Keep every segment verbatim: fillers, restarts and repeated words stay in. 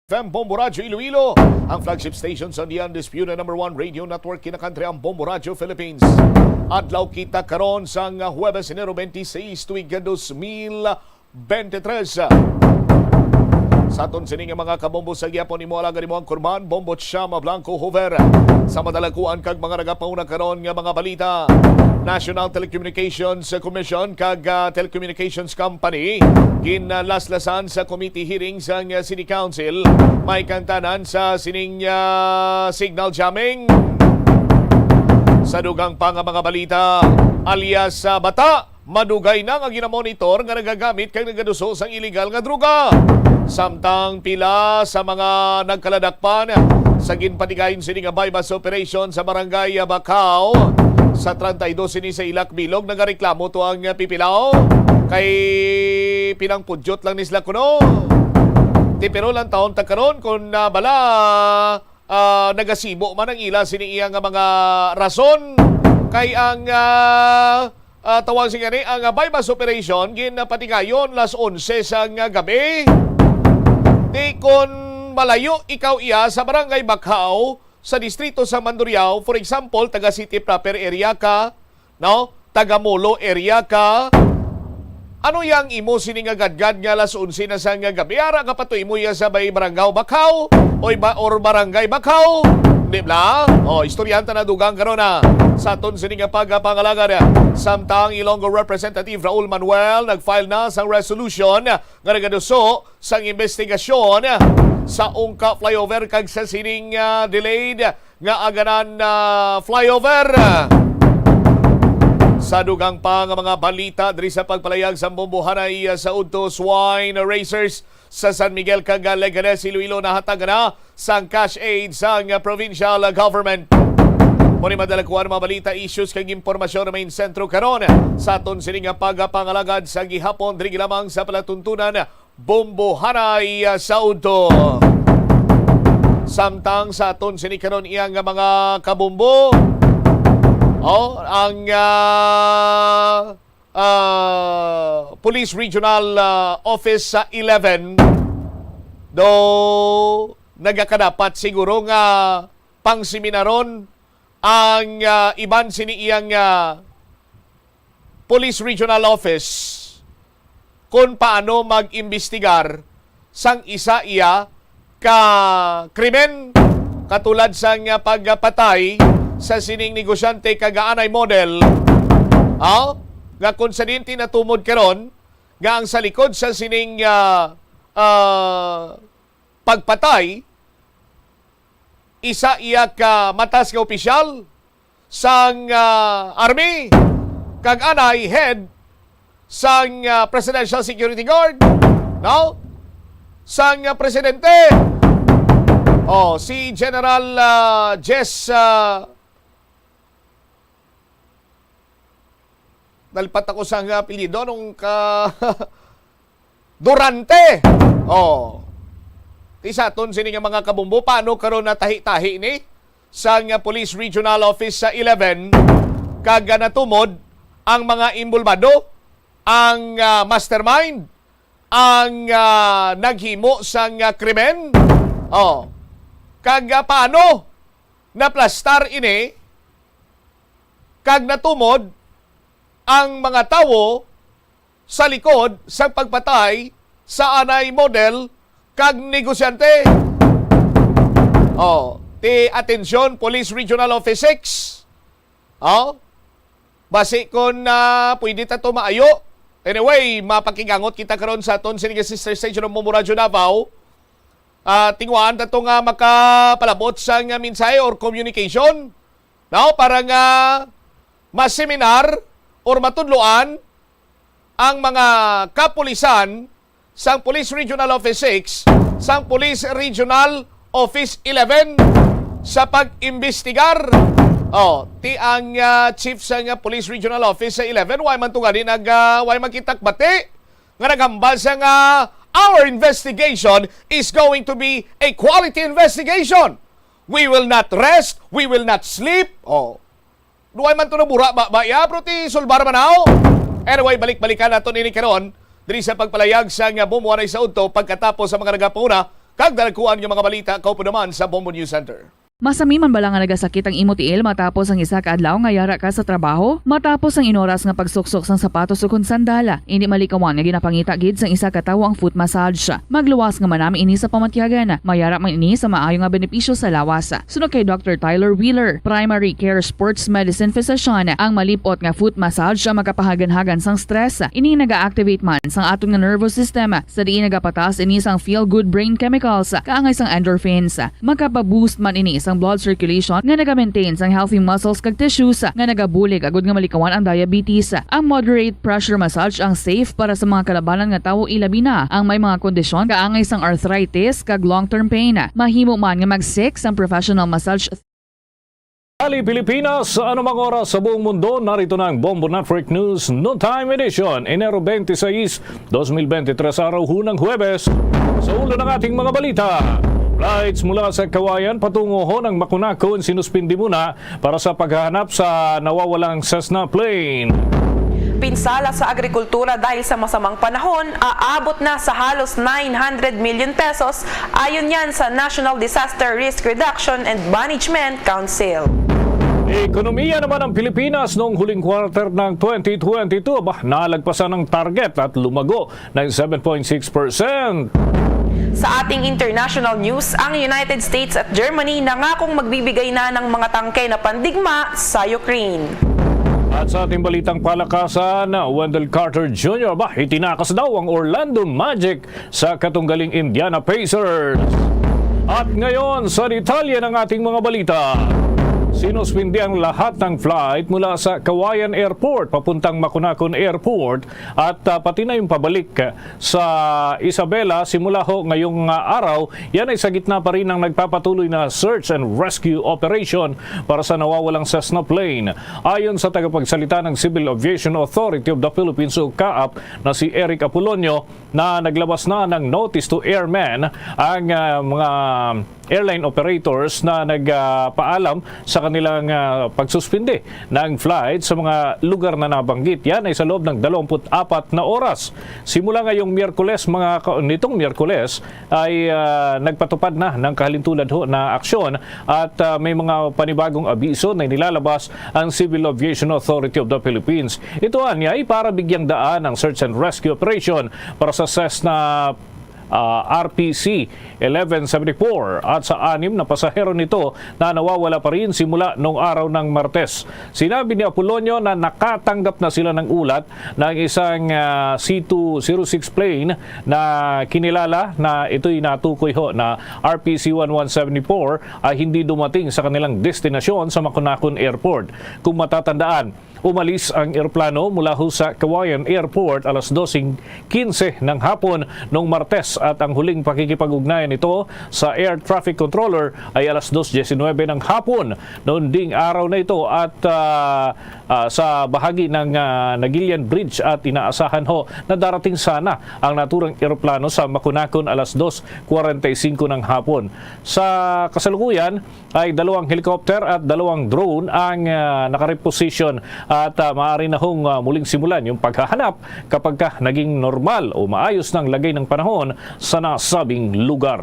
F M Bombo Radyo Iloilo, ang flagship station sa The Undisputed Number One Radio Network kinakantri ang Bombo Radyo Philippines. Adlaw kita karon sang Huwebes, Enero twenty-six, tuig dos mil veintitrés. Sa aton sini nga mga kabombo, sa gihapon imo alagad, imo ang kurban, Bombo Chama Blanco Hoover. Sa madalakuan kag mga nagapauna karon nga mga balita, National Telecommunications Commission kag, ah, Telecommunications Company ginlaslasan sa committee hearing sang, ah, City Council. May kantanan sa sining, ah, signal jamming. Sa dugang pa nga mga balita, alias, ah, bata, madugay na nga ginamonitor nga nagagamit kag nagaduso sang iligal nga droga. Samtang pila sa mga nagkaladakpan sa ginpatigayon sini nga buy-bust operation sa Barangay Bacau sa treinta y dos sini sa Ilak Bilog, nagareklamo to ang pipilaw kay pinangpudyot lang ni sila kuno. Ti pero lang taon ta karon kung, ah, bala, ah, nagasibo man ang ila sini iya nga mga rason kay ang, ah, ah, tawag sini gani, ang, ah, buy-bust operation ginpatigayon las onse sang, ah, gabi. Ti kon malayo ikaw iya sa Barangay Bacau sa distrito sa Mandurriao, for example, taga City Proper area ka, no? Taga Molo area ka. Ano yang imo sini nga gadgad nga alas onse na sang gabi? Ara ka pa to imo ya sa may Barangay Bacau o iba, or Barangay Bacau? Di ba? O, istoryahan ta na dugang karon na sa aton sini nga pagpangalagad. Samtang Ilonggo Representative Raul Manuel nag-file na sang resolution nga nagaduso sang investigasyon sa Ungka Flyover kag sa sining, ah, delayed nga Aganan, ah, Flyover. Sa dugang pa nga mga balita diri sa pagpalayag sa Bombo Hanay, ah, sa udto, swine raisers sa San Miguel kag, ah, Leganes, Iloilo, nahatag na sang cash aid sang, ah, provincial, ah, government. Mao ni madala kuan mga balita, issues kag impormasyon, main sentro karon sa aton sini nga pagpangalagad sa gihapon diri lamang sa palatuntunan Bombo Hanay, ah, sa udto. Samtang sa aton sini karon iya nga mga kabombo, oh, ang, ah, ah, Police Regional, ah, Office sa eleven, do nagakadapat siguro nga pangseminaron ang, ah, iban sini iyang, ah, Police Regional Office kung paano mag-imbestigar sang isa iya ka krimen, katulad sang, ah, pagpatay sa sining negosyante kag anay model, ah, nga kung sa dinti natumod karon nga ang sa likod sa sining, ah, ah, pagpatay, isa iya ka mataas nga opisyal sang, ah, army, kag anay head sang, ah, Presidential Security Guard, no? Sang, ah, presidente. Oh, si General, ah, Jess, ah, nalpat ako sa nga apelyido nung ka Durante. Oh. Ti sa aton sini nga mga kabombo, paano karon natahi-tahi ni sang, ah, Police Regional Office sa eleven, kag, ah, natumod ang mga involbado, ang, ah, mastermind, ang, ah, naghimo sang, ah, krimen? Oh. Kag, ah, paano naplastar ini kag natumod ang mga tawo sa likod sang pagpatay sa anay model kag negosyante? Oh, ti atensyon, Police Regional Office six. Oh, basi kon, ah, pwede ta to maayo. Anyway, mapakigangot kita karon sa aton sini nga sister station ng Bombo Radyo Davao. Ah, tinguhaan ta to nga makapalabot sang mensahe or communication, no? Para nga maseminar or matudloan ang mga kapulisan sang Police Regional Office six, sang Police Regional Office eleven sa pag-imbestigar. Oh, ti ang, ah, chief sang, ah, Police Regional Office sa eleven, way man to gani nag, ah, way man kita kabati nga naghambal siya nga, "Our investigation is going to be a quality investigation. We will not rest, we will not sleep." Oh. Duway man to nabura ba, ba ya, pero ti sulbar man ako. Anyway, balik-balikan naton ini karon diri sa pagpalayag sang Bombo Hanay sa udto pagkatapos sa mga nagapanguna Kag dalakuan nga mga balita, kaupo naman sa Bombo News Center. Masami man bala nga nagasakit ang imo tiil matapos ang isa ka adlaw nga yara ka sa trabaho? Matapos ang inoras nga pagsuksok sang sapatos ukon sandala, indi malikawan nga ginapangita gid sang isa ka tawo ang foot massage. Magluwas nga manami ini sa pamatyagan. Mayara man ini sa maayo nga benepisyo sa lawas. Suno kay Doctor Tyler Wheeler, primary care sports medicine physician, ang malip-ot nga foot massage ang makapahaganhagan sang stress. Ini naga-activate man sang aton nga nervous system, sa diin nagapataas ini sang feel-good brain chemicals, kaangay sang endorphins. Makapa-boost man ini sang blood circulation nga naga-maintain sang healthy muscles kag tissues nga nagabulig agud nga malikawan ang diabetes. Ang moderate pressure massage ang safe para sa mga kalabanan nga tawo, ilabi na ang may mga kondisyon kaangay sang arthritis kag long-term pain. Mahimo man nga mag-seek sang professional massage. Ali Pilipinas, anumang oras sa buong mundo, narito na ang Bombo Network News Noontime Edition, Enero twenty-six, dos mil bente tres, araw hunang Huwebes. Sa ulo ng ating mga balita, flights mula sa Cauayan patungo ho ng Macunaco sinuspindi muna para sa paghahanap sa nawawalang Cessna plane. Pinsala sa agrikultura dahil sa masamang panahon aabot na sa halos nine hundred million pesos, ayon yan sa National Disaster Risk Reduction and Management Council. Ekonomiya naman ng Pilipinas noong huling quarter ng twenty twenty-two, aba, nalagpasan ang target at lumago ng seven point six percent. Sa ating international news, ang United States at Germany nangakong magbibigay na ng mga tangke na pandigma sa Ukraine. At sa ating balitang palakasan, Wendell Carter Junior, ba, itinakas daw ang Orlando Magic sa katunggaling Indiana Pacers. At ngayon, sa detalye ng ating mga balita, sinuspindi ang lahat ng flight mula sa Cauayan Airport papuntang Macunaco Airport at, ah, pati na yung pabalik sa Isabela simula ho ngayong, ah, araw. Yan ay sa gitna pa rin ng nagpapatuloy na search and rescue operation para sa nawawalang Cessna plane. Ayon sa tagapagsalita ng Civil Aviation Authority of the Philippines o CAAP na si Eric Apolonio, na naglabas na ng notice to airmen ang, ah, mga airline operators na nagpaalam sa kanilang, ah, pagsuspindi ng flight sa mga lugar na nabanggit. Yan ay sa loob ng dalawampu't apat na oras. Simula ngayong Miyerkules, mga ka-, nitong Miyerkules, ay, ah, nagpatupad na ng kahalintulad ho na aksyon at, ah, may mga panibagong abiso na inilalabas ang Civil Aviation Authority of the Philippines. Ito anya ay para bigyang daan ang search and rescue operation para sa Cessna, ah, R P C eleven seventy-four at sa anim na pasahero nito na nawawala pa rin simula nung araw ng Martes. Sinabi ni Apolonio na nakatanggap na sila ng ulat ng isang, ah, C two zero six plane na kinilala na ito'y natukoy ho na R P C one one seven four ay hindi dumating sa kanilang destinasyon sa Macunaco Airport. Kung matatandaan, umalis ang eroplano mula ho sa Cauayan Airport alas doseng kinse ng hapon nung Martes at ang huling pakikipag-ugnayan nito sa air traffic controller ay alas dos diecinuebe ng hapon. Noon ding araw na ito at, ah, ah, sa bahagi ng, ah, Nagilian Bridge at inaasahan ho na darating sana ang naturang eroplano sa Macunaco alas dos kwarenta y singko ng hapon. Sa kasalukuyan ay dalawang helicopter at dalawang drone ang, ah, nakareposition at, ah, maaari na hong, ah, muling simulan yung paghahanap kapag ka naging normal o maayos ng lagay ng panahon sa nasabing lugar.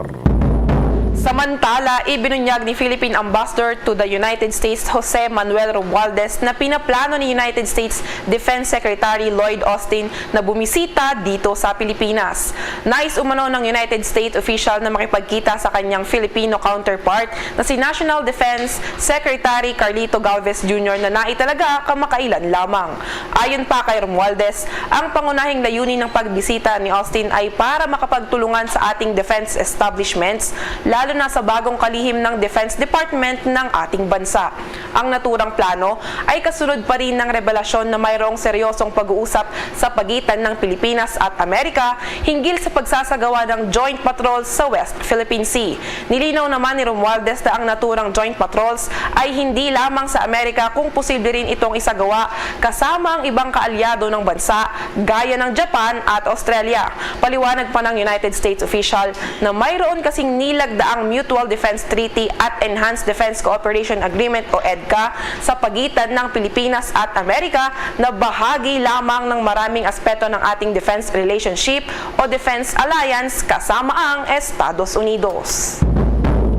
Samantala, ibinunyag ni Philippine Ambassador to the United States, Jose Manuel Romualdez, na pinaplano ni United States Defense Secretary Lloyd Austin na bumisita dito sa Pilipinas. Nais umano ng United States official na makipagkita sa kanyang Filipino counterpart na si National Defense Secretary Carlito Galvez Junior na nai talaga kamakailan lamang. Ayon pa kay Romualdez, ang pangunahing layunin ng pagbisita ni Austin ay para makapagtulungan sa ating defense establishments, lalo na sa bagong kalihim ng Defense Department ng ating bansa. Ang naturang plano ay kasunod pa rin ng revelasyon na mayroong seryosong pag-uusap sa pagitan ng Pilipinas at Amerika hinggil sa pagsasagawa ng joint patrol sa West Philippine Sea. Nilinaw naman ni Romualdez na ang naturang joint patrols ay hindi lamang sa Amerika kung posible rin itong isagawa kasama ang ibang kaalyado ng bansa gaya ng Japan at Australia. Paliwanag pa ng United States official na mayroon kasing nilagdaan ang Mutual Defense Treaty at Enhanced Defense Cooperation Agreement o EDCA sa pagitan ng Pilipinas at Amerika na bahagi lamang ng maraming aspeto ng ating defense relationship o defense alliance kasama ang Estados Unidos.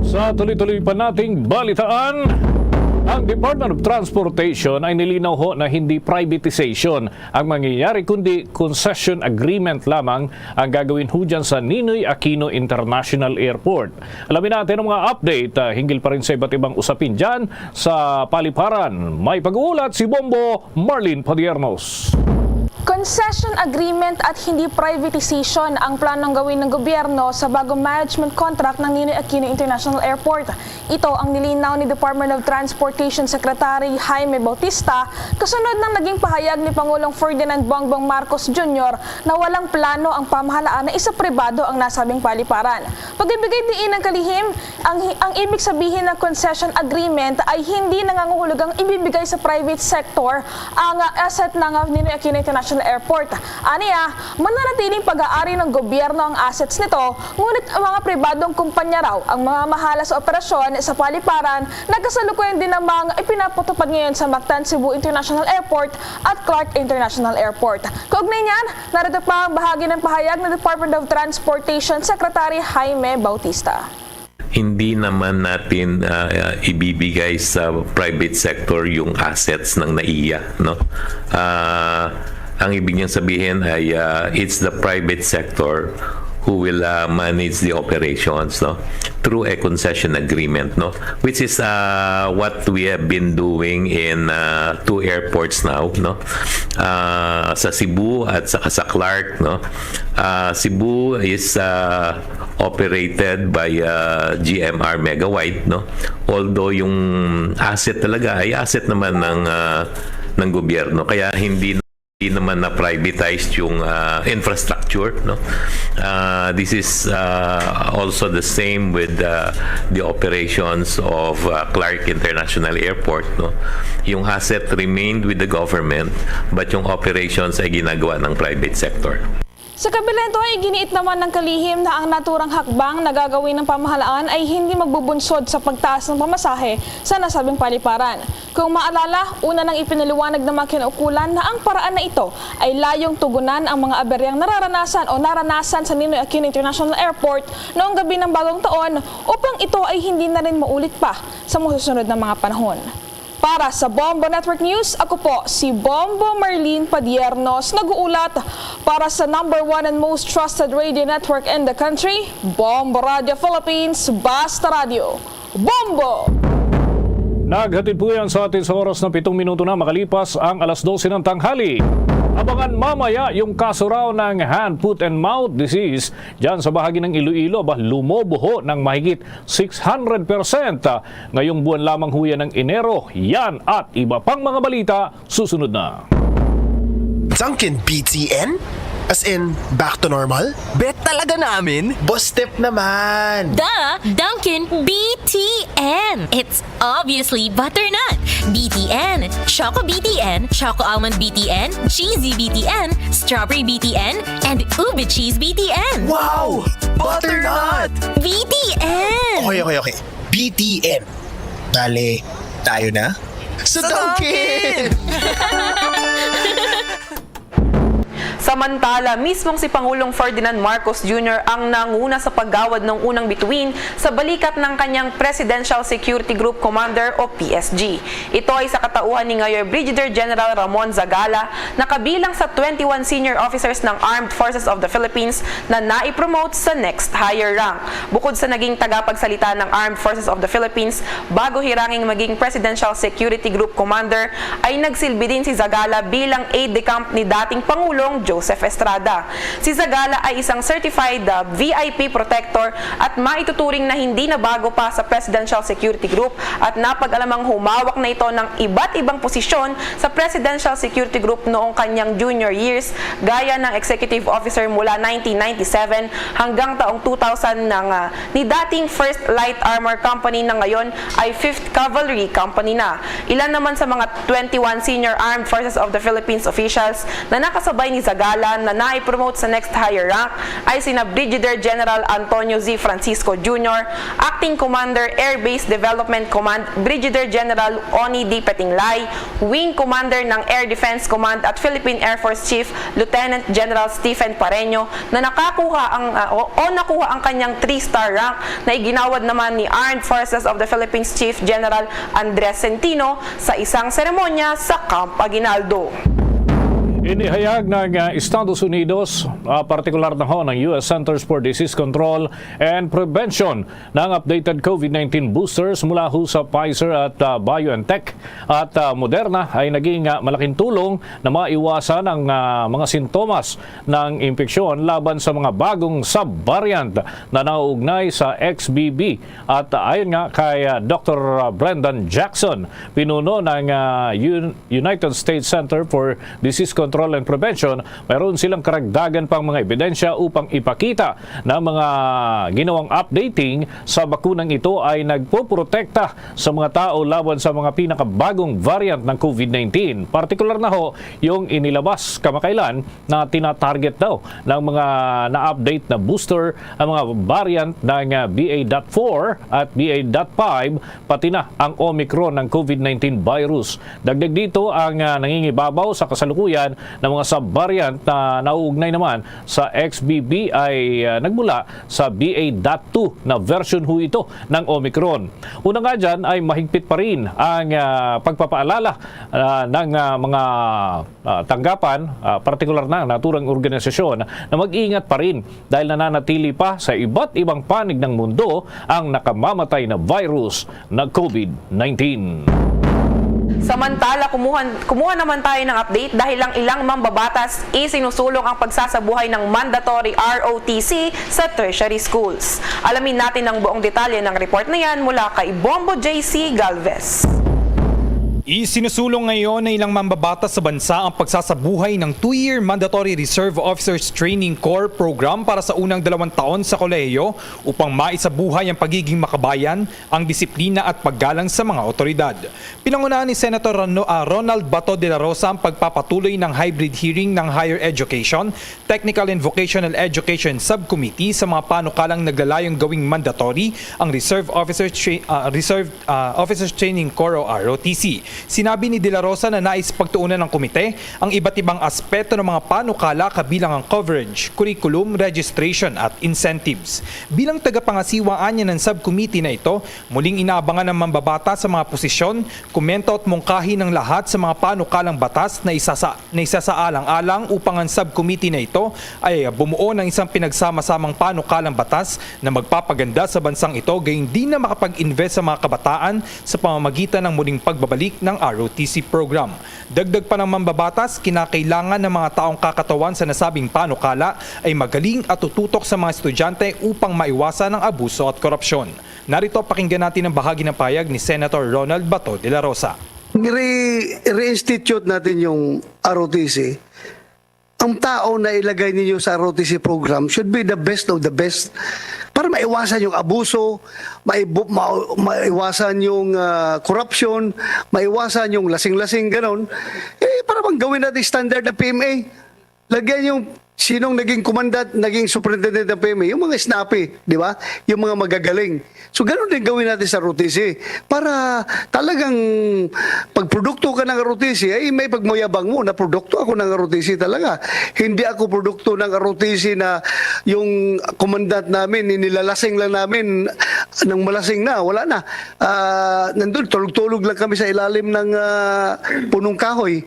Sa tuloy-tuloy pa nating balitaan, ang Department of Transportation ay nilinaw ho na hindi privatization ang mangyayari kundi concession agreement lamang ang gagawin ho dyan sa Ninoy Aquino International Airport. Alamin natin ang mga update ah, hinggil pa rin sa iba't ibang usapin dyan sa paliparan. May pag-uulat si Bombo Marlene Padiernos. Concession agreement at hindi privatization ang planong gawin ng gobyerno sa bagong management contract ng Ninoy Aquino International Airport. Ito ang nilinaw ni Department of Transportation Secretary Jaime Bautista kasunod ng naging pahayag ni Pangulong Ferdinand Bongbong Marcos Junior na walang plano ang pamahalaan na isapribado ang nasabing paliparan. Pag-ibigay diin ng kalihim, ang, ang ibig sabihin ng concession agreement ay hindi nangangahulugang ibibigay sa private sector ang asset ng Ninoy Aquino International Airport. Aniya, mananatiling pag-aari ng gobyerno ang assets nito, ngunit ang mga pribadong kumpanya raw ang mga mahala sa operasyon sa paliparan na kasalukuyan din namang ipinapatupad ngayon sa Mactan Cebu International Airport at Clark International Airport. Kaugnay niyan, narito pa ang bahagi ng pahayag ng Department of Transportation Secretary Jaime Bautista. Hindi naman natin uh, ibibigay sa private sector yung assets ng NAIA, no? Uh, ang ibig niyang sabihin ay uh, it's the private sector who will uh, manage the operations, no, through a concession agreement, no, which is uh, what we have been doing in uh, two airports now, no, uh, sa Cebu at saka sa Clark, no. Uh, Cebu is uh, operated by uh, G M R Megawide, no, although yung asset talaga ay asset naman ng uh, ng gobyerno, kaya hindi hindi naman na privatized yung uh, infrastructure, no. Uh, this is uh, also the same with uh, the operations of uh, Clark International Airport, no. Yung asset remained with the government, but yung operations ay ginagawa ng private sector. Sa kabila nito ay giniit naman ng kalihim na ang naturang hakbang na gagawin ng pamahalaan ay hindi magbubunsod sa pagtaas ng pamasahe sa nasabing paliparan. Kung maalala, una nang ipinaliwanag ng mga kinaukulan na ang paraan na ito ay layong tugunan ang mga aberyang nararanasan o naranasan sa Ninoy Aquino International Airport noong gabi ng Bagong Taon upang ito ay hindi na rin maulit pa sa masusunod na mga panahon. Para sa Bombo Network News, ako po si Bombo Marlene Padiernos, nag-uulat para sa number one and most trusted radio network in the country, Bombo Radio Philippines, Basta Radio. Bombo! Naghatid po yan sa atin sa oras na pitong minuto na makalipas ang alas dose ng tanghali. Abangan mamaya yung kaso raw ng hand, foot, and mouth disease dyan sa bahagi ng Iloilo. Aba, lumobo ho ng mahigit six hundred percent ngayong buwan lamang ho yan ng Enero. Yan at iba pang mga balita susunod na. Dunkin B T N? As in, back to normal? Bet talaga namin? Boss Step naman! The Dunkin B T N! It's obviously butternut B T N, Choco B T N, Choco Almond B T N, Cheesy B T N, Strawberry B T N, and Ube Cheese B T N! Wow! Butternut! B T N! Okay, okay, okay. B T N. Bale, tayo na? Sa Dunkin! Samantala, mismong si Pangulong Ferdinand Marcos Junior ang nanguna sa paggawad ng unang bituin sa balikat ng kanyang Presidential Security Group Commander o P S G. Ito ay sa katauhan ni Ngayon Brigadier General Ramon Zagala na kabilang sa twenty-one senior officers ng Armed Forces of the Philippines na nai-promote sa next higher rank. Bukod sa naging tagapagsalita ng Armed Forces of the Philippines bago hirangin maging Presidential Security Group Commander, ay nagsilbi din si Zagala bilang aide-de-camp ni dating Pangulong Joseph Estrada. Si Zagala ay isang certified uh, V I P protector at maituturing na hindi na bago pa sa Presidential Security Group at napag-alamang humawak na ito ng iba't ibang posisyon sa Presidential Security Group noong kanyang junior years, gaya ng executive officer mula nineteen ninety-seven hanggang taong two thousand ng uh, ni dating First Light Armor Company na ngayon ay Fifth Cavalry Company na. Ilan naman sa mga twenty-one senior Armed Forces of the Philippines officials na nakasabay ni Zagala Kalan na nai-promote sa next higher rank ay sina Brigadier General Antonio Z. Francisco Junior, Acting Commander Air Base Development Command Brigadier General Oni D. Petinglay, Wing Commander ng Air Defense Command at Philippine Air Force Chief Lieutenant General Stephen Pareño na nakakuha ang, ah, o, o nakuha ang kanyang three-star rank na iginawad naman ni Armed Forces of the Philippines Chief General Andres Centino sa isang seremonya sa Camp Aguinaldo. Inihayag ng ah, Estados Unidos, ah, partikular na ho ng U S Centers for Disease Control and Prevention, ng updated COVID nineteen boosters mula ho sa Pfizer at ah, BioNTech at ah, Moderna ay naging ah, malaking tulong na maiwasan ang ah, mga sintomas ng impeksyon laban sa mga bagong subvariant na nauugnay sa X B B. At ayon nga kay ah, Doctor Brendan Jackson, pinuno ng ah, Un- United States Center for Disease Control and Prevention, mayroon silang karagdagan pang mga ebidensya upang ipakita na mga ginawang updating sa bakunang ito ay nagpoprotekta sa mga tao laban sa mga pinakabagong variant ng COVID nineteen. Partikular na ho yung inilabas kamakailan na tinatarget daw ng mga na-update na booster ang mga variant ng ah, B A dot four at B A dot five, pati na ang Omicron ng COVID nineteen virus. Dagdag dito ang ah, nangingibabaw sa kasalukuyan ng mga subvariant na nauugnay naman sa X B B ay ah, nagmula sa B A dot two na version ho ito ng Omicron. Una nga dyan ay mahigpit pa rin ang ah, pagpapaalala ah, ng ah, mga ah, tanggapan, ah, partikular na ang naturang organisasyon na mag-ingat pa rin dahil nananatili pa sa iba't ibang panig ng mundo ang nakamamatay na virus na COVID nineteen. Samantala, kumuha, kumuha naman tayo ng update dahil ang ilang mambabatas isinusulong ang pagsasabuhay ng mandatory R O T C sa tertiary schools. Alamin natin ang buong detalye ng report na yan mula kay Bombo J C Galvez. Isinusulong ngayon ng ilang mambabatas sa bansa ang pagsasabuhay ng two-year Mandatory Reserve Officers Training Corps program para sa unang dalawang taon sa kolehiyo upang maisabuhay ang pagiging makabayan, ang disiplina at paggalang sa mga otoridad. Pinangunahan ni Senator Ron-, ah, Ronald Bato de la Rosa ang pagpapatuloy ng hybrid hearing ng Higher Education, Technical and Vocational Education Subcommittee sa mga panukalang naglalayong gawing mandatory ang Reserve Officers Tra-, ah, Reserve ah, Officers Training Corps o R O T C. Sinabi ni De La Rosa na nais pagtuunan ng komite ang iba't ibang aspeto ng mga panukala kabilang ang coverage, curriculum, registration at incentives. Bilang tagapangasiwa anya ng subcommittee na ito, muling inaabangan ng mambabata sa mga posisyon, komento at mungkahi ng lahat sa mga panukalang batas na isasa na isasaalang-alang upang ang subcommittee na ito ay bumuo ng isang pinagsama-samang panukalang batas na magpapaganda sa bansang ito, gayon din na makapag-invest sa mga kabataan sa pamamagitan ng muling pagbabalik ng R O T C program. Dagdag pa ng mambabatas, kinakailangan ng mga taong kakatawan sa nasabing panukala ay magaling at tututok sa mga estudyante upang maiwasan ang abuso at korupsyon. Narito, pakinggan natin ang bahagi ng pahayag ni Senator Ronald Bato de la Rosa. Re-, reinstitute natin yung R O T C. Ang tao na ilagay ninyo sa R O T C program should be the best of the best para maiwasan yung abuso, maibu- ma- maiwasan yung ah, corruption, maiwasan yung lasing-lasing, ganon. Eh, para bang gawin natin standard ng P M A? Lagyan yung sinong naging commandant, naging superintendent ng P M A, yung mga snappy, di ba? Yung mga magagaling. So, ganun din gawin natin sa R O T C. Para talagang pagprodukto ka ng R O T C, ay may pagmayabang mo na produkto ako ng R O T C talaga. Hindi ako produkto ng R O T C na yung commandant namin, nilalasing lang namin ng malasing na, wala na. Ah, nandun, tulog-tulog lang kami sa ilalim ng ah, punong kahoy.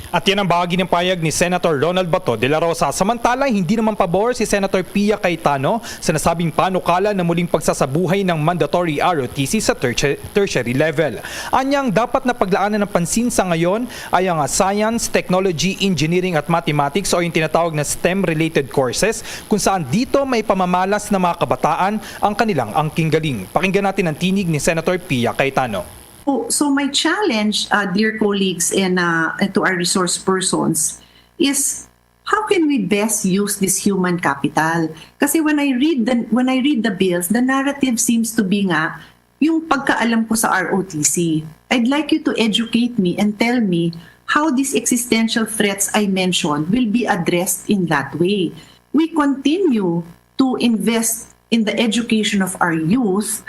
At yan ang bahagi ng payag ni Senator Ronald Bato de la Rosa. Samantala, hindi naman pabor si Senator Pia Cayetano sa nasabing panukala na muling pagsasabuhay ng mandatory R O T C sa terti- tertiary level. Anyang dapat na paglaanan ng pansin sa ngayon ay ang ah, science, technology, engineering at mathematics o yung tinatawag na STEM-related courses kung saan dito may pamamalas ng mga kabataan ang kanilang angking galing. Pakinggan natin ang tinig ni Senator Pia Cayetano. Oh, so my challenge, uh, dear colleagues and, uh, and to our resource persons, is how can we best use this human capital? Kasi when I read the when I read the bills, the narrative seems to be nga yung pagkaalam ko sa R O T C. I'd like you to educate me and tell me how these existential threats I mentioned will be addressed in that way. We continue to invest in the education of our youth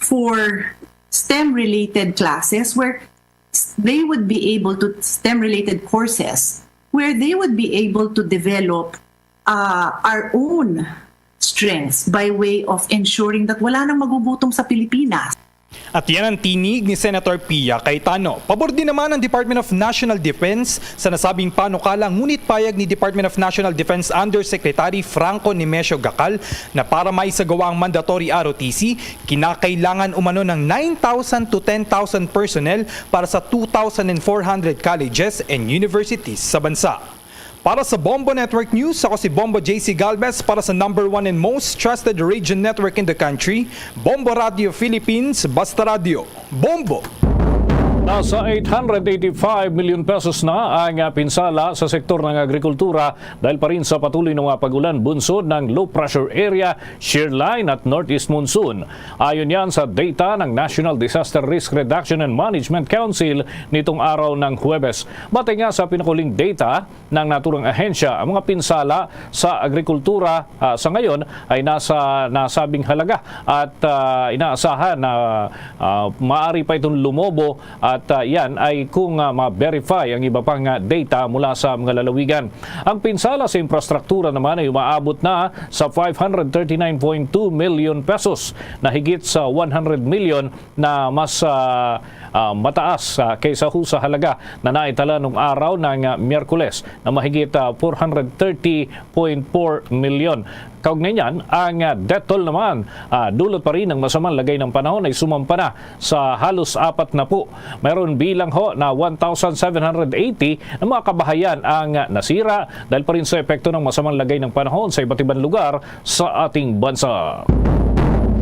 for STEM-related classes where s- they would be able to, STEM-related courses, where they would be able to develop uh, our own strengths by way of ensuring that wala nang magugutom sa Pilipinas. At yan ang tinig ni Senator Pia Cayetano. Pabor din naman ang Department of National Defense sa nasabing panukala, ngunit payag ni Department of National Defense Undersecretary Franco Nemesio Gacal na para maisagawa ang mandatory R O T C, kinakailangan umano ng nine thousand to ten thousand personnel para sa two thousand four hundred colleges and universities sa bansa. Para sa Bombo Network News, ako si Bombo J C Galvez para sa number one and most trusted radio network in the country, Bombo Radio Philippines, Basta Radio, Bombo! Nasa eight hundred eighty-five million pesos na ang pinsala sa sektor ng agrikultura dahil pa rin sa patuloy na mga pag-ulan bunsod ng low pressure area, shear line at northeast monsoon. Ayon yan sa data ng National Disaster Risk Reduction and Management Council nitong araw ng Huwebes. Batay nga sa pinakuling data, ng naturang ahensya ang mga pinsala sa agrikultura, ah, sa ngayon ay nasa nasabing halaga at, ah, inaasahan na, ah, maaari pa itong lumobo at, ah, yan ay kung, ah, ma-verify ang iba pang, ah, data mula sa mga lalawigan. Ang pinsala sa infrastruktura naman ay umaabot na sa five hundred thirty-nine point two million pesos, na higit sa one hundred million na mas, ah, ah, mataas, ah, kaysa ho sa halaga na naitala nung araw ng, ah, Miyerkules na mahigit, ah, four hundred thirty point four million. Kaugnay niyan, ang, ah, debt toll naman, ah, dulot pa rin ng masamang lagay ng panahon ay sumampa na sa halos apat na po. Mayroon bilang ho na one thousand seven hundred eighty na mga kabahayan ang, ah, nasira dahil pa rin sa epekto ng masamang lagay ng panahon sa iba't ibang lugar sa ating bansa.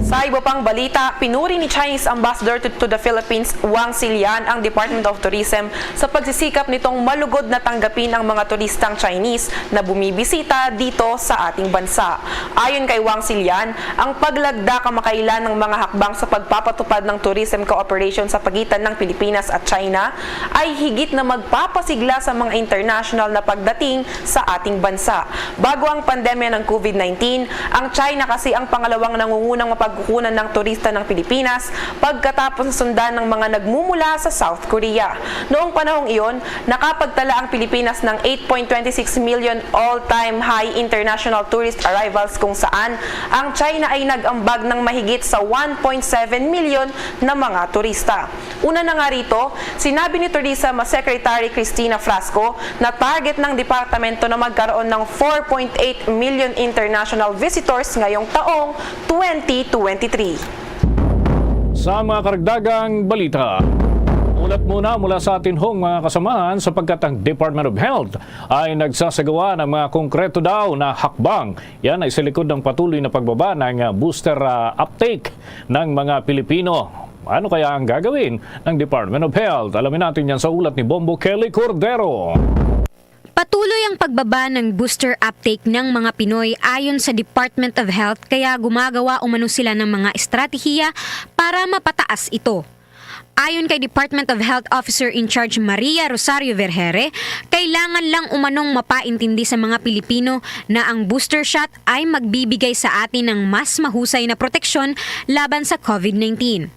Sa iba pang balita, pinuri ni Chinese Ambassador to, to the Philippines, Wang Silian, ang Department of Tourism sa pagsisikap nitong malugod na tanggapin ang mga turistang Chinese na bumibisita dito sa ating bansa. Ayon kay Wang Silian, ang paglagda kamakailan ng mga hakbang sa pagpapatupad ng tourism cooperation sa pagitan ng Pilipinas at China ay higit na magpapasigla sa mga international na pagdating sa ating bansa. Bago ang pandemya ng COVID nineteen, ang China kasi ang pangalawang nangungunang mapagkukunan ng turista ng Pilipinas pagkatapos nasundan ng mga nagmumula sa South Korea. Noong panahong iyon, nakapagtala ang Pilipinas ng eight point twenty six million all-time high international tourist arrivals, kung saan ang China ay nag-ambag ng mahigit sa one point seven million na mga turista. Una na nga rito, sinabi ni Tourism Secretary Cristina Frasco na target ng departamento na magkaroon ng four point eight million international visitors ngayong taong twenty twenty-three. Sa mga karagdagang balita, ulat muna mula sa atin hong mga kasamahan, sapagkat ang Department of Health ay nagsasagawa ng mga konkreto daw na hakbang. Yan ay sa likod ng patuloy na pagbaba ng, ah, booster, ah, uptake ng mga Pilipino. Ano kaya ang gagawin ng Department of Health? Alamin natin yan sa ulat ni Bombo Kelly Cordero. Patuloy ang pagbaba ng booster uptake ng mga Pinoy ayon sa Department of Health, kaya gumagawa umano sila ng mga estratehiya para mapataas ito. Ayon kay Department of Health Officer in Charge Maria Rosario Vergere, kailangan lang umanong mapaintindi sa mga Pilipino na ang booster shot ay magbibigay sa atin ng mas mahusay na proteksyon laban sa COVID nineteen.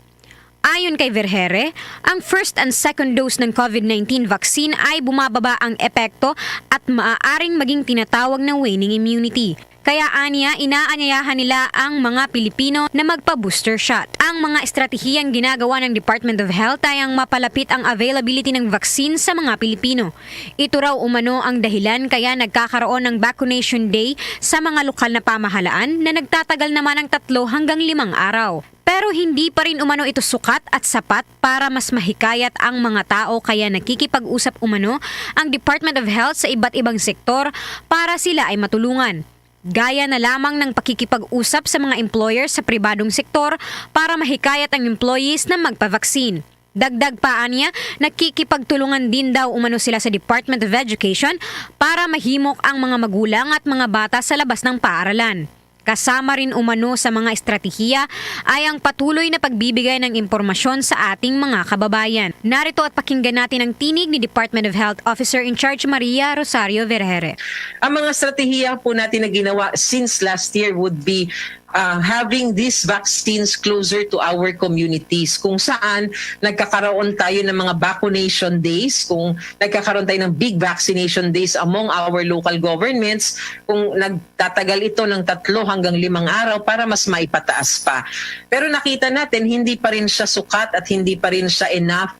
Ayon kay Vergere, ang first and second dose ng COVID nineteen vaccine ay bumababa ang epekto at maaaring maging tinatawag na waning immunity. Kaya aniya, inaanyayahan nila ang mga Pilipino na magpa-booster shot. Ang mga estratehiyang ginagawa ng Department of Health ay ang mapalapit ang availability ng vaccine sa mga Pilipino. Ito raw umano ang dahilan kaya nagkakaroon ng vaccination day sa mga lokal na pamahalaan na nagtatagal naman ng tatlo hanggang limang araw. Pero hindi pa rin umano ito sukat at sapat para mas mahikayat ang mga tao, kaya nakikipag-usap umano ang Department of Health sa iba't ibang sektor para sila ay matulungan. Gaya na lamang ng pakikipag-usap sa mga employer sa pribadong sektor para mahikayat ang employees na magpavaksin. Dagdag pa aniya, nakikipagtulungan din daw umano sila sa Department of Education para mahimok ang mga magulang at mga bata sa labas ng paaralan. Kasama rin umano sa mga estratehiya ay ang patuloy na pagbibigay ng impormasyon sa ating mga kababayan. Narito at pakinggan natin ang tinig ni Department of Health Officer in Charge Maria Rosario Vergere. Ang mga estratehiya po natin na ginawa since last year would be uh, having these vaccines closer to our communities, kung saan nagkakaroon tayo ng mga vaccination days, kung nagkakaroon tayo ng big vaccination days among our local governments, kung nagtatagal ito ng tatlo hanggang limang araw para mas maipataas pa. Pero nakita natin, hindi pa rin siya sukat at hindi pa rin siya enough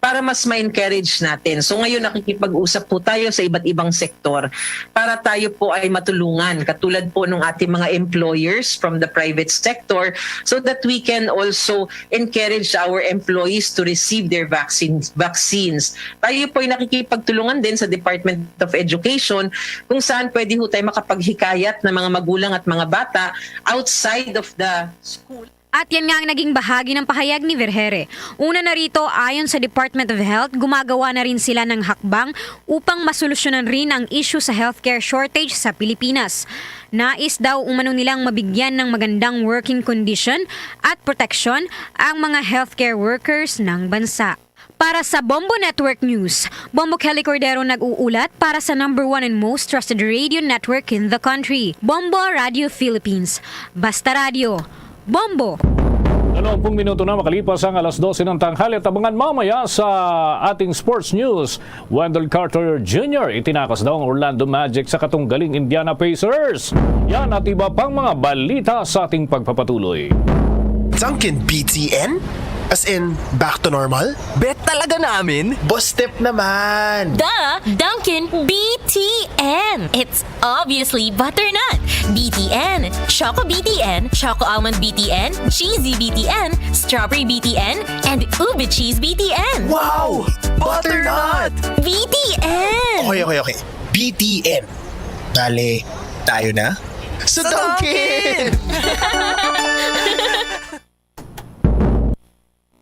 para mas ma-encourage natin. So ngayon, nakikipag-usap po tayo sa iba't ibang sektor para tayo po ay matulungan, katulad po ng ating mga employers from the private sector, so that we can also encourage our employees to receive their vaccines. vaccines. Tayo po ay nakikipagtulungan din sa Department of Education, kung saan pwede ho tayo makapaghikayat ng mga magulang at mga bata outside of the school. At yan nga ang naging bahagi ng pahayag ni Vergere. Una na rito, ayon sa Department of Health, gumagawa na rin sila ng hakbang upang masolusyonan rin ang issue sa healthcare shortage sa Pilipinas. Nais daw umano nilang mabigyan ng magandang working condition at proteksyon ang mga healthcare workers ng bansa. Para sa Bombo Network News, Bombo Kelly Cordero nag-uulat para sa number one and most trusted radio network in the country, Bombo Radio Philippines. Basta Radio, Bombo! Dalawampung minuto na makalipas ang alas dose ng tanghali at abangan mamaya sa ating sports news. Wendell Carter Junior itinakas daw ang Orlando Magic sa katunggaling Indiana Pacers. Yan at iba pang mga balita sa ating pagpapatuloy. Dunkin B T N? As in, back to normal? Bet talaga namin? Boss Step naman! Duh! Dunkin B T N! It's obviously butternut! B T N, Choco B T N, Choco Almond B T N, Cheesy B T N, Strawberry B T N, and Ube Cheese B T N! Wow! Butternut! B T N! Okay, okay, okay. B T N. Dale, tayo na? Sa Dunkin!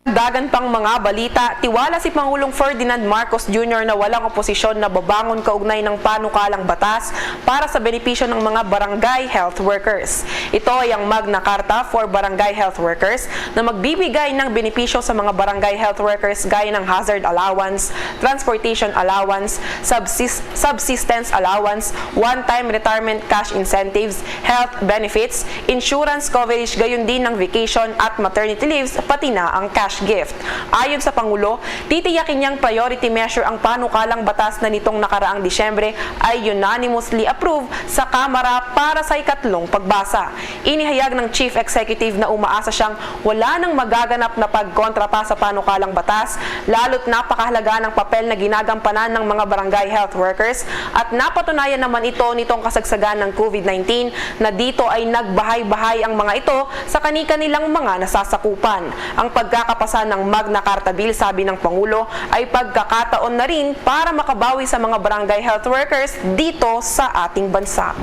Dagan pang mga balita, tiwala si Pangulong Ferdinand Marcos Junior na walang oposisyon na babangon kaugnay ng panukalang batas para sa benepisyo ng mga barangay health workers. Ito ay ang Magna Carta for Barangay Health Workers na magbibigay ng benepisyo sa mga barangay health workers gaya ng hazard allowance, transportation allowance, subsist- subsistence allowance, one-time retirement cash incentives, health benefits, insurance coverage, gayon din ng vacation at maternity leaves, pati na ang cash gift. Ayon sa Pangulo, titiyakin niyang priority measure ang panukalang batas na nitong nakaraang Disyembre ay unanimously approved sa Kamara para sa ikatlong pagbasa. Inihayag ng Chief Executive na umaasa siyang wala nang magaganap na pagkontra pa sa panukalang batas, lalo't napakahalaga ng papel na ginagampanan ng mga barangay health workers at napatunayan naman ito nitong kasagsagan ng COVID nineteen na dito ay nagbahay-bahay ang mga ito sa kani-kanilang mga nasasakupan. Ang pagkakapasa ng Magna Carta Bill, sabi ng Pangulo, ay pagkakataon na rin para makabawi sa mga barangay health workers dito sa ating bansa.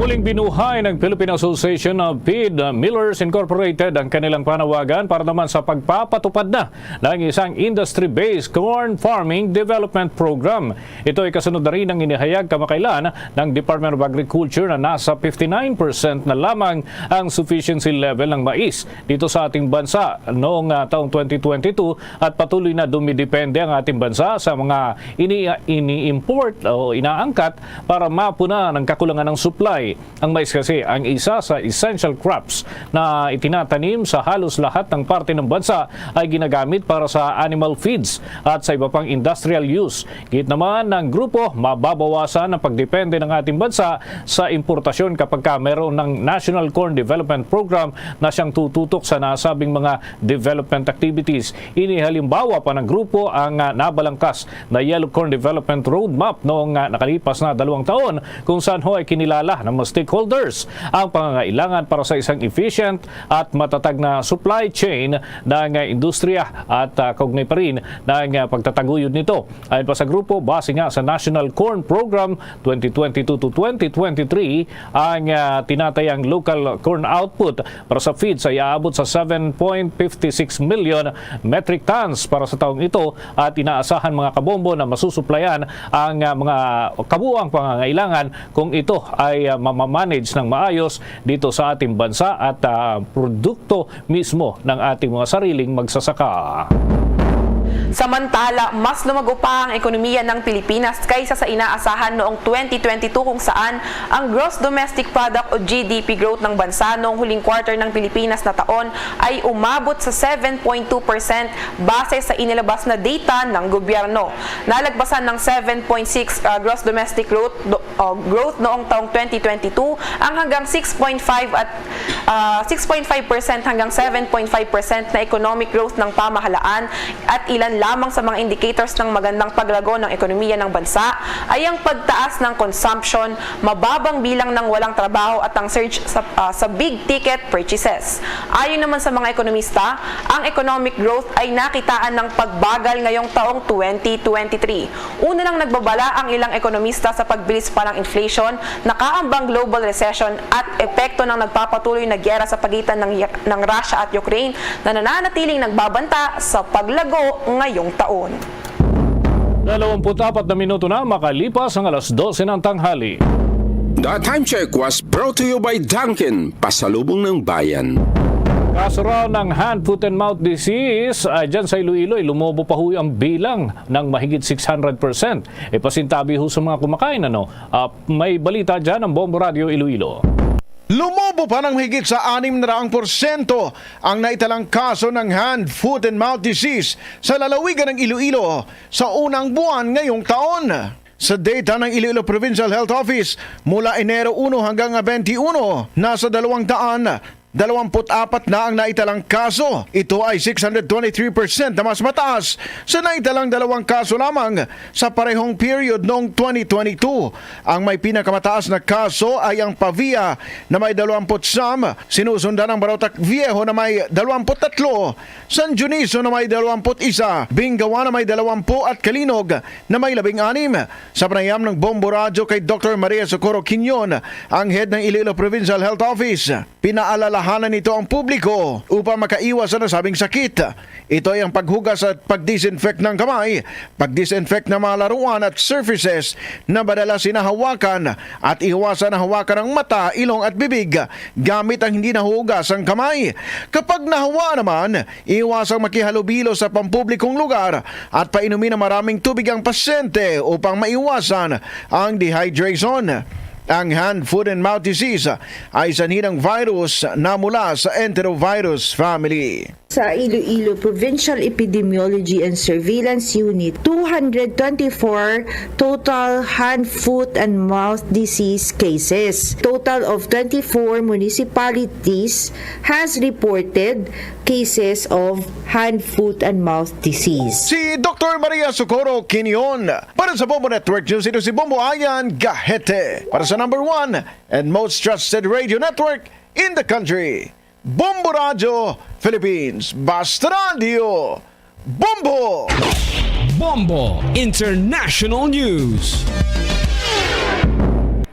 Muling binuhay ng Philippine Association of Feed Millers Incorporated ang kanilang panawagan para naman sa pagpapatupad na ng isang industry-based corn farming development program. Ito ay kasunod na rin ng inihayag kamakailan ng Department of Agriculture na nasa fifty-nine percent na lamang ang sufficiency level ng mais dito sa ating bansa noong ah, taong twenty twenty-two at patuloy na dumidepende ang ating bansa sa mga ini- ini-import o inaangkat para mapuna ng kakulangan ng supply. Ang mais kasi ang isa sa essential crops na itinatanim sa halos lahat ng parte ng bansa ay ginagamit para sa animal feeds at sa iba pang industrial use. Giit naman ng grupo, mababawasan ang pagdepende ng ating bansa sa importasyon kapag ka meron ng National Corn Development Program na siyang tututok sa nasabing mga development activities. Ini halimbawa pa ng grupo ang ah, nabalangkas na Yellow Corn Development Roadmap noong ah, nakalipas na dalawang taon, kung saan ho ay kinilala ng mga stakeholders ang pangangailangan para sa isang efficient at matatag na supply chain ng ah, industriya at ah, kaugnay pa rin ng ah, pagtataguyod nito. Ayon pa sa grupo, base nga sa National Corn Program twenty twenty-two to twenty twenty-three, ang ah, tinatayang local corn output para sa feeds ay aabot sa seven point fifty six million metric tons para sa taong ito at inaasahan, mga kabombo, na masusuplayan ang ah, mga kabuang pangangailangan kung ito ay ah, ma-manage ng maayos dito sa ating bansa at, ah, produkto mismo ng ating mga sariling magsasaka. Samantala, mas lumago pa ang ekonomiya ng Pilipinas kaysa sa inaasahan noong twenty twenty-two, kung saan ang gross domestic product o G D P growth ng bansa noong huling quarter ng Pilipinas na taon ay umabot sa seven point two percent base sa inilabas na data ng gobyerno. Nalagpasan ng seven point six, ah, gross domestic growth, do-, ah, growth noong taong twenty twenty-two ang hanggang six point five at, ah, six point five percent hanggang seven point five percent na economic growth ng pamahalaan, at ilan lamang sa mga indicators ng magandang paglago ng ekonomiya ng bansa ay ang pagtaas ng consumption, mababang bilang ng walang trabaho at ang surge sa, ah, sa big ticket purchases. Ayon naman sa mga ekonomista, ang economic growth ay nakitaan ng pagbagal ngayong taong twenty twenty-three. Una nang nagbabala ang ilang ekonomista sa pagbilis pa ng inflation, nakaambang global recession at epekto ng nagpapatuloy na giyera sa pagitan ng, ng Russia at Ukraine na nananatiling nagbabanta sa paglago ngayong taon. Dalawampu't apat na minuto na makalipas ang alas dose ng tanghali. The Time Check was brought to you by Dunkin, Pasalubong ng Bayan. Kaso raw ng hand, foot, and mouth disease, ah, dyan sa Iloilo, ay lumobo pa ho ang bilang ng mahigit six hundred percent. E, pasintabi ho sa mga kumakain, ano? Ah, may balita dyan ang Bombo Radio Iloilo. Lumobo pa ng mahigit sa anim na raang porsyento ang naitalang kaso ng hand, foot, and mouth disease sa lalawigan ng Iloilo sa unang buwan ngayong taon. Sa data ng Iloilo Provincial Health Office, mula Enero uno hanggang twenty-one, nasa dalawang daan dalawampu't apat na ang naitalang kaso. Ito ay six hundred twenty-three percent na mas mataas sa naitalang dalawang kaso lamang sa parehong period noong twenty twenty-two. Ang may pinakamataas na kaso ay ang Pavia na may dalawampu't siyam, sinusundan ang Barotac Viejo na may dalawampu't tatlo, San Dionisio na may dalawampu't isa, Bingawan na may dalawampu at Calinog na may labing anim. Sa panayam ng Bombo Radyo kay Doktor Maria Socorro Quinion, ang head ng Iloilo Provincial Health Office, pinaalalahanan nito ang publiko upang makaiwas sa nasabing sakit. Ito ay ang paghugas at pag-disinfect ng kamay, pag-disinfect ng mga laruan at surfaces na madalas hinahawakan, at iwasan ang hawakan ng mata, ilong at bibig gamit ang hindi nahuhugas ang kamay. Kapag nahawa naman, iwasang makihalubilo sa pampublikong lugar at painumin ng maraming tubig ang pasyente upang maiwasan ang dehydration. Ang hand, foot, and mouth disease ay sanhi ng virus na mula sa enterovirus family. Sa Iloilo Provincial Epidemiology and Surveillance Unit, two hundred twenty-four total hand, foot, and mouth disease cases. Total of twenty-four municipalities has reported cases of hand, foot, and mouth disease. Si Doktor Maria Socorro Quinion para sa Bombo Network News, ito si Bombo Ayan Gahete para sa number one and most trusted radio network in the country, Bombo Radyo Philippines. Basta Radyo, Bombo! Bombo International News.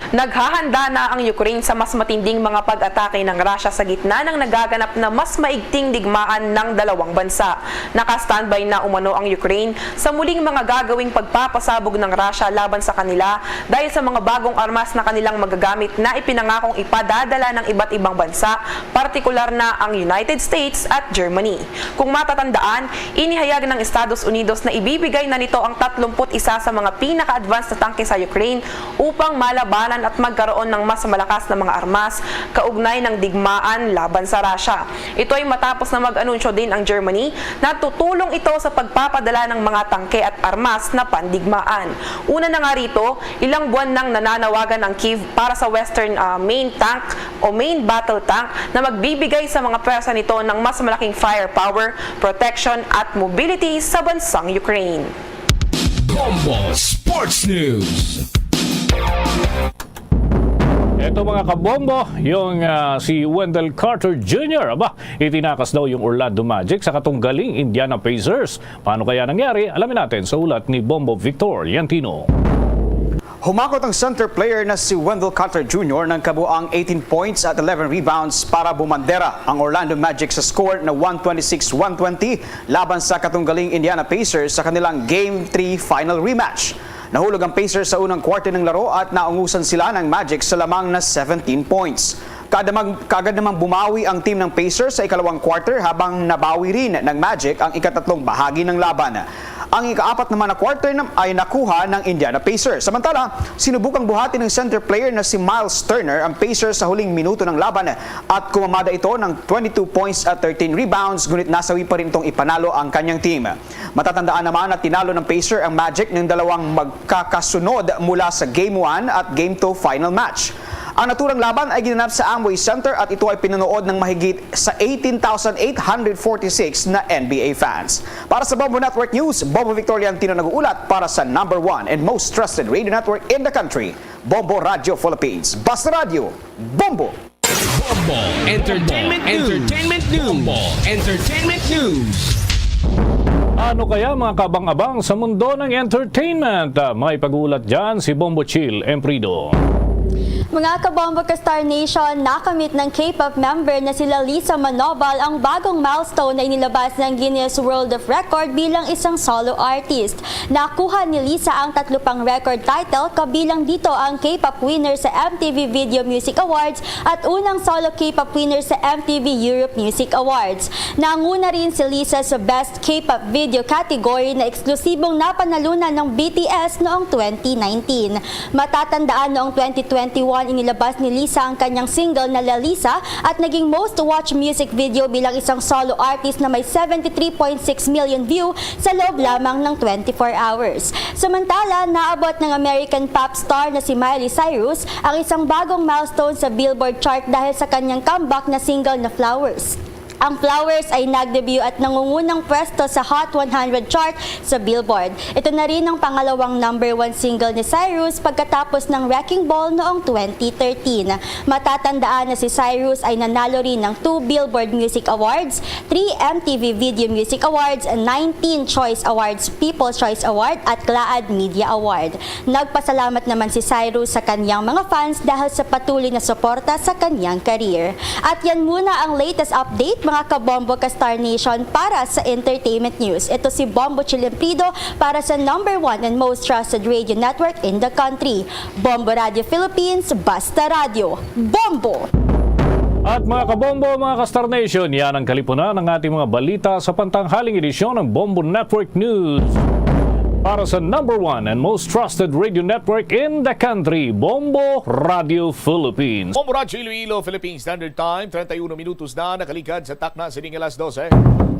Naghahanda na ang Ukraine sa mas matinding mga pag-atake ng Russia sa gitna ng nagaganap na mas maigting digmaan ng dalawang bansa. Naka-standby na umano ang Ukraine sa muling mga gagawing pagpapasabog ng Russia laban sa kanila dahil sa mga bagong armas na kanilang magagamit na ipinangakong ipadadala ng iba't ibang bansa, partikular na ang United States at Germany. Kung matatandaan, inihayag ng Estados Unidos na ibibigay na nito ang tatlumpu't isa sa mga pinaka-advanced na tangke sa Ukraine upang malabanan at magkaroon ng mas malakas na mga armas kaugnay ng digmaan laban sa Russia. Ito ay matapos na mag-anunsyo din ang Germany na tutulong ito sa pagpapadala ng mga tangke at armas na pandigmaan. Una na nga rito, ilang buwan nang nananawagan ang Kyiv para sa Western, ah, main tank o main battle tank na magbibigay sa mga pwersa nito ng mas malaking firepower, protection at mobility sa bansang Ukraine. Bombo Sports News. Eto, mga kabombo, yung, ah, si Wendell Carter Junior, aba, itinakas daw yung Orlando Magic sa katunggaling Indiana Pacers. Paano kaya nangyari? Alamin natin sa ulat ni Bombo Victor Yantino. Humakot ang center player na si Wendell Carter Junior ng kabuang eighteen points at eleven rebounds para bumandera ang Orlando Magic sa score na one twenty-six one twenty laban sa katunggaling Indiana Pacers sa kanilang Game three final rematch. Nahulog ang Pacers sa unang quarter ng laro at naungusan sila ng Magic sa lamang na seventeen points. Kada mag-, kaagad namang bumawi ang team ng Pacers sa ikalawang quarter, habang nabawi rin ng Magic ang ikatatlong bahagi ng laban. Ang ikaapat naman na quarter nam-, ay nakuha ng Indiana Pacers. Samantala, sinubukang buhati ng center player na si Myles Turner ang Pacers sa huling minuto ng laban at kumamada ito ng twenty-two points at thirteen rebounds, ngunit nasawi pa rin itong ipanalo ang kanyang team. Matatandaan naman na tinalo ng Pacers ang Magic ng dalawang magkakasunod mula sa Game one at Game two final match. Ang naturang laban ay ginanap sa Amway Center at ito ay pinanood ng mahigit sa eighteen thousand eight hundred forty-six na N B A fans. Para sa Bombo Network News, Bombo Victoria ang tino nag-uulat para sa number one and most trusted radio network in the country, Bombo Radio Philippines. Basta Radio, Bombo! Bombo Entertainment News. Entertainment News. Bombo Entertainment News. Ano kaya, mga kabang-abang, sa mundo ng entertainment? Ah, may pag-uulat dyan si Bombo Chill Emprido. Mga kabombo ka Star Nation, nakamit ng K-pop member na sila Lisa Manobal ang bagong milestone na inilabas ng Guinness World of Record bilang isang solo artist. Nakuha ni Lisa ang tatlo pang record title, kabilang dito ang K-pop winner sa M T V Video Music Awards at unang solo K-pop winner sa M T V Europe Music Awards. Nanguna rin si Lisa sa Best K-pop Video category na eksklusibong napanalunan ng B T S noong twenty nineteen. Matatandaan, noong twenty twenty-one, inilabas ni Lisa ang kanyang single na La Lisa at naging most watched music video bilang isang solo artist na may seventy-three point six million view sa loob lamang ng twenty-four hours. Samantala, naabot ng American pop star na si Miley Cyrus ang isang bagong milestone sa Billboard chart dahil sa kanyang comeback na single na Flowers. Ang Flowers ay nag-debut at nangungunang pwesto sa Hot one hundred chart sa Billboard. Ito na rin ang pangalawang number one single ni Cyrus pagkatapos ng Wrecking Ball noong twenty thirteen. Matatandaan na si Cyrus ay nanalo rin ng two Billboard Music Awards, three M T V Video Music Awards, nineteen Choice Awards, People's Choice Award at GLAAD Media Award. Nagpasalamat naman si Cyrus sa kanyang mga fans dahil sa patuloy na suporta sa kanyang career. At yan muna ang latest update, mga kabombo ka Star Nation, para sa entertainment news. Ito si Bombo Chilimprido para sa number one and most trusted radio network in the country, Bombo Radio Philippines, Basta Radio, Bombo! At mga kabombo, mga ka-Star Nation, yan ang kalipunan ng ating mga balita sa pantanghaling edisyon ng Bombo Network News. Para sa number one and most trusted radio network in the country, Bombo Radio Philippines. Bombo Radyo Iloilo, Philippine Standard Time, treinta y uno minutos na nakaligad sa takna sining alas dose.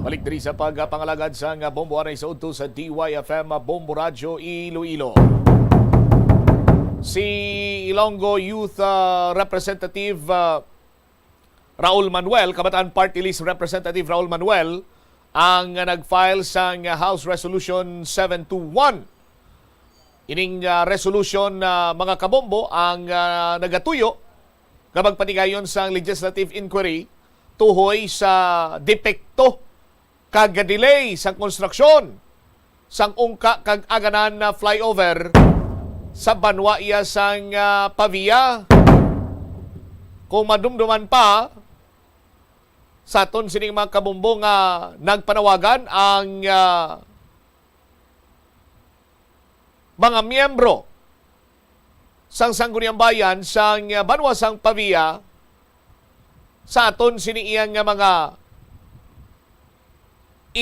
Balik diri sa pagpangalagad sang Bombo anay sa udto sa D Y F M, Bombo Radyo Iloilo. Si Ilonggo Youth, ah, Representative, ah, Raul Manuel, Kabataan Party List Representative Raul Manuel, ang nag-file sang House Resolution seven two one. Ining, ah, resolution, ah, mga kabombo, ang, ah, nagatuyo nga magpatigayon sang legislative inquiry tuhoy sa depekto kag delay sang konstruksyon sang Ungka kag Aganan na flyover sa banwa iya sang, ah, Pavia. Kung madumduman pa sa aton sining mga kabombo nga nagpanawagan ang, ah, mga miyembro sang Sangguniang Bayan sang, ah, banwa sang Pavia sa aton sini iyang nga mga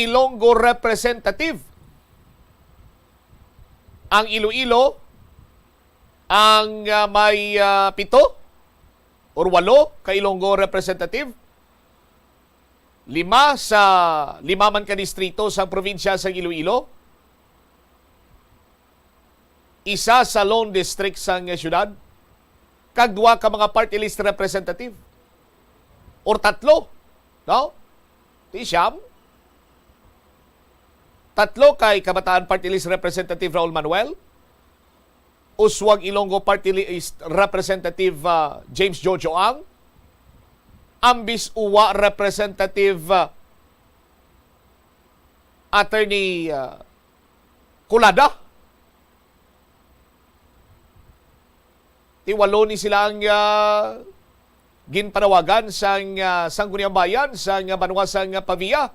Ilonggo representative. Ang Iloilo ang, ah, may, ah, pito or walo ka Ilonggo representative. Lima sa lima man ka distrito sa probinsya sa Iloilo. Isa sa lone district sang siyudad, kag duha ka mga party list representative. Or tatlo, no? Di siyam? Tatlo kay Kabataan Party List Representative Raul Manuel, Uswag Ilonggo Party List Representative, ah, James Jojo Ang, Ambis Uwa Representative, ah, Attorney, ah, Colada. Ti walo ni sila ang, ah, ginpanawagan sang, ah, Sangguniang Bayan sang, ah, banwa sang, ah, Pavia.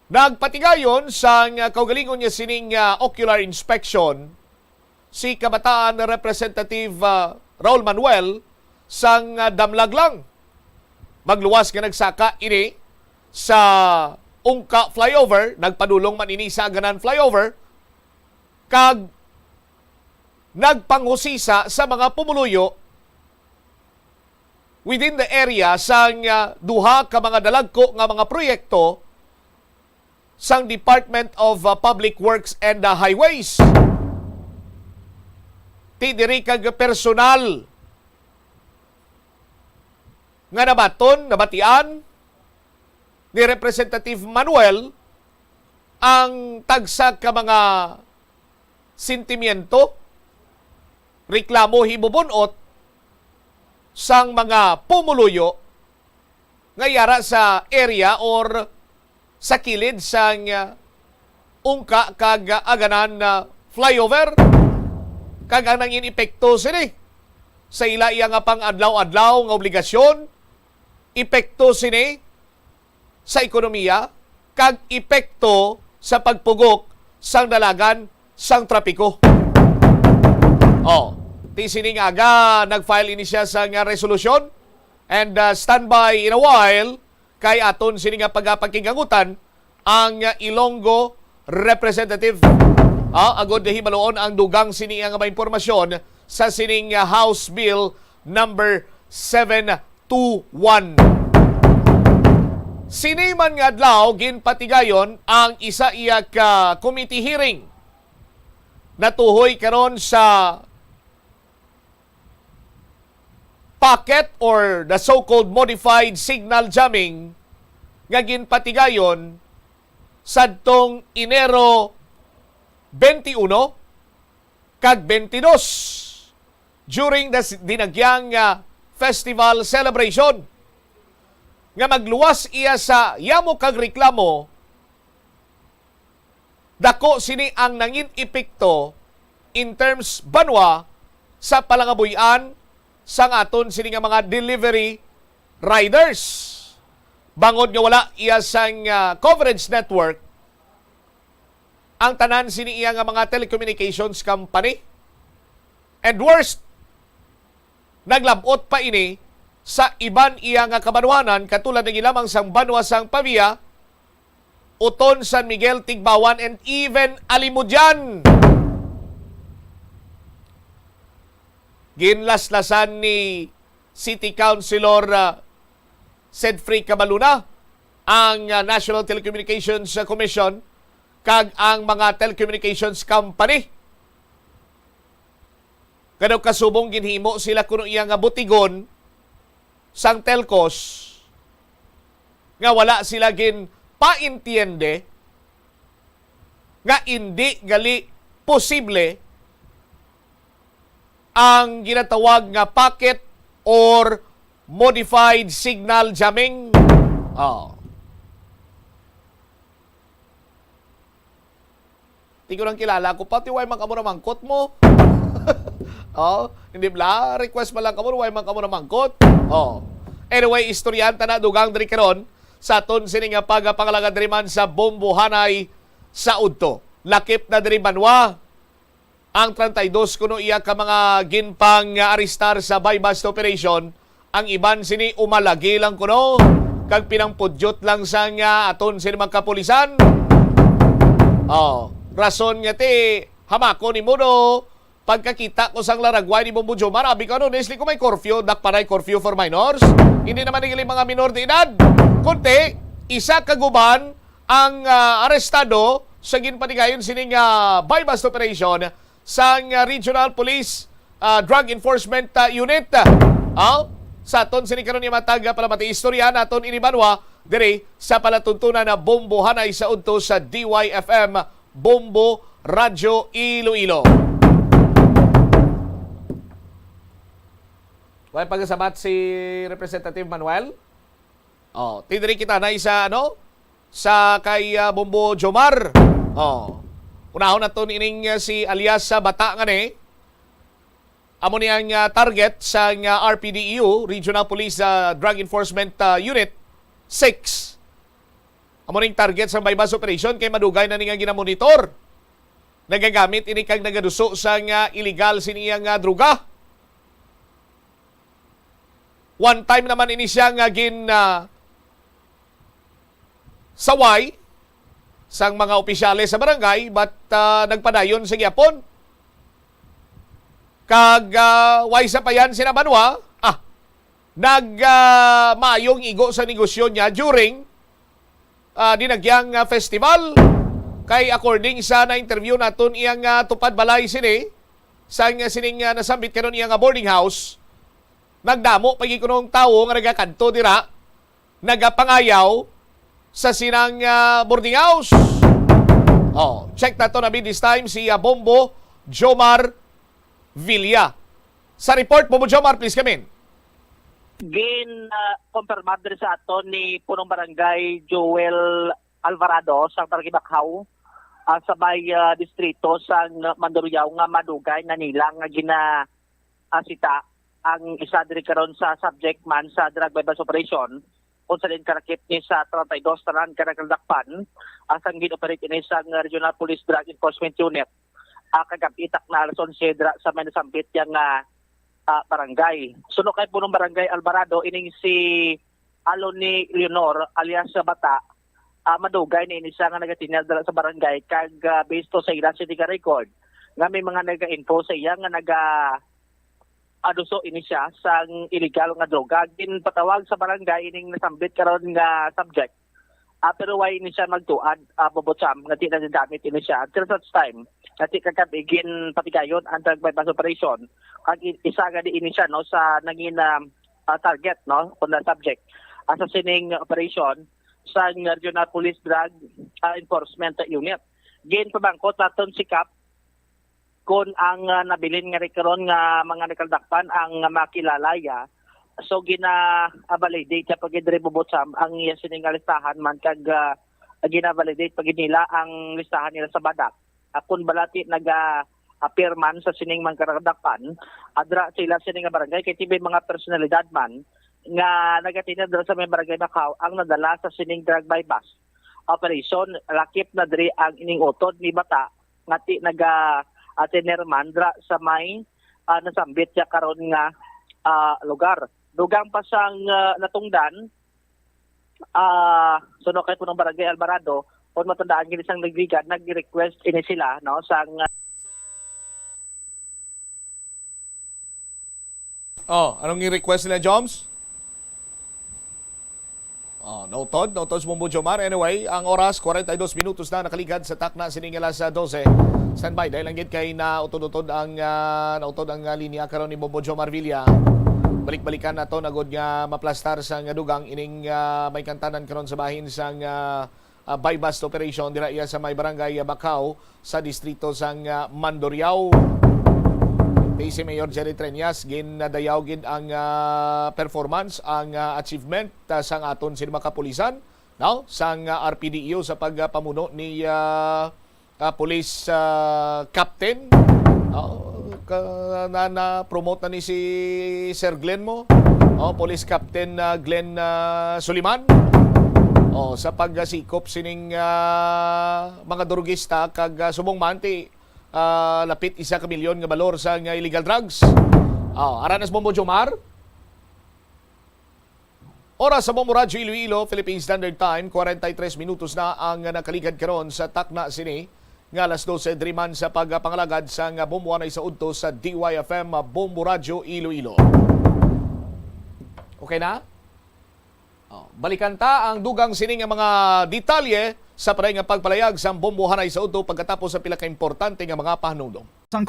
Nagpatigayon sang, ah, kaugalingon niya sining, ah, ocular inspection si Kabataan Representative, ah, Raul Manuel sang, ah, Damlag lang. Magluwas nga nagsaka ini sa Ungka Flyover, nagpadulong man ini sa Aganan Flyover, kag nagpanghusisa sa mga pumuluyo within the area sang, ah, duha ka mga dalagko nga mga proyekto sang Department of, ah, Public Works and, ah, Highways. Ti diri kag personal nga nabaton, nabatian ni Representative Manuel ang tagsa ka mga sentimiento, reklamo, hibubun-ot sang mga pumuluyo nga yara sa area or sa kilid sang, ah, Ungka kag Aganan, ah, flyover, kag ang nangin epekto sini sa ila iya nga pang-adlaw-adlaw nga obligasyon, epekto sini sa ekonomiya, kag epekto sa pagpugok sang dalagan sang trapiko. Oh, ti sining aga nag-file ini siya sang resolusyon, and, uh, stand by in a while kay aton sini nga pagapakighangutan ang Ilonggo representative. Ah, agod hibaluon ang dugang sini nga mga impormasyon sa sining, ah, House Bill number seven two one. Sini man nga adlaw ginpatigayon ang isa iya ka committee hearing. Natuhoy karon sa packet or the so-called modified signal jamming nga ginpatigayon sadtong Enero twenty-one kag twenty-dos during the s-, Dinagyang, ah, Festival Celebration, nga magluwas iya sa yamo kag reklamo. Dako sini ang nangin epekto in terms banwa sa palangabuy-an sang aton sini nga mga delivery riders, bangod nga wala iya sang, ah, coverage network ang tanan sini iya nga mga telecommunications company. And worst, naglab-ot pa ini sa iban iya nga kabanwanan, katulad na gid lamang sang banwa sang Pavia, Oton, San Miguel, Tigbawan, and even Alimodian. Ginlaslasan ni City Councilor, ah, Sedfrey Cabaluna ang, ah, National Telecommunications Commission kag ang mga telecommunications company. Kadaw kasubong ginhimo sila kuno iya nga butigon sang telcos nga wala sila ginpaintiende nga indi gali posible ang ginatawag nga packet or modified signal jamming. Oh. Di ko nang kilala ko pa, ti way man kamo namangkot mo. Oh, hindi bla, request pa lang kamo, way man kamo namangkot. Oh. Anyway, istoryahan ta na dugang diri karon sa aton sini nga pagpangalagad diri man sa Bombohanay sa udto. Lakip na diri banwa ang treinta y dos kuno iya ka mga ginpang-arestar sa buy-bust operation. Ang iban sini umalagi lang kuno kag pinangpudyot lang sang, ah, aton sini mga kapulisan. Oh, rason nga ti hamako ni Mudo pagkakita ko sang laragway ni Bombo Jomar, abi ko, ano, Nestle, ko may curfew, dakparay curfew for minors. Hindi naman nila mga minor de edad. Kunti, isa ka guban ang, ah, arestado sa ginpatigayon sining, ah, buy-bust operation sang, ah, Regional Police, ah, Drug Enforcement, ah, Unit. Ah, sa aton sini karon nga matag, ah, palamati istorya naton ini banwa diri sa palatuntunan na Bombohanay sa udto sa D Y F M, Bombo Radyo Iloilo. Way pagasabat si Representative Manuel? Oh, ti diri kita na sa, ano, sa kay, ah, Bombo Jomar. Oh. Unahon naton ining, ah, si alias sa bata nga ni. Amo ni ang, ah, target sa, ah, R P D E U, Regional Police, ah, Drug Enforcement, ah, Unit six. Amo ning target sa buy-bust operation kay madugay na ni nga ginamonitor. Nagagamit ini kag nagaduso sang, ah, illegal sini nga droga. One time naman ini siya nga gin, ah, saway sang mga opisyales sa barangay, but, ah, nagpadayon sa gihapon. Kag, ah, way sa payan sina Banwa, ah, nag, ah, maayong igo sa negosyo niya during, ah, dinagyang, ah, festival. Kay according sa na-interview naton iyang, ah, tupad balay sini, sang, ah, sining, ah, nasambit karon iyang, ah, boarding house, nagdamo pa gyud kunong tawo nga nagakadto dira, nagapangayaw sa sinang, ah, boarding house. Oh, check nato na this time si, ah, Bombo Jomar Villa. Sa report, Bombo Jomar, please come in. Gin, ah, confirmar diri sa aton ni Punong Barangay Joel Alvarado sa Barangay Bacau, ah, sa may, ah, distrito sang Mandurriao nga madugay na nila nga gina, ah, sita ang isa diri karon sa subject man sa drug buy-bust operation, kung sa din karakip ni sa treinta y dos tanan ka nagkaldakpan, ah, sang gin-operate ini sang Regional Police Drug Enforcement Unit, ah, kagab-i takna alas onse dira sa may nasambit yang, ah, ah, barangay. Suno kay Punong Barangay Alvarado, ining si Aloni Leonor alias sa Bata, ah, madugay na ini siya nga nagatinal dira sa barangay kag, ah, based to sa ila city ka record nga may mga naga-info sa iya nga naga aduso ini siya sang illegal nga droga. Ginpatawag sa barangay ining nasambit karon nga subject. Ah, pero why ini siya magtuad, ah, Bobo Cham, nga di nagagamit ini siya until such time nga di kagab-i ginpatigayon ang drug buy-bust operation. Ang i-, isa gani ini siya, no, sa nangin, ah, ah, target, no, kung na subject, ah, sa sining operation sa Regional Police Drug, ah, Enforcement Unit. Ginpamangkot naton si Kap kon ang, ah, nabilin nga ri karon nga mga nagkaldakpan ang makilala iya. So, gina-validate sa pagidribubotsam ang iya sini nga listahan man kag, ah, gina-validate pa gid nila ang listahan nila sa badak. Ah, kon balati naga-appear man sa sining mga nagkaldakpan, adra sila sini nga barangay kay tibay mga personalidad man nga nagatinad dira sa may barangay Macau ang nadala sa sining drug buy-bust operation. Lakip na diri ang ining utod ni Bata nga ti naga-, ah, tener man dira sa may, ah, nasambit siya karon nga, ah, lugar. Dugang pa sang, ah, natungdan, ah, suno kay Punong Barangay Alvarado, kung matandaan gid sang nagligad, nag-request ini sila, no, sang, ah, Oh, anong i-request nila, Joms? Oh, nautod, nautod si Bombo Jomar. Anyway, ang oras, kwarenta y dos minutos na nakaligad sa takna sining alas dose. Standby, dahil lang gid kay nautod-utod ang, ah, nautod ang, ah, linya karon ni Bombo Jomar Villa. Balik-balikan nato na gud nga maplastar sa nga dugang ining, ah, may kantanan karon sa bahin sang, ah, ah, buy-bust operation dira iya sa may barangay, ah, Bacau sa distrito sang, ah, Mandurriao. Vice Mayor Jerry Treñas, ginadayaw gid ang, ah, performance, ang, ah, achievement, ah, sang aton sini mga kapulisan, no? Sang, ah, R P D E O sa pagpamuno ni, ah, ah, Police, ah, Captain. Oh, ka-, na, na-promote na ni si Sir Glenn mo. Oh, Police Captain, ah, Glenn, ah, Suliman. Oh, sa pagsikop sining, ah, mga drugista kag, ah, subong man ti, ah, lapit isa ka milyon nga balor sa nga illegal drugs. Oh, aranas Bombo Jomar. Oras sa Bombo Radyo Iloilo, Philippine Standard Time, kwarenta y tres minutos na ang nakaligad karon sa takna sini nga alas dose, diri man sa pagpangalagad sang Bombo Anay sa Udto sa D Y F M Bombo Radyo Iloilo. Okay na? Oh, balikan ta ang dugang sini nga mga detalye sa paray nga pagpalayag sang Bombo Anay sa Udto pagkatapos sa pila ka importante nga mga pahanumdom. Sang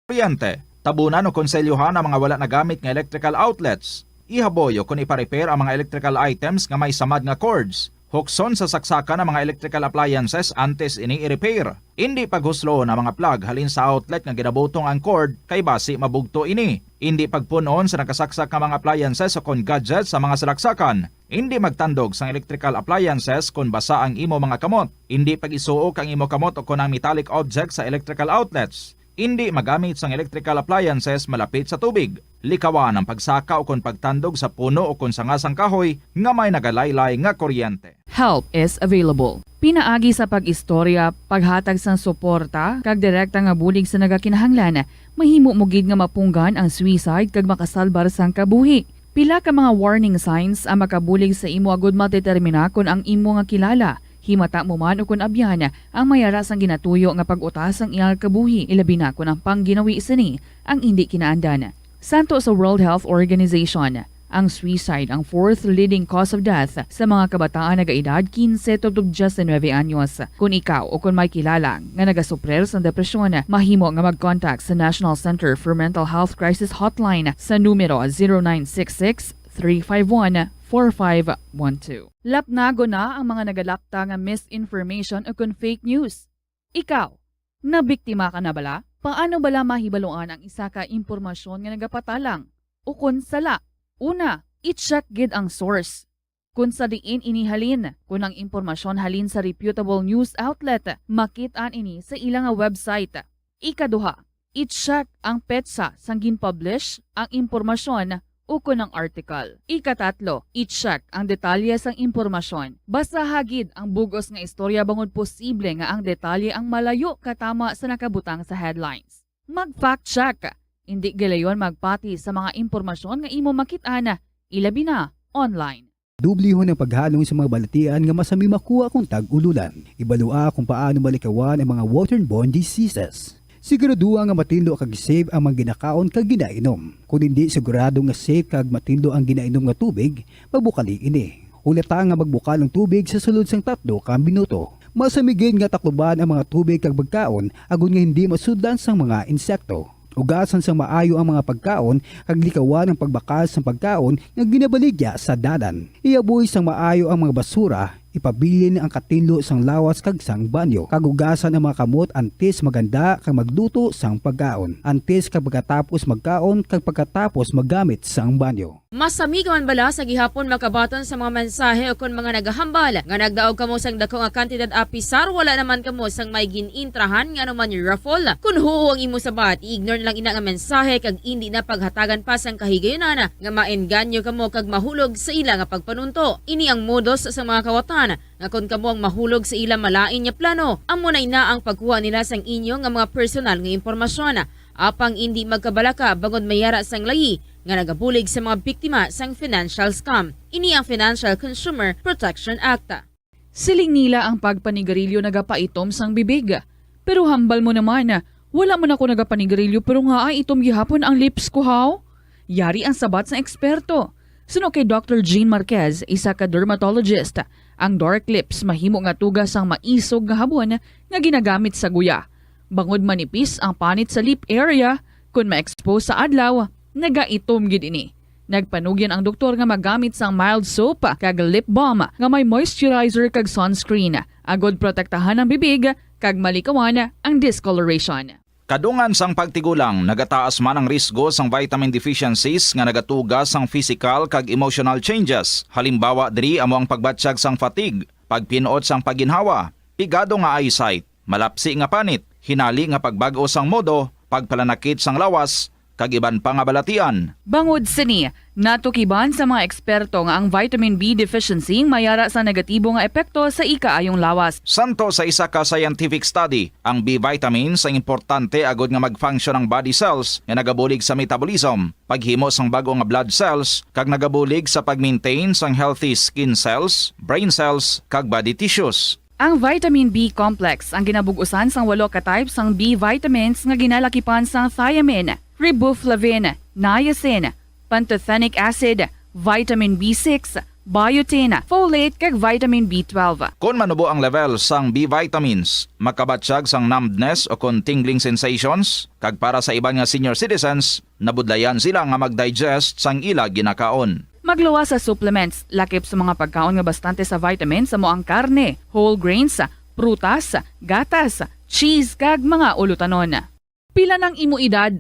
kuryente, tabunan o konselyohan ang mga wala nagamit nga electrical outlets. Ihaboy o kon ipa-repair ang mga electrical items nga may samad nga cords. Hukson sa saksakan ang mga electrical appliances antes ini i-repair. Indi paghusloon ang mga plug halin sa outlet nga ginabutong ang cord kay basi mabugto ini. Indi pagpun-on sa nakasaksak nga mga appliances o kon gadgets sa mga salaksakan. Indi magtandog sang electrical appliances kon basa ang imo mga kamot. Indi pag-isuok ang imo kamot o kon ang metallic object sa electrical outlets. Indi magamit sang electrical appliances malapit sa tubig. Likawan ang pagsaka ukon pagtandog sa puno ukon sanga sang kahoy nga may nagalaylay nga kuryente. Help is available. Pinaagi sa pag-istorya, paghatag sang suporta, kag direkta nga bulig sa nagakinahanglan, mahimo mo gid nga mapunggan ang suicide kag makasalbar sang kabuhi. Pila ka mga warning signs ang makabulig sa imo agud madetermina kon ang imo nga kilala, himata mo man ukon abyan, ang may ara sang ginatuyo nga pag-uta sang iyang kabuhi, ilabi na kon ang pangginawi sini ang indi kinaandan. Santo sa World Health Organization, ang suicide ang fourth leading cause of death sa mga kabataan nagaedad quince tubtob diecinuebe anyos. Kon ikaw o kon may kilala nga nagasuprir sang depresyon, mahimo nga mag-contact sa National Center for Mental Health Crisis Hotline sa numero zero nine six six, three five one, four five one two. Lapnagon na ang mga nagalapta nga misinformation o kon fake news. Ikaw, nabiktima ka na bala? Paano bala mahibaluan ang isa ka impormasyon nga nagapatalang ukon sala? Una, i-check gid ang source. Kon sa diin ini halin, kon ang impormasyon halin sa reputable news outlet, makit-an ini sa ila nga website. Ikaduha, i-check ang petsa sang gin-publish ang impormasyon ukon ang article. Ikatatlo, i-check ang detalye sang impormasyon. Basaha gid ang bug-os nga istorya bangod posible nga ang detalye ang malayo katama sa nakabutang sa headlines. Mag-fact check. Indi gilayon magpati sa mga impormasyon nga imo makit-an, ilabi na online. Dublihon ang paghalong sa mga balatian nga masami makuha kon tag-ululan. Ibalua kung paano malikawan ang mga waterborne diseases. Siguraduha nga matinlo kag safe ang mga ginakaon kag ginainom. Kon indi sigurado nga safe kag matinlo ang ginainom nga tubig, pabukali ini. Hulata nga magbukal ang tubig sa sulod sang tatlo ka minuto. Masami gid nga takluban ang mga tubig kag pagkaon agod nga hindi masudlan sang mga insekto. Ugasan sang maayo ang mga pagkaon kag likawan ang pagbakal sang pagkaon nga ginabaligya sa dalan. Iaboy sang maayo ang mga basura, ipabilin ang katinlo sang lawas kag sang banyo, kag ugasan ang mga kamot antes maghanda kag magluto sang pagkaon, antes kag pagkatapos magkaon kag pagkatapos maggamit sang banyo. Masami ka man bala sa gihapon makabaton sa mga mensahe ukon mga nagahambal nga nagdaog kamo sang dako nga kantidad apisar wala naman kamo sang may gin-intrahan nga anuman raffle? Kon huo ang imo sabat, i-ignore na lang ina nga mensahe kag indi na paghatagan pa sang kahigayunan nga maengganyo kamo kag mahulog sa ila nga pagpanunto. Ini ang modus sa mga kawatan nga kon kamo ang mahulog sa ila malain nga plano, amo na ina ang pagkuha nila sang inyo nga mga personal nga impormasyon. Apang indi magkabalaka bangod may ara sang layi nga nagabulig sa mga biktima sang financial scam. Ini ang Financial Consumer Protection Act. Siling nila ang pagpanigarilyo nagapaitom sang bibig. Pero hambal mo naman, wala man ako nagapanigarilyo pero ngaa itom gihapon ang lips ko, haw? Yari ang sabat sang eksperto. Suno kay Doctor Jean Marquez, isa ka dermatologist, ang dark lips mahimo nga tuga sang maisog nga habon nga ginagamit sa guya. Bangod manipis ang panit sa lip area, kon ma-expose sa adlaw, nagaitom gid ini. Nagpanugyan ang doktor nga magamit sang mild soap kag lip balm nga may moisturizer kag sunscreen, agod protektahan ang bibig kag malikawan ang discoloration. Kadungan sang pagtigulang, nagataas man ang risgo sang vitamin deficiencies nga nagatuga sang physical kag emotional changes. Halimbawa diri amo ang pagbatyag sang fatigue, pagpin-ot sang pagginhawa, pigado nga eyesight, malapsi nga panit, hinali nga pagbag-o sang modo, pagpalanakit sang lawas, kag iban pa nga balatian. Bangod sini, natukiban sa mga eksperto nga ang vitamin B deficiency may ara sa negatibo nga epekto sa ikaayong lawas. Santo sa isa ka scientific study, ang B vitamins ang importante agod nga mag-function ang body cells nga nagabulig sa metabolism, paghimo sang bag-o nga blood cells, kag nagabulig sa pag-maintain sang healthy skin cells, brain cells, kag body tissues. Ang vitamin B complex ang ginabug-usan sang walo ka type sang B vitamins nga ginalakipan sang thiamine, riboflavin, niacin, pantothenic acid, vitamin B six, biotin, folate, kag vitamin B twelve. Kon manubo ang level sang B vitamins, makabatyag sang numbness o kon tingling sensations, kag para sa iban nga senior citizens, nabudlayan sila nga mag-digest sang ila ginakaon. Magluwas sa supplements, lakip sa mga pagkaon nga bastante sa vitamins amo ang karne, whole grains, prutas, gatas, cheese, kag mga ulutanon. Pila nang imo edad?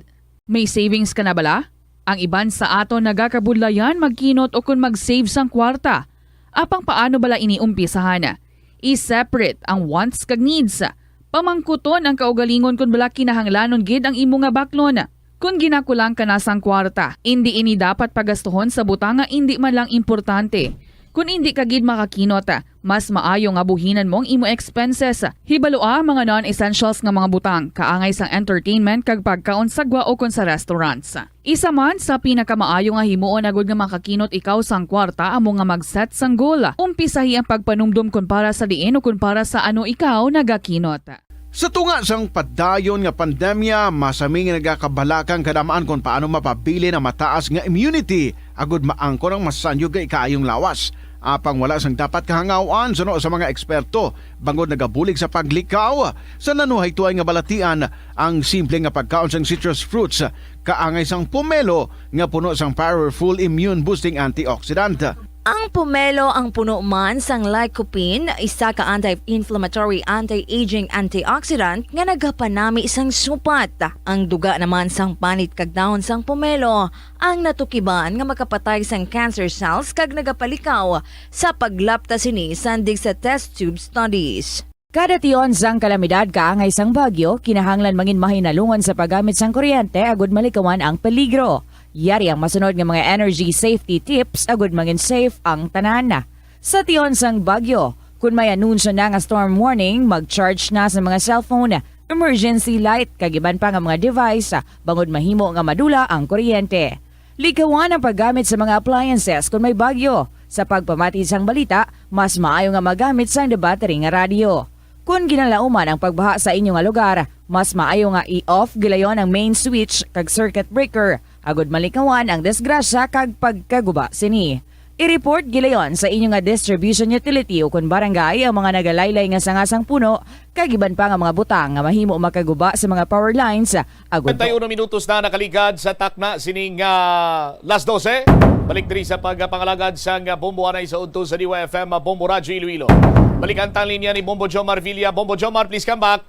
May savings ka na bala? Ang iban sa aton nagakabudlayan magkinot o kon mag-save sang kwarta. Apang paano bala ini umpisahan? I-separate ang wants kag needs. Pamangkuton ang kaugalingon kon bala kinahanglanon gid ang imo nga baklon. Kon ginakulang ka na sang kwarta, indi ini dapat pagastuhon sa butang nga indi man lang importante. Kon indi ka gid makakinot, mas maayo nga buhinan mo ang imo expenses. Hibalua ang mga non-essentials nga mga butang, kaangay sang entertainment kag pagkaon sa gwa ukon sa restaurants. Isa man sa pinakamaayo nga himuon agud nga makakinot ikaw sang kwarta amo nga mag-set sang goal. Umpisahi ang pagpanumdom kon para sa diin o kon para sa ano ikaw nagakinot. Sa tunga sang padayon nga pandemya, masami nga nagakabalaka ang kadam-an kon paano mapabilin ang mataas nga immunity agud maangkon ang masanyog nga ikaayong lawas. Apang wala sang dapat kahangaw-an suno sa mga eksperto, bangod nagabulig sa paglikaw sa nanuhaytoy nga balatian ang simple nga pagkaon sang citrus fruits, kaangay sang pomelo nga puno sang powerful immune boosting antioxidant. Ang pomelo ang puno man sang lycopene, isa ka anti-inflammatory, anti-aging antioxidant nga nagapanami sang supat. Ang duga naman sang panit kag dahon sang pomelo ang natukiban nga makapatay sang cancer cells kag nagapalikaw sa paglapta sini sandig sa test tube studies. Kada tion sang kalamidad kaangay sang bagyo, kinahanglan mangin mahinalungan sa paggamit sang kuryente agud malikawan ang peligro. Yari ang masunod nga mga energy safety tips agud mangin safe ang tanan. Sa tion sang bagyo, kun may anunsyo na nga storm warning, mag-charge na sa mga cellphone, emergency light, kag iban pa nga mga device, bangod mahimo nga madula ang kuryente. Likawan ang paggamit sa mga appliances kon may bagyo. Sa pagpamati sang balita, mas maayo nga magamit sang debattery nga radyo. Kon ginalauman ang pagbaha sa inyo nga lugar, mas maayo nga i-off gilayon ang main switch kag circuit breaker, agud malikawan ang disgrasya kag pagkaguba sini. I-report gilayon sa inyo nga distribution utility o kon barangay ang mga nagalaylay nga sanga sang puno kag iban pa nga mga butang nga mahimo makaguba sa mga power lines, agud. Treinta y uno minutos na nakaligad sa takna sining, ah, las dose. Balik diri sa pagpangalagad sang Bombo anay sa udto sa D Y F M, Bombo Radyo Iloilo. Balikan ta ang linya ni Bombo Jomar Villa. Bombo Jomar, please come back.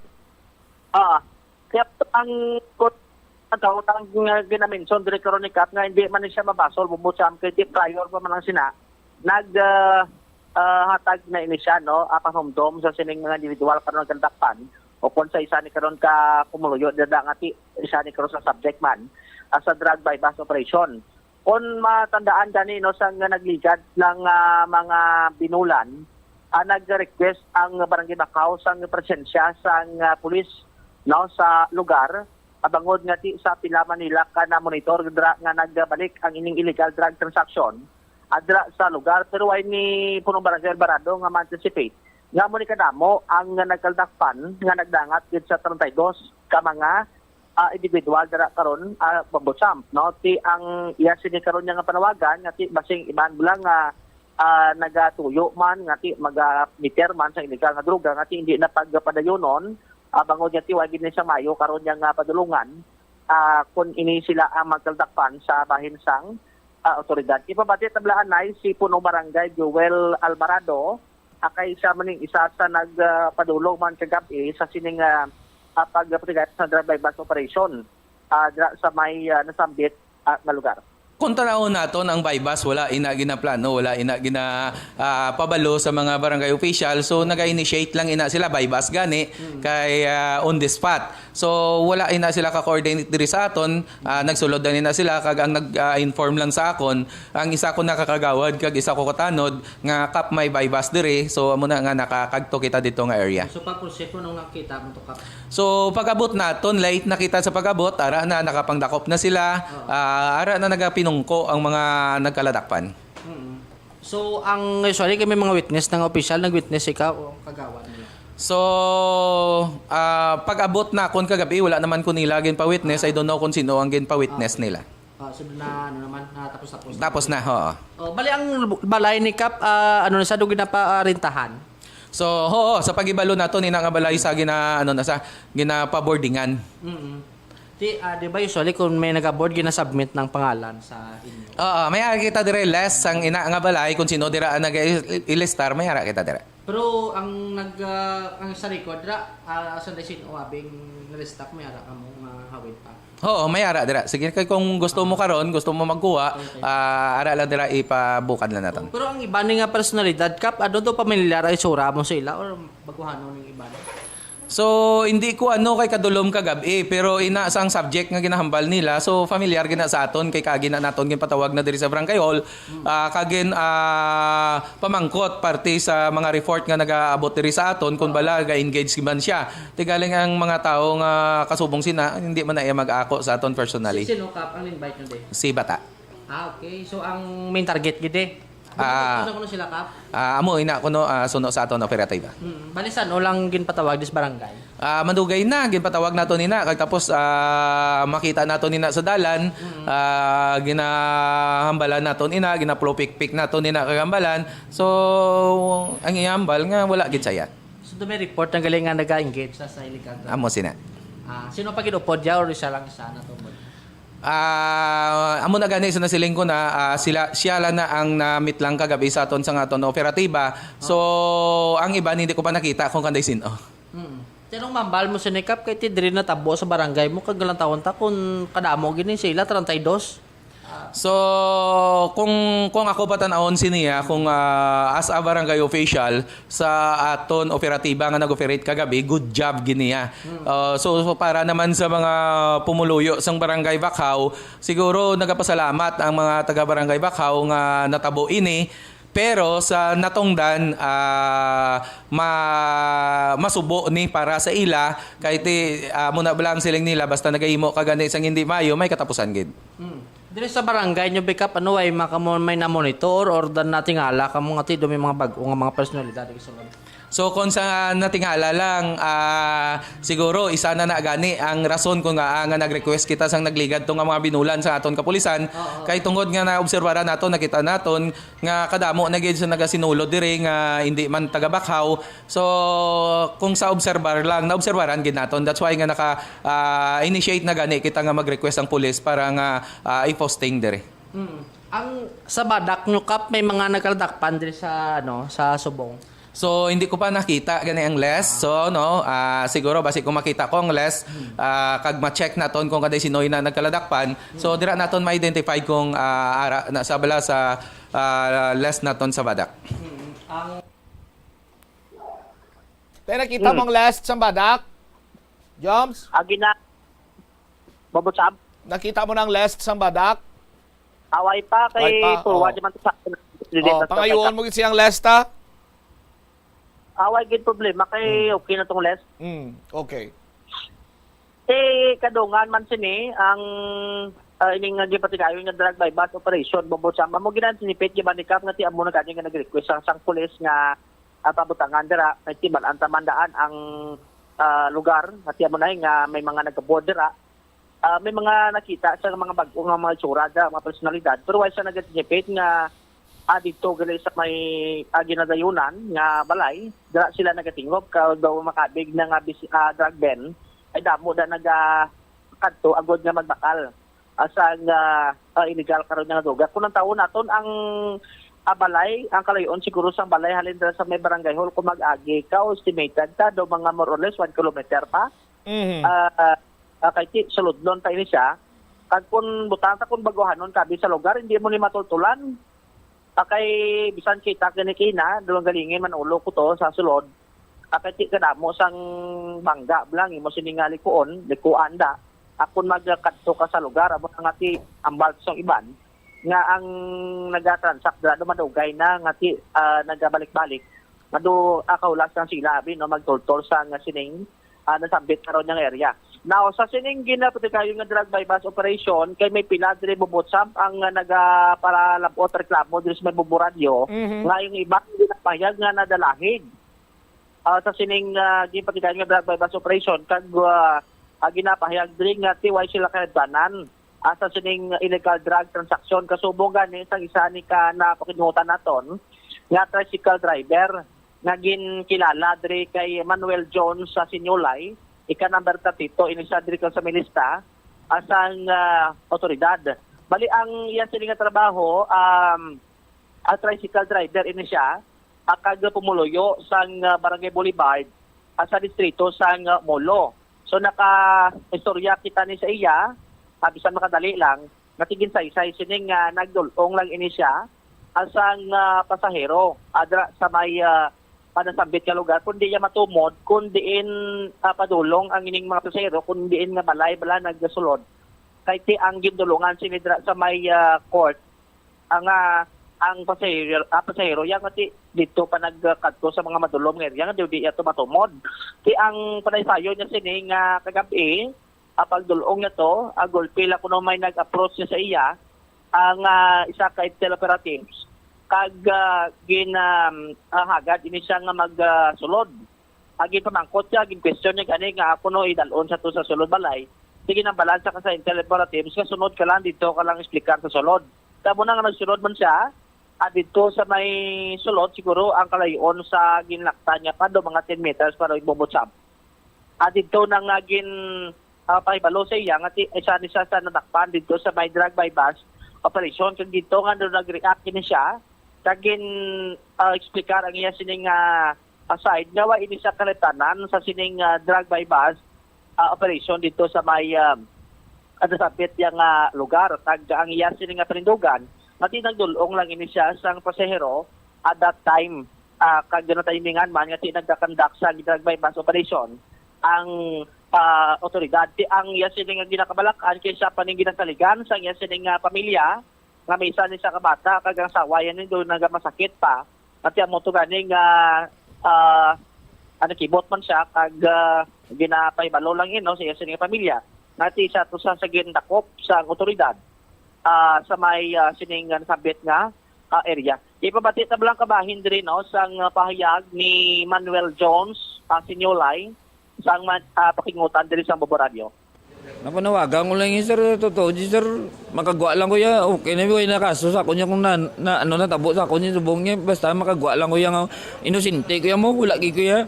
Ah, kaya ang kot-, ang tao, ang, uh, ginamention diri karon ni Kap nga hindi man siya mabasol, Bombo Sam, kay di prior pa man lang sina. Nag, ah, ah, hatag na ini siya, no, ah, panumdom sa sining mga individual karon nagkandakpan o kung sa isa ni karon ka pumuluyo dada nga ti isa ni karon sa subject man, ah, sa drug buy-bust operation. Kung matandaan gani, no, sa nga nagligad lang, ah, mga binulan, ah, nag-request ang Barangay Bacau sang presensya sang, ah, pulis, no, sa lugar, ah, bangod nga ti sa pila man nila ka na-monitor dra nga nagbalik ang ining illegal drug transaction, ah, dra sa lugar. Pero way ni Punong Barangay Alvarado nga ma-anticipate nga amo ni kadamo ang nagkaldakpan nga nagdangat gid sa treinta y dos ka mga, ah, individual dira karon, ah, Bombo Sam, no? Ti ang iya sini karon niya nga panawagan nga ti basing iban lang nga, ah, nagatuyo man nga ti maga-meter man sa illegal nga droga nga ti hindi na pagpadayonon, ah, bangod nga ti wa gid ni sa Mayo karon niya nga padulungan, ah, kun ini sila ang magkaldakpan sa bahin sang, ah, awtoridad. Ipabati tablaan nay si Punong Barangay Joel Alvarado, ah, kay siya man ning isa sa nag, ah, padulong man kagab-i sa sining, ah, ah, pagpatigayat sa drive-by bus operation, ah, dira sa may, ah, nasambit, ah, nga lugar. Kung tanawon naton ang buy-bust, wala ina ginaplano, wala ina gina, ah, pabalo sa mga barangay official. So, naga-initiate lang ina sila, buy-bust gani, kay, ah, on the spot. So, wala ina sila ka-coordinate diri sa aton. Ah, nagsulod na ina sila, kag ang nag, ah, inform lang sa akon, ang isa ko nakakagawad, kag isa ko katanod, nga Kap may buy-bust diri. So, amo na nga nakakagto kita dito nga area. So, pag-proceed mo nung nakita mo to, Kap? So, pag-abot naton, late na kita sa pag-abot, ara na, nakapangdakop na sila, ah, ara na nagapinungko ang mga nagkaladakpan. Mm. So, ang usually kay may mga witness na nga opisyal, nag-witness ikaw o ang kagawad mo lang? So, ah, pag-abot nakon kagabi, wala naman ko nila ginpa-witness. I don't know kung sino ang ginpa-witness nila. Ah, so na, ano naman, na tapos-tapos na. Tapos na, oo. Oh, bali ang balay ni Kap, ah, ano na sa, do ginaparintahan? So, oo, sa pag-ibalo naton, ina nga balay sa gina-, ano na sa, ginapabordingan. Mm-mm. Ti, ah, di ba usually kung may nag-abort, ginasubmit ng pangalan sa inyo? Oo, may ara kita dire, less ang ina nga balay, kung sino dira ang nag-ilistar, may ara kita dire. Pero ang nag, ah, ang sa record ra, ah, sa Daisin o abing nalistak, may ara ka mo nga hawid pa? Oo, may ara dira. Sige, kay kung gusto mo karon, gusto mo magkuha, okay, ah, ara lang dira, ipabukad lang naton. Oh, pero ang iba ni nga personalidad, Kap, ano to, pamilyar ay sura mo sa ila or baguhano ning iba? So, hindi ko ano kay kadulom kagab-i, pero ina sa ang subject nga ginahambal nila, so familiar gina sa aton kay kagi na naton ginpatawag na diri sa barangay hall, ah, kagin ah, pamangkot parte sa mga report nga nagaabot diri sa aton kung bala ga-engage man siya. Tigaling ang mga tawo nga kasubong sina, hindi man na iya mag-ako sa aton personally. Si sino, Kap, ang invite nyo, de? Si Bata. Ah, okay. So, ang main target gid, eh. Ah. Ano, ano sila, Kap? Ah, amo ina kuno, ah, suno sa aton operatiba. Mm. Bali, saan o lang ginpatawag dis barangay? Ah, madugay na, ginpatawag nato nina. Kag tapos, ah, makita nato nina sa dalan, ah, ginahambalan nato nina, ginapulupikpik nato nina kag hambalan. So, ang ihambal nga wala gid saya. So, do may report nga gali nga naga-engage sa, sa illegal drugs? Amo sina. Ah, sino pa gid upod ya or isa lang sa natumod? Ah, amo na gani sa nasiling ko na, ah, sila, siya lang na ang namitlang kagabi sa aton sa aton operatiba. So, ang iban hindi ko pa nakita kung kanday sino. Hmm. Tinong mambal mo sini, Kap, kay ti diri natabo sa barangay mo, kag galantawon ta kung kadamo gini sila, treinta y dos. So, kung, kung ako patanawon siniya, kung, ah, as a barangay official, sa aton operatiba nga nag-operate kagabi, good job gid niya. Uh, so, so, para naman sa mga pumuluyo sang Barangay Bakhaw, siguro nagapasalamat ang mga taga Barangay Bakhaw nga natabo ini. Pero sa natungdan, ah, ma-, masubo ni para sa ila, kay ti, ah, amo na bala ang siling nila, basta nagahimo ka gani sang hindi maayo, may katapusan gid. Hmm. Diri sa barangay nyo, Bikap, ano, way maka-, may namonitor or da-, natingala ka mo nga ti do may mga bag-o nga mga personalidad diri sa sulod? So, kung sa natingala lang, ah, siguro isa na na gani ang rason kung nga, nga nag-request kita sang nagligad to nga mga binulan sa aton kapulisan. Oo. Kay tungod nga naobserbaran naton, nakita naton nga kadamo na gid sa nagasinulod diri nga hindi man taga Bakhaw. So, kung sa obserbar lang, naobserbaran gid naton. That's why nga naka, ah, initiate na gani kita nga mag-request ang pulis para nga, ah, i-posting diri. Mm. Ang sa Badak nyo, Kap, may mga nagkaladakpan diri sa, ano, sa Subong? So, hindi ko pa nakita gani ang list. So, no, ah, siguro basi kung makita ko ang list, ah, kag ma-check naton kung kaday sinoy na nagkaladakpan. So, dira naton ma-identify kung, ah, ara, na, sa bala sa, ah, list naton sa Badak. Mm. Ang Tay, nakita mo ang list sang Badak? Joms? Agi na. Babot sa Nakita mo na ang list sang Badak? Away pa kay Away pa, forward oh. Naman sa Oh, pangayuon mo gid siyang list, ha? Away gid problema kay Hmm. Okay na tong list. Mm, okay. Eh, kadungan man sini ang, ah, ining nga gipatigayon nga drug buy-bust operation, Bobo Sam. Amo gid ang sinipit, gibanikap nga ti amo na gani nga nag-request sang, sang pulis nga, ah, pabutangan dira, kay ti mal-an ta man daan ang, ah, lugar, nga ti amo na nga may mga nagabod dira. Ah, may mga nakita sa mga bag-o nga mga itsura dira, mga personalidad, pero wala siya nag-anticipate nga, ah, dito gali sa may, ah, ginadayunan nga balay, dira sila nagatingog, ka daw makabig na nga bis-, ah, drug den, ay damo na naga-, kadto agod nga magbakal, ah, sa nga, ah, illegal karon nga duga. Kung ang tawo naton ang, ah, balay, ang kalayon siguro sang balay halin dira sa may barangay hall, kung mag-agi ka, estimated ta do mga more or less one kilometer pa. Mhm. Ah, ah, kay ti-, sulodlon ta ini siya. Kag kun butang ta kun baguhanon kabi sa lugar, hindi mo ni matultulan. Ah, kay bisan kita kini kina, dulang galingi man ulo ko to sa sulod. Ah, kay ti kadamo sang bangga bala ang imo sini nga likuon, likuan da. Ah, kun magkadto ka sa lugar, amo na nga ti ambal sang iban nga ang nagatransact dira, do madugay na nga ti, ah, nagabalik-balik. Madu-, ah, kahulas lang sila, abi, no, magtultol sa nga sining, ah, nasambit karon nga area. Now, sa sining ginapatikayon nga drug buy-bust operation, kay may pila diri, Bobotsab, ang, ah, nagaparalabot reklamo diri sa may Buburadyo, Mhm. Nga yung iba ginapahayag nga nadalahig, ah, sa sining, ah, ginapatikayon nga drug buy-bust operation, kag, ah, ah, ginapahayag diri nga ti way sila kahibdanan, ah, sa sining illegal drug transaction. Kasubong gani sang isa ni ka napakinutan naton nga tricycle driver nga ginkilala diri kay Manuel Jones sa Sinyulay, ika number thirty-two, ini siya diri ka sa milista, ah, sang, ah, otoridad. Bali, ang iya sini nga trabaho, um, ang tricycle driver ini siya, ah, kag pumuluyo sang, ah, Barangay Boulevard, ah, sa distrito sang, ah, Molo. So, naka-istorya kita ni sa iya, ah, bisan makadali lang, natiginsaysay sining, ah, nagdul-ong lang ini siya, ah, sang, ah, pasahero, ah, dira sa may, ah, ah, nasambit nga lugar, kung di iya matumod, kung diin, ah, padulong ang ining mga pasahero, kung diin nga balay bala nagsulod. Kay ti ang gindulungan sini dira sa may, ah, court, ang, ah, ang pasahero, ah, pasahero, yang ti dito pa nagkadto sa mga madulom nga area, nga di, di ato matumod. Ti ang panaysayon niya sini nga kagab-i, ah, pagdulong niya to, ah, gulpi lang kuno may nag-approach niya sa iya, ang, ah, isa ka intel operatives, kag, ah, gin, um, ah, hagad ini siya nga mag, ah, sulod. Ah, ginpamangkot siya, gin-question niya gani nga ako no idalon sa to sa sulod balay. Sige nang balansa ka sa intel operatives nga sunod ka lang dito ka lang explicar sa sulod. Tamo na nga nagsulod man siya, ah, dito sa may sulod siguro ang kalayon sa ginlaktan niya pa do mga ten meters para ibubutsab. Ah, dito na nga gin, ah, pahibalo sa iya nga ti-, isa ni siya sa nadakpan dito sa may drug buy bust operation. Kag dito nga nag-react kini siya, kag gin, ah, explicar ang iya sining, ah, ah, side nga wa ini siya kalitanan sa sining, ah, drug buy bust, ah, operation dito sa may, ah, ah, nasabit niya nga lugar. Kag ang iya sining nga panindugan, nga ti nagdul-ong lang ini siya sang pasahero at that time, ah, kag ginatimingan man nga ti nagkakandak sa drug buy bust operation ang, ah, otoridad. Ti ang iya sini nga ginakabalakan kay siya pa ning ginasaligan sa iya sini nga pamilya, nga may isa ni siya ka bata, kag ang sawa yan nindo nagamasakit pa. At amo to gani nga, ah, ano, kibot man siya, kag, ah, ginapahibalo lang yun, no, sa iya sini nga pamilya. Nga ti siya to sa, sa gindakop sa otoridad, ah, sa may, ah, sining, ah, nasabit nga, ah, area. Ipabati ta lang kabahin diri, no, sang, ah, pahayag ni Manuel Jones, ah, Sinyolay, sang man, ah, pakingutan diri sang Bobo Radio. Napanawagan ko lang yun, sir. Totoo, di, sir. Makagwa lang ko ya. Okay na, way na kaso sa akon niya kung na, na, ano, natabo sa akon yung subong niya. Basta makagwa lang ko ya nga inosente ko ya mo. Wala gid ko ya.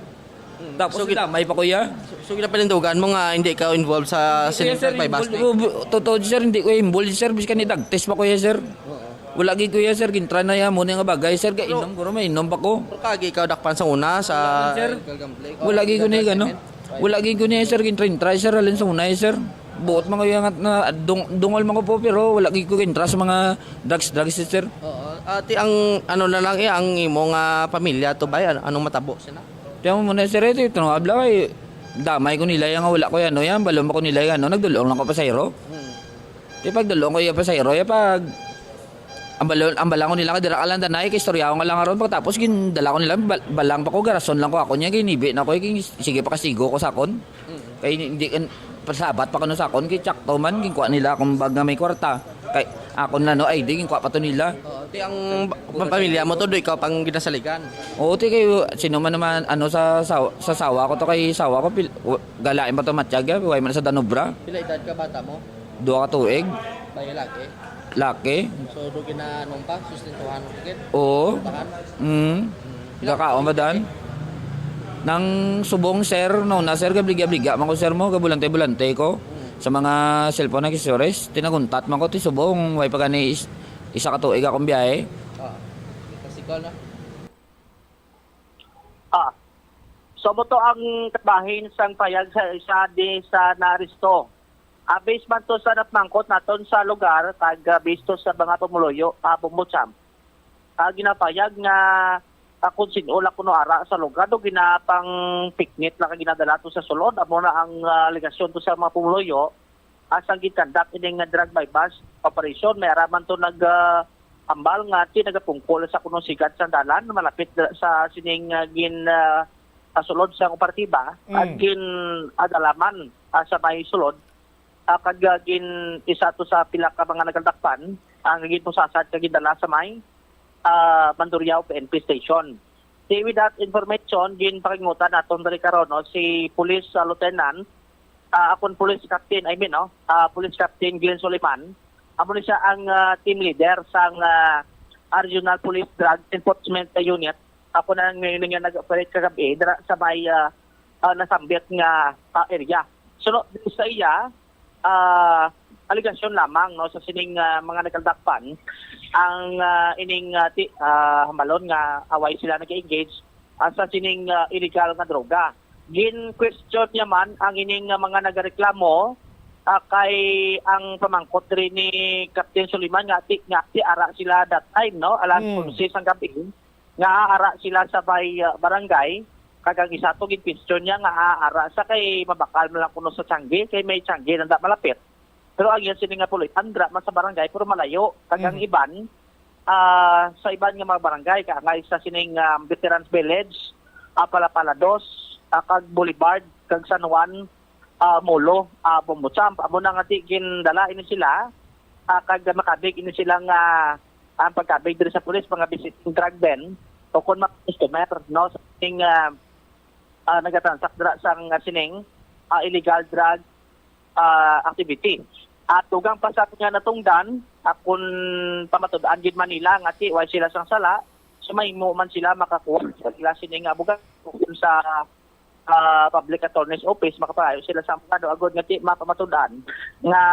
Tapos So, gid- damay pa ko ya. So, so ginapanindugan mo nga hindi ka involved sa Hindi ko ya, sir, sining buy bust involved. ni? Bu-, bu-, totoo, sir, hindi ko involved, sir. Bisan ni tag-test pa ko ya, sir. Wala gid ko ya, sir. Gintra na ya mo nga bagay, sir. Kay Pero inom ko, may inom pa ko. Pero kagi ikaw dakpan sa una sa Wala, sir. illegal gambling? Wala gid ko ni, ano? Wala gid ko ni, sir, gin-try, try, sir, halin sa una, eh, sir. Buot man ko yung nga, na, dung-, dungol man ko po, pero wala gid ko gin-try sa mga drugs, drugs, eh, sir. Oo. Ati, ang ano na lang, eh, ang imo nga pamilya to ba, ano, anong matabo sila? Tiyan mo muna, sir, ito, ito, nga abla, eh, damay ko nila, yung wala ko, yan, no, yan, balon ba ko nila, yan, no, nagdulong lang ko pasahero. Hmm. Di pag dulong ko, yung pasahero, yung pag, ang balon, ang balang ko nila, kadira ka lang, danay, kay istorya ko nga lang aron, pagkatapos, gindala ko nila, bal-, balang pa ko, garason lang ko, ako niya, ginibi na ko, eh, gin-, sige, pakasigo ko sa akon. Mm. Kay hindi kan pasabat pa kuno sa akon kay tsakto man ginkuha nila akong bag nga may kwarta. Kay akon na no I D ginkuha pa to nila. Oo, ti ang ba-, pamilya mo to, do ikaw pang ginasaligan? Oo, ti kay sino man naman ano sa sa, sa sawa ko to kay sawa ko pil, w-, galain pa to matyag ya, way man sa danubra. Pila edad ka bata mo? Duha ka tuig. Bayi, laki? Laki. So, do ginaanong pa? Sustentuhan mo kagid? Oo. Tahan? Mm. Pila Gakaon ba dan? Nang subong, sir, no, na, sir, gabligya-bligya man ko, sir, mo, gabulante-bulante ko. Mm. Sa mga cellphone na kisores, tinaguntat man ko, ti subong, way pa gani is-, isa ka tuig akong biyahe. Ah. Kasi ikaw na. Ah. So, mo to ang kabahin sang payag sa isa di sa naaresto. Ah, based man to sa napamangkot naton sa lugar, kag, ah, based to sa mga pumuluyo, ah, Bombo Champ. Ah, ginapayag nga, ah, kung sin-o lang kuno ara sa lugar, do ginapang piknit lang kag ginadala to sa sulod, amo na ang, ah, alegasyon to sa mga pumuluyo. Ah, sa ginkandak ining nga drug buy bust operation, may ara man to nag, ah, ambal nga ti nagapungkol sa kunong sigad sang dalan malapit sa sining, ah, gin, ah, ah, sulod sa kooperatiba, Mm. at gin-adalaman, ah, sa may sulod, ah, kag, ah, gin-, isa to sa pila ka mga nagkadakpan ang ginpusasad kag gindala sa may, ah, Mandurriao P N P Station. Ti with that information, ginpakingutan naton diri karon, no, si Police, ah, Lieutenant, ah, akon Police Captain, I mean, no, ah, Police Captain Glenn Soliman, amo ni siya ang, ah, team leader sang, ah, Regional Police Drug Enforcement Unit. Ako na ang ngayon nga nag-operate kagabi dira sa may, ah, ah, nasambit nga, ah, area. So, no, sa iya, ah, alegasyon lamang, no, sa sining, ah, mga nagkadakpan ang, ah, ining, ah, ti-, ah, hambalon nga away sila nag-engage, ah, sa sining, ah, illegal nga droga. Gin-question niya man ang ining, ah, mga nagareklamo, ah, kay ang pamangkot diri ni Captain Suliman nga ti, nga ti ara sila that time, no, alas Mm. onse sang gabi. nga aara sila sa may, ah, barangay, kag ang isa to gin-question niya nga aara sa kay mabakal man lang kuno sa tiyangge, kay may tiyangge nanda malapit. Pero ang iya sini nga pulit, andra man sa barangay, pero malayo. Kag ang Mhm. iban, ah, sa iban nga mga barangay, kaangay sa sining, ah, Veterans Village, ah, Palapala dos, ah, kag Boulevard, kag San Juan, ah, Molo, ah, Bombo Champ. Amo na nga ti gindala ini sila, ah, kag makabig ini sila nga ang pagkabig diri sa pulis, mga visiting drug den, o kung mga customer, no, sa sining, ah, ah, nagatransak dira sang, ah, sining, ah, illegal drug, ah, activity. At dugang pa sa nga natungdan, ah, kung pamatud-an gid man nila nga ti way sila sang sala, so mahimo man sila makakuha sa sila sining abogado kung sa, ah, public attorney's office, makapangayo sila sa abogado agud nga ti mapamatud-an nga,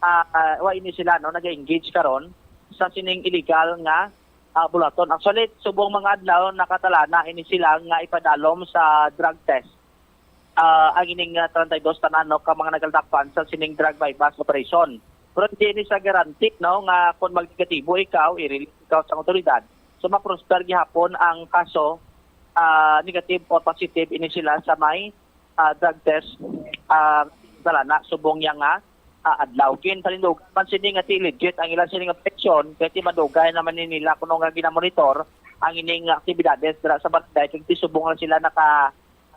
ah, ah, wa ini sila, no, nag-engage karon sa sining illegal nga, ah, bulaton. Actually, subong mga adlaw, nakatalana ini sila nga ipadalom sa drug test, ah, ang ining, ah, treinta y dos tanan, no, ka mga nagaldakpan sa sining drug buy-bust operation. Pero hindi ini sa guarantee, no, nga kung mag-negatibo ikaw, i-release ikaw sa awtoridad. So, ma-prosper gihapon ang kaso, ah, negative or positive ini sila sa may, ah, drug test, ah, talana subong niya nga, ah, adlaw. Kin kalindugan man sini nga ti legit ang ilang sining operasyon, kay ti madugay naman ni nila kuno nga ginamonitor ang ining aktibidades dira sa barangay, kag ti subong lang sila naka-,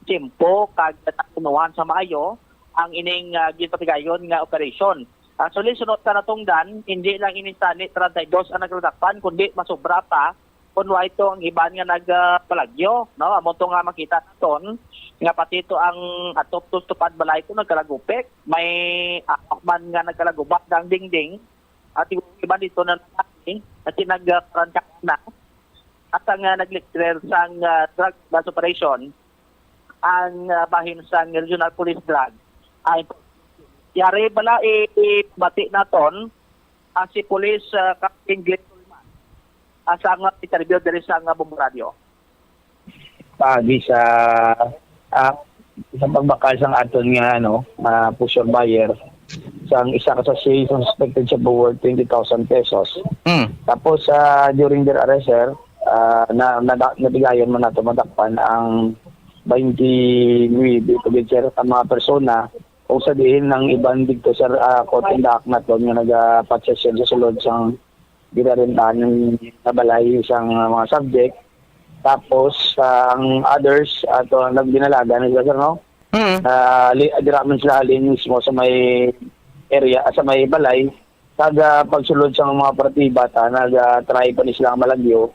simpo kag natapunuhan sa maayo ang ining, ah, ginpatigayon nga operasyon. Ah, actually, sunod sa natungdan, hindi lang ini sani treinta y dos ang nagladakpan, kundi masubra pa kun wa ito ang iban nga nag, ah, palagyo, no? Amo to nga makita naton nga pati ito ang atop to tupad balay ko nagkalagupik, may, ah, man nga nagkalagubad ang dingding, at yung iban dito na nagkakaroon na. At ang, ah, nag-declare sang, ah, drug bust operation ang, ah, bahin sang Regional Police Drug. Ay, yari bala i-, ibati naton, ah, si Police, ah, Captain Glenn Tolman, ah, sa nga interview diri sa nga Bombo Radio. Paagi sa, ah, sa pagbakal sang aton nga, ano, ah, poseur buyer, sang isa ka sachet sang suspected shabu worth twenty thousand pesos. Mm. Tapos, ah, during their arrest, sir, ah, na, na, natigayon man nato madakpan ang twenty-nine pa gid, sir, ka mga persona, o sa diin ang iban dito, sir, ah, caught in the act naton nga nagapatsesyon sa sulod sang ginarentahan nga balay sang mga subject. Tapos, ah, ang others, ato ang nagdinalaga na sila, sir, no? Mm. Ah, li-, dira man sila halin mismo sa may area, sa may balay. Kag, ah, pagsulod sa mga partiba, ta, nag, ah, try pa ni sila nga malagyo.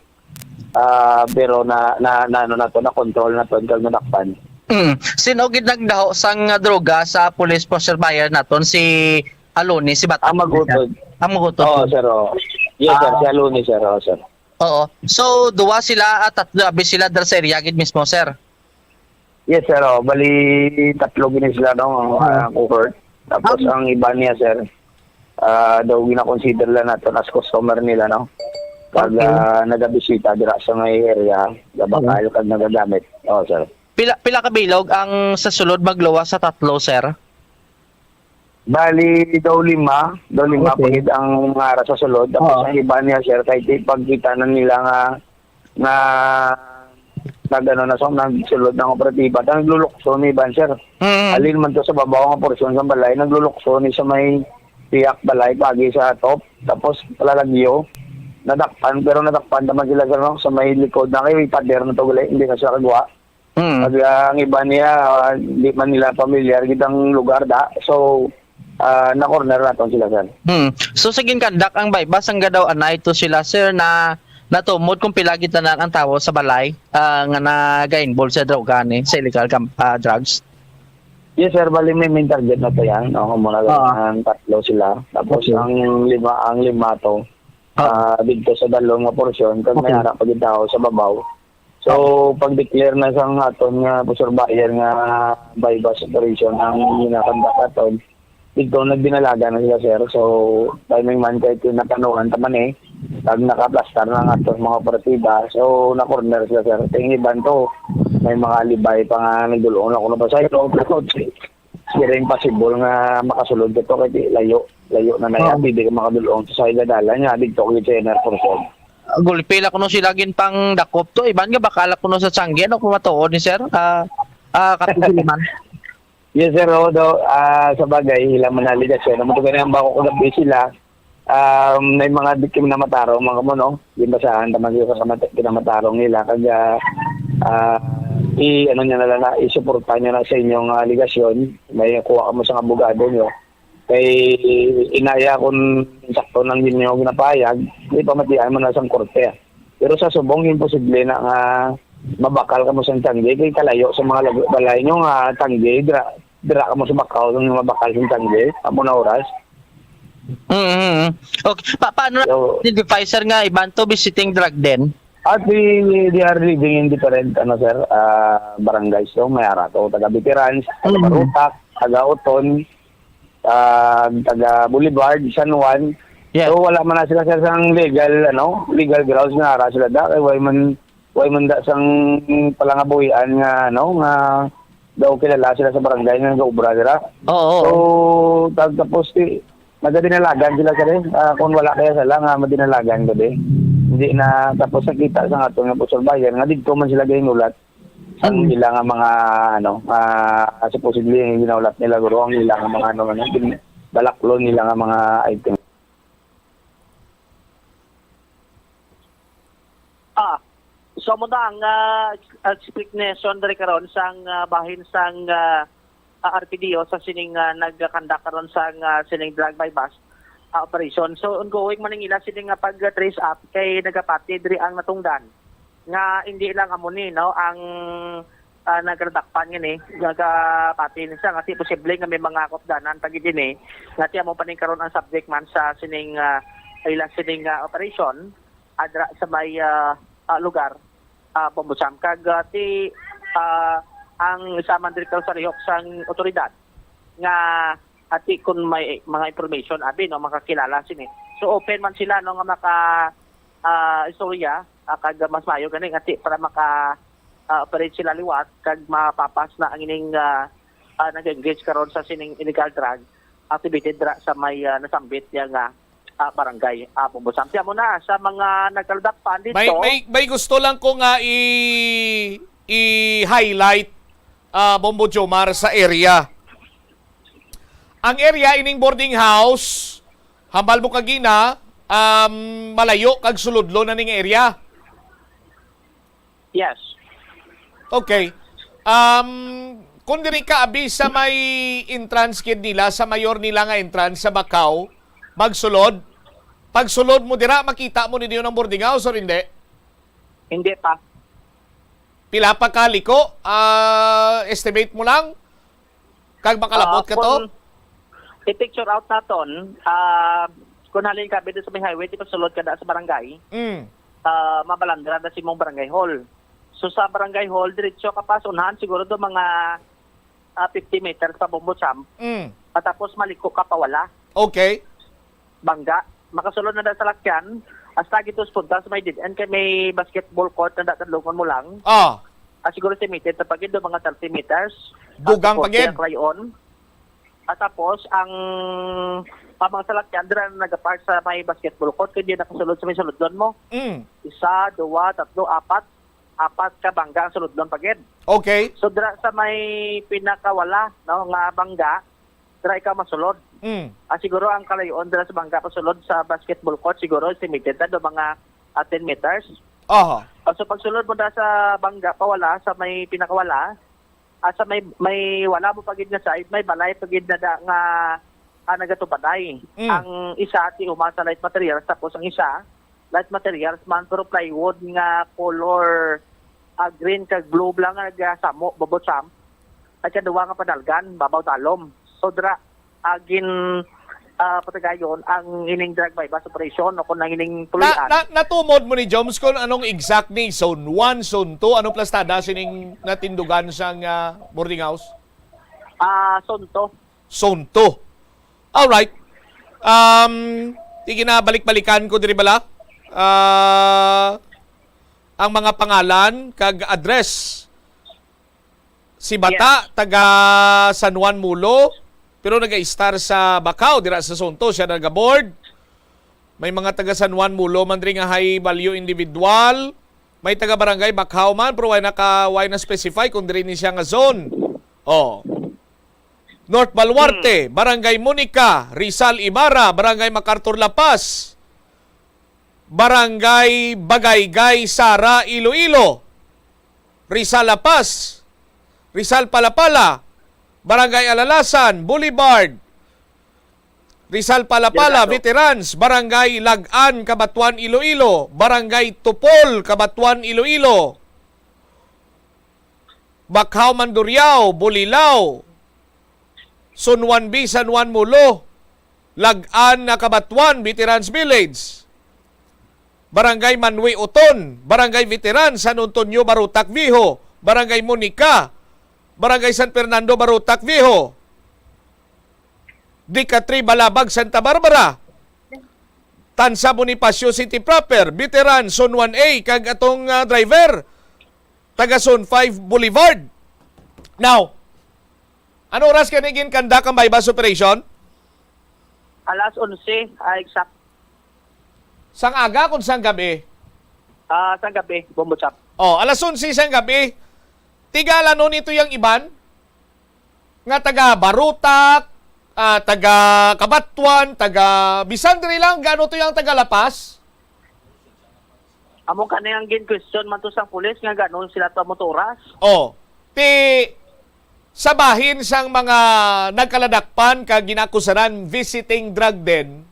Ah, pero na, na, na, ano nato, na-control naton kag nadakpan. Mm. Sino gid nagdaho sang, ah, droga sa police poseur buyer naton? Si Aloni, si Bata? Ang magutod. Ang magutod. Oo, sir, oo. Yes, sir. Ah. Si Aloni, sir, oo, sir. Oo. So, duwa sila, ah, tatlo, abi sila dira sa area gid mismo, sir? Yes, sir, oo. Bali, tatlo gini sila, no, ang, Oo. ah, cohort. Tapos, Ah. ang iba niya, sir, ah, daw gina-consider lang naton as customer nila, no? Pag, Okay. ah, nagabisita dira sa may area, gabakal Oo. kag nagagamit. Oo, sir. Pila, pila ka bilog ang sa sulod magluwas sa tatlo, sir? Bali, daw lima, daw lima Okay. pa gid ang ara sa sulod. Tapos Oo. ang iba niya, sir, kahit ipagkita na nila nga, nga nag-ano na sa, nagsulod ng operatiba, ta naglulukso ni iban, sir. Mm. Halin man to sa babaw nga porsyon sa balay, naglulukso ni sa may tiyak balay, pagi sa top. Tapos palalagyo, nadakpan, pero nadakpan naman sila, sir, no? Sa may likod na kay pader na to gali, hindi na sila kagwa. Hmm. Pag, ah, ang iba niya, ah, di man nila pamilyar gid ang lugar da. So, ah, na-corner naton sila, sir. Hmm. So, sa ginkandak ang buy-bust, ang gadaw anay to sila, sir, na natumod kung pila gid tanan ang tawo sa balay, ah, nga naga-involve sa droga ni, sa illegal gam-, ah, drugs? Yes, sir. Bali, may main target na to yan. No? Muna Oo. ang tatlo sila. Tapos, Okay. ang lima, ang lima to, Ah. ah, dito sa dalom nga porsyon, kag may Okay. ara pa gid tao sa babaw. So, Okay. pag-declare na sa aton nga poseur buyer nga buy-bust operation ang ginakandak naton, dito nagdinalaga na sila, sir. So, timing man kay tinapanuhan ta man eh, pag nakaplastar na ang aton mga operatiba, so, na-corner sila, sir. Ting iban to, may mga alibay pa nga nagdulong na kuno pa sa ilo, pero di rin possible nga makasulod ka to kay di layo, layo na na yan. Oo. Di ka makadulong sa ila dalan nga, dito ko sa inner portion. gulpi la kuno sila ginpangdakop to, iban nga bakal la kuno sa tiangge, ano, kung matuod ni sir, ah, ah, Kapitan Suliman? Yes, sir. Oo, daw, ah, sa bagay, ila man aligasyon. Amo to gani ang bako kagabi sila. Um, may mga di-, kinamatarong, mga kamo, no? Ginbasahan ta man sa kamat-, kinamatarong nila. Kag, ah, ah, i-, ano niya na lang na, isuporta niya na sa inyong, ah, aligasyon. May kuha kamo sa abogado niyo. Kay inaya kung sakto nang inyo ginapahayag, di pamatian mo na sang korte. Pero sa subong, imposible na nga mabakal kamo sang tangge, kay kalayo sa mga lag-, balay nyo nga tangge, dira, dira kamo sa bakaw nga mabakal sang tangge, amo na oras. Mm-hmm. Okay. Pa-, paano na So, identify, sir, nga iban to visiting drug den? At they, they are living in different, ano, sir, ah, barangays, no? May ara to, taga Veterans, taga Mm. Barutak, taga Oton, ah, taga Boulevard, San Juan. Yes. So, wala man na sila, sir, sang legal, ano, legal grounds nga ara sila da. Kay why man, why man da sang palangabuhian nga, ano, nga daw kilala sila sa barangay nga nag-obra dira. Oo, So, oo. tag-, tapos, ti-, nagadinalagan sila, sir, eh. Ah, kung wala kaya sila nga madinalagan ko, di. Hindi na, tapos nakita sa aton nga Pusulbayan nga didto man sila gahinulat ang Mm. ila nga mga, ano, ah, supposedly, ang ginahulat nila, guro, ang ila nga mga, ano, ano, bin-, balaklon nila nga mga item. Ah, so, amo na ang, ah, ex-, explanation diri karon sang, ah, bahin sang, ah, ah, R P D O sa sining, ah, nagkandak karon sang, ah, sining drug buy-bust, ah, operation. So, ongoing man ang ila sining, ah, pag-trace up kay nagapati diri ang natungdan nga hindi lang amo ni, no, ang, ah, nagradakpan nga ni, nagapati ni siya nga ti posible nga may mga kaupdanan pa gid ini nga ti amo pa ni karon ang subject man sa sining, ah, ila sining, ah, operation, ah, dira sa may, ah, ah, lugar, ah, Bombo Sam. Kag, ah, ti, ah, ang isa man direktor sa lihok sang otoridad nga ati kun may mga information, abi, no, makakilala sini. So, open man sila, no, nga maka, ah, istorya, ah, kag mas maayo gani nga ti para maka, ah, operate sila liwat kag mapapas na ang ining, ah, ah, nag-engage karon sa sining illegal drug activity dira sa may, ah, nasambit niya nga, ah, barangay, ah, Bombo Sam. Ti amo na sa mga nagkaldak pa dito. May, may, may gusto lang ko nga i-, i-highlight, ah, Bombo Jomar, sa area. Ang area ining boarding house, hambal mo kagina, um, malayo kag sulodlo na ning area. Yes. Okay. Um, kung diri ka abi sa may entrance gid nila, sa mayor nila nga entrance sa Bacau, magsulod. Pagsulod mo dira, makita mo ninyo ang boarding house or hindi? Hindi pa. Pila pa ka liko? Ah, estimate mo lang? Kag makalabot Ah, ka to? Kung i-picture out naton, ah, kung halin ka dito sa may highway, di pa sulod ka da sa barangay, Mm. ah, mabalandra na si mong barangay hall. So, sa barangay hall, diretso ka pa sa unahan, siguro do mga, ah, fifty meters pa Bombo Sam. Mm. At tapos maliko ka pa wala. Okay. Bangga. Makasulod na da sa lakyan, hasta gito sa punta sa may dead end, kay may basketball court na da, kadlungon mo lang. Ah. Ah, siguro si meter, tapagid do mga thirty meters. Dugang Tapos, pagid? kaya Clayon. At tapos, ang pa mga salakyan, dira na nagapark sa may basketball court, kaya di nakasulod sa may sulodlon mo. Mm. Isa, duwa, tatlo, apat. Apat ka bangga ang sulodlon pagid. Okay. So, dira sa may pinakawala, no, nga bangga, dira ikaw masulod. Mm. Ah, siguro ang kalayoon dira sa bangga pasulod sa basketball court, siguro estimated na do mga, ah, ten meters. Aha. Ah, so, pagsulod mo dira sa bangga pawala, sa may pinakawala, ah, sa may, may wala mo pa gid nga side, may balay pa gid na da nga, ah, nagatubanay. Mm. Ang isa, ti uma sa light materials, tapos ang isa, light materials man, pero plywood nga color, ah, green kag blue lang nga nagasamo, Bombo Sam. At kaduwa nga panalgan, babaw talom. So, dira, ah, gin, ah, patagayon ang ining drug buy-bust operation o kung ang ining Na, puloy-an. na, natumod mo ni Joms kung anong exact ni zone one, zone two, anong plastada sining natindugan sang, ah, boarding house? Ah, zone two. Zone two. Alright. Um, sige na, balik-balikan ko diri bala. Ah, ang mga pangalan kag address. Si Bata, Yes. taga San Juan Mulo, pero nag-a-estar sa Bacau, dira sa Zone two, siya nagaboard. May mga taga San Juan Molo man diri nga high value individual. May taga Barangay Bakhaw man, pero way naka, way na specify kung diri ni siya nga zone. Oh. North Baluarte, Hmm. Barangay Monica, Rizal Ibarra, Barangay MacArthur La Paz, Barangay Bagaygay Sara Iloilo, Rizal La Paz, Rizal Palapala, Barangay Alalasan, Boulevard, Rizal Palapala, Delgado. Veterans, Barangay Lag-an, Cabatuan, Iloilo, Barangay Tupol, Cabatuan, Iloilo, Bakhaw, Mandurriao, Bulilao, San Juan B, San Juan Molo, Lag-an, Cabatuan, Veterans Village, Barangay Manwi Uton, Barangay Veteran, San Antonio, Barotac Viejo, Barangay Monica, Barangay San Fernando, Barotac Viejo, Dikatri Balabag, Santa Barbara, Tansa, Bonifacio City Proper, Veteran, Zone one A, kag atong, ah, driver, taga Zone five Boulevard. Now, ano oras gani ginkandak ang buy-bust operation? Alas onse, ah, exact. Sang aga kung sang gabi? Ah, sang gabi, Bombo Chap. Oh, alas onse sang gabi. Tigala no nito yang iban nga taga Barotac, ah, taga Cabatuan, taga bisan diri lang, gaano to yang taga La Paz? Amo kani ang gin-question man to sang pulis nga gaano sila to amo to oras. Oh, ti sa bahin sang mga nagkaladakpan kag ginakusaran visiting drug den,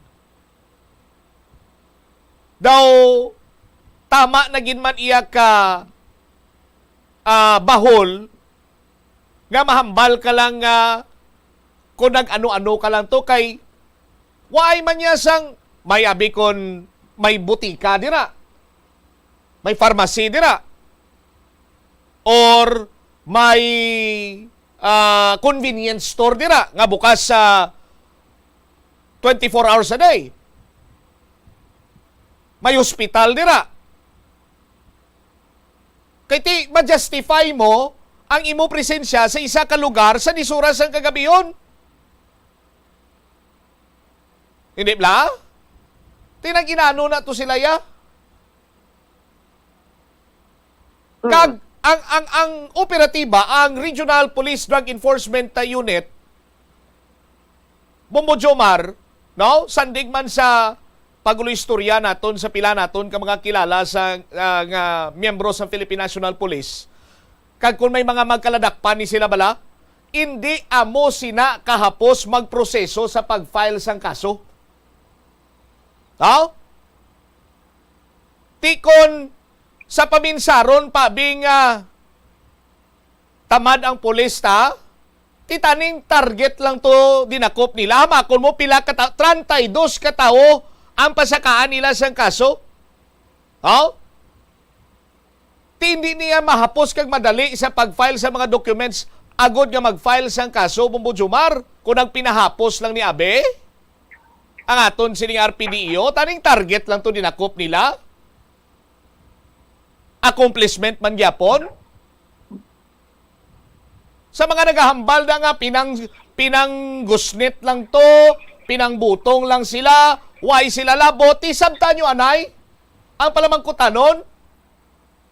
daw tama na gid man iya ka, ah, bahol nga mahambal ka lang nga kung nag-ano-ano ka lang to kay waay man niya sang may abi kon may butika dira, may pharmacy dira, or may, ah, convenience store dira nga bukas sa twenty-four hours a day. May hospital dira. Kay ti, ma-justify mo ang imo presensya sa isa ka lugar sa diyes oras sang kagabihon. Hindi bala? Ti nag-inano na to sila, ya? Hmm. Kag ang, ang, ang operatiba, ang Regional Police Drug Enforcement, uh, Unit, Bombo Jomar, no? Sandig man sa pag-uloy istorya naton sa pila naton ka mga kilala sa, ah, nga miyembro sa Philippine National Police. Kag kung may mga magkaladakpan ni sila bala, indi amo sina kahapos magproseso sa pag-file sang kaso. Haw? Ti kon sa paminsaron pa, bing, ah, tamad ang pulis ta, ti taning target lang to dinakop nila. Hamakon mo pila ka ta-, treinta y dos ka tawo ang pasakaan nila sang kaso. Haw? Ti hindi niya mahapos kag madali sa pag-file sa mga documents agod nga mag-file sang kaso, Bombo Jomar, kung nagpinahapos lang ni Abe ang aton sining R P D E O, taning target lang to dinakop nila. Accomplishment man gyapon. Sa mga nagahambal na nga pinang, pinanggusnit lang to, pinangbutong lang sila, why sila labot, isabtan nyo anay ang palamangkutanon?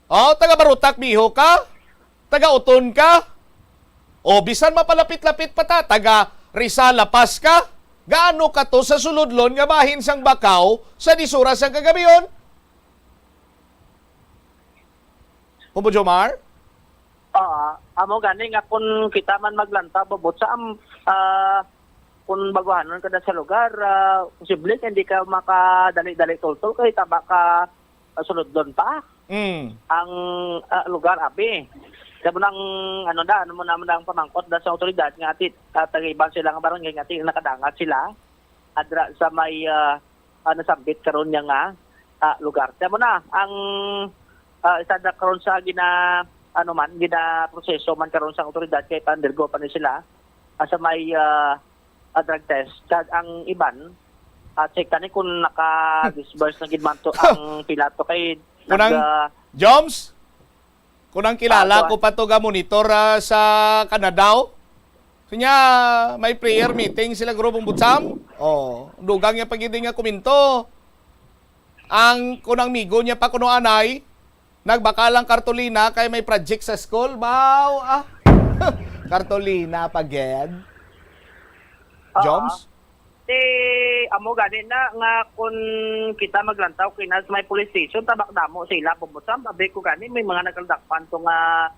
Oh, taga Barotac Viejo ka? Taga Uton ka? O bisan mapalapit-lapit pa ta, taga Rizal, La Paz ka? Gaano ka to sa suludlon nga bahin sang Bacau sa diyes oras sang kagabihon? Bombo Jomar? Ah, amo gani nga kung kita man maglantaw, Bombo Cham, ah, kung baguhanon ka na sa lugar, ah, posible nga hindi ka makadali-dali tultol kay taba ka, ah, suludlon pa Mm. ang, ah, lugar, abi. Kaya mo nang, ano na, ano mo naman ang pamangkot na sa otoridad nga ati, ah, taga-iban sila nga barangay nga ati, nakadangat sila. Adra sa may, ah, ah, nasambit karon niya nga, ah, lugar. Kaya mo na, ang, ah, isa na karon sa gina, ano man, gina proseso man karon sa otoridad kay pandirgo pa ni sila, ah, sa may, ah, ah, drug test. Kag ang iban, ah, check tani kung naka-disburse na gid man to ang pila to kay Kunang nag, ah, Joms? Kunang kilala Ah, ko pa to ga monitor, ah, sa Canada, oh. Sinya, may prayer meeting sila, Guro Bombo Cham. Oh, dugang niya pag hindi nga komento. Ang kunang migo niya pa kuno anay, nagbakal ang kartolina kay may project sa school. Baw, ah. Kartolina pa gid. Oo. Joms? Ti, amo gani na nga kun kita maglantaw kina sa may police station, tabak damo sila, Bombo Sam. Abi ko gani, may mga nagkaldakpan to nga,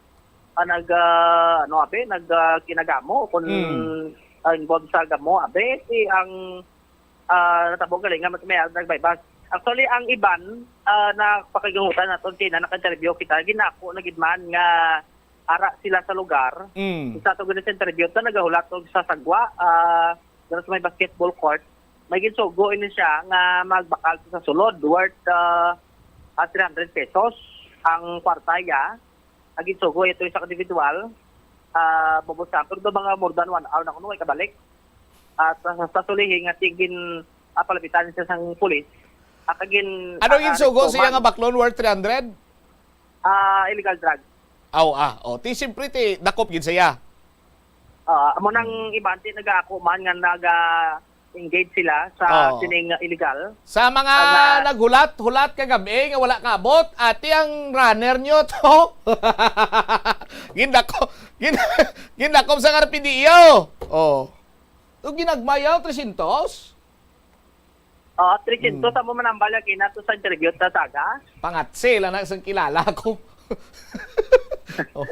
ah, nag, ah, ano, abi, nag, ah, kinagamo, kun, Mm. ah, involved sa gamo, abi, ti ang, ah, natabo gali nga mas may nagbaybas. Actually, ang iban, ah, na pakigangutan naton kina naka-interview kita, ginako na gid man nga ara sila sa lugar. Mm. Sa ato gani sa interview, ta nagahulat og sa sagwa, ah, dira sa may basketball court, may ginsugo ini siya nga magbakal sa sulod worth, ah, ah, three hundred pesos ang kwarta iya. Ang ginsugo ito isa ka individual, ah, Bombo Sam, pero mga more than one hour na kuno, way kabalik. At sa, sa sulihi nga tigin, ah, palabitan siya sang pulis, ah, kagin, Ano ah, ginsugo siya nga baklon worth three hundred? Ah, illegal drug. Aw, ah, oh, ti siyempre ti dakop gid siya. Ah, amo nang iban ti nagaako man nga naga-engage sila sa Oo. sining illegal. Sa mga Ang, ah, naghulat-hulat kagab-i nga wala kaabot, ati ang runner nyo to. Gindako, gin-, gindakop sa R P D O. Oh. To ginagmayaw, trescientos? Oh, trescientos Mm. amo manambal ya kina to sa interview ta saga. Pangatse lang na sang kilala ko. Oh.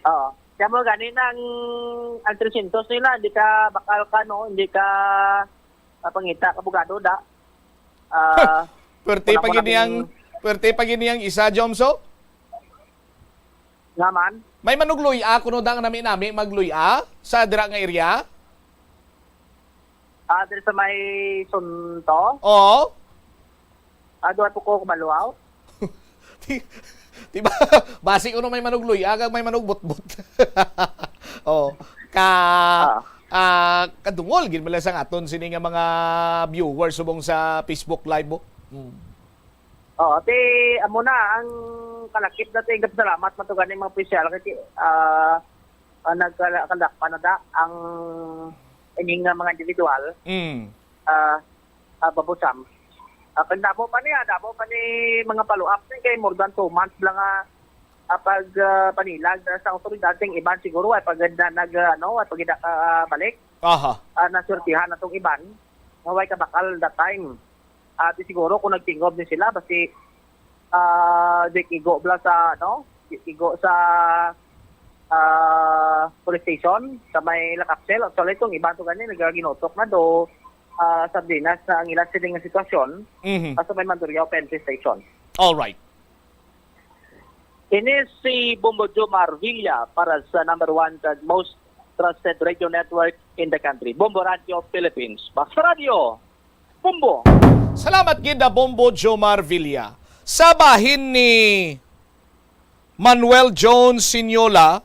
Oo. Kaya mo gani nang ang trescientos nila, hindi ka bakal ka, no? Hindi ka, ah, pangita, abogado, da. Ah, Pwerte wala pa ko gid niyang, nabing- pwerte pa gid niyang isa, Jomso? Nga man? May manugluya kuno da nga nami-nami magluya sa dira nga area? Ah, diri sa may Sunto? Oo. Ah, duha po ko kumaluaw. Di, di ba? Basi kuno may manugluya kag may manugbutbot. Oh, ka, Ah. ah, kadungol gid man lang sang aton sini nga mga viewers subong sa Facebook Live mo. Hmm. Oo, ti, amo na ang kalakip natin. Salamat man to gani mga opisyal kasi, ah, ah, nagkala-, kalakpan na da ang ining nga mga individual. Mm. Ah, ah, Babusam. Ah, kag damo pa niya, damo pa ni mga follow-up ni kay more than two months lang nga, ah, pag, ah, panilag na sa awtoridad, sing iban siguro ay pag na, nag, ah, ano, ay pag na, ah, balik. Aha. Ah, nasurtihan na tong iban nga way kabakal that time. At siguro kung nagtingob ni sila, basi, ah, di kigo bala sa, ano, di kigo sa, ah, police station sa may Lacapsel. Actually, itong iban to gani, nagaginutok na do, ah, sardinas sa ang ilang siling nga sitwasyon, Mhm. ah, sa may Mandurriao P N P Station. All right. Ini si Bombo Jomar Villa para sa number one and most trusted radio network in the country, Bombo Radio Philippines. Baksa Radio, Bombo! Salamat gid na Bombo Jomar Villa. Sa bahin ni Manuel Jones Sinyola,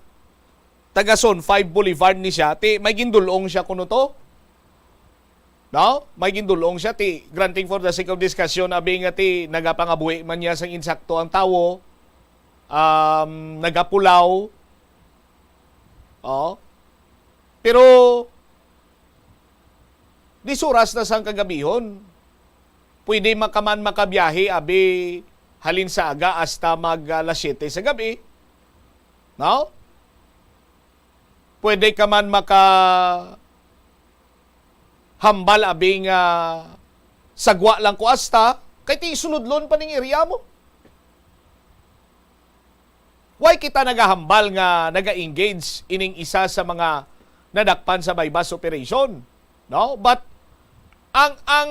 taga Zone five Boulevard ni siya, ti may gindulong siya kuno to. No? May gindulong siya, ti granting for the sake of discussion, abi nga ti nagapangabuhi man niya sang insakto ang tawo, um, nagapulaw. Oh. Pero, dis oras na sang kagabihon. Pwede maka-, man makabiyahe, abi, halin sa aga hasta mag, ah, alas siyete sa gabi. No? Pwede ka man maka-, hambal, abi, nga sagwa lang ko hasta, kay ti suludlon pa ning area mo. Why kita nagahambal nga naga-engage ining isa sa mga nadakpan sa buy-bust operation? No? But ang, ang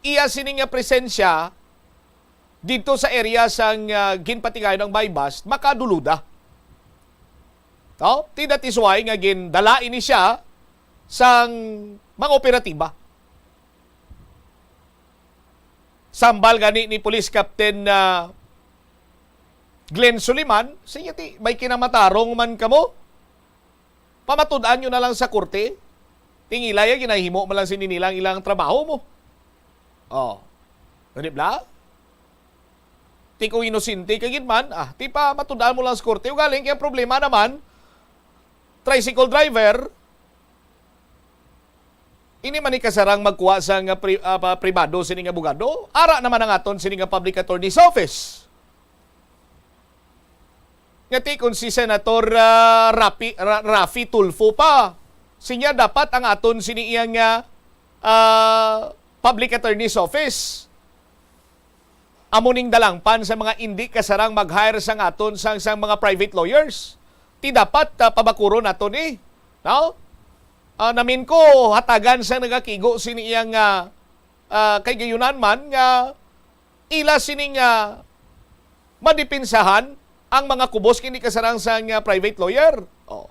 iya sini nga presensya didto sa area sang, ah, ginpatigayon ang buy-bust, makaduluda. No? Ti that is why nga gindala ini siya sang mga operatiba. Sambal gani ni Police Captain, ah, Glenn Suliman, sige ti, may kinamatarong man kamo. Pamatud-an nyo na lang sa korte. Tingilay, ginahimo man lang sini nila ang ilang trabaho mo. Oh. Di bala? Ti kung inosente ka gid man, ah, ti pamatud-an mo lang sa korte. Ugaling kaya problema naman, tricycle driver, Ini man ni kasarang magkuha sa nga pri-, ah, pa-, pribado sini nga abogado. Ara naman ang aton sini nga Public Attorney's Office. Nga ti kon si Senator, ah, Rapi-, Ra-, Raffy Tulfo pa, sinya dapat ang aton sini iya nga, ah, Public Attorney's Office. Amo ning dalangpan sa mga indi kasarang mag-hire sang aton sang, sang mga private lawyers. Ti dapat, ah, pabakuron nato ni, no? Ah, namin ko hatagan sa nagakigo sini iyang, ah, ah, kay gayunan man nga ila sining, ah, madipinsahan ang mga kubos kini kasarang sang, ah, private lawyer. Oh.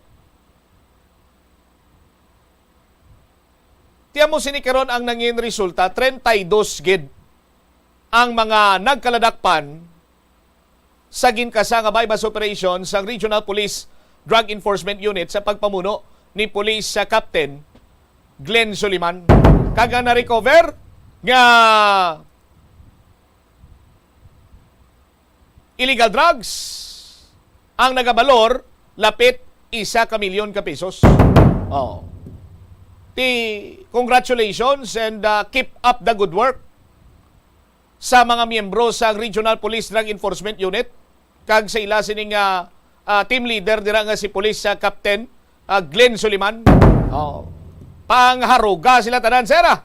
Tiyan mo sini karon ang nangin resulta, treinta y dos gid ang mga nagkaladakpan sa ginkasa nga buy-bust operation sang Regional Police Drug Enforcement Unit sa pagpamuno ni Police, ah, Captain Glenn Soliman. Kag ang na-recover nga illegal drugs ang nagabalor lapit isa ka milyon ka pesos. Oh. Ti, congratulations and, ah, keep up the good work sa mga miyembro sa Regional Police Drug Enforcement Unit kag sa ila sining, ah, ah, team leader dira nga si Police, ah, Captain, ah, Glenn Soliman. Oh. Pangharuga sila tanan, sir, ah,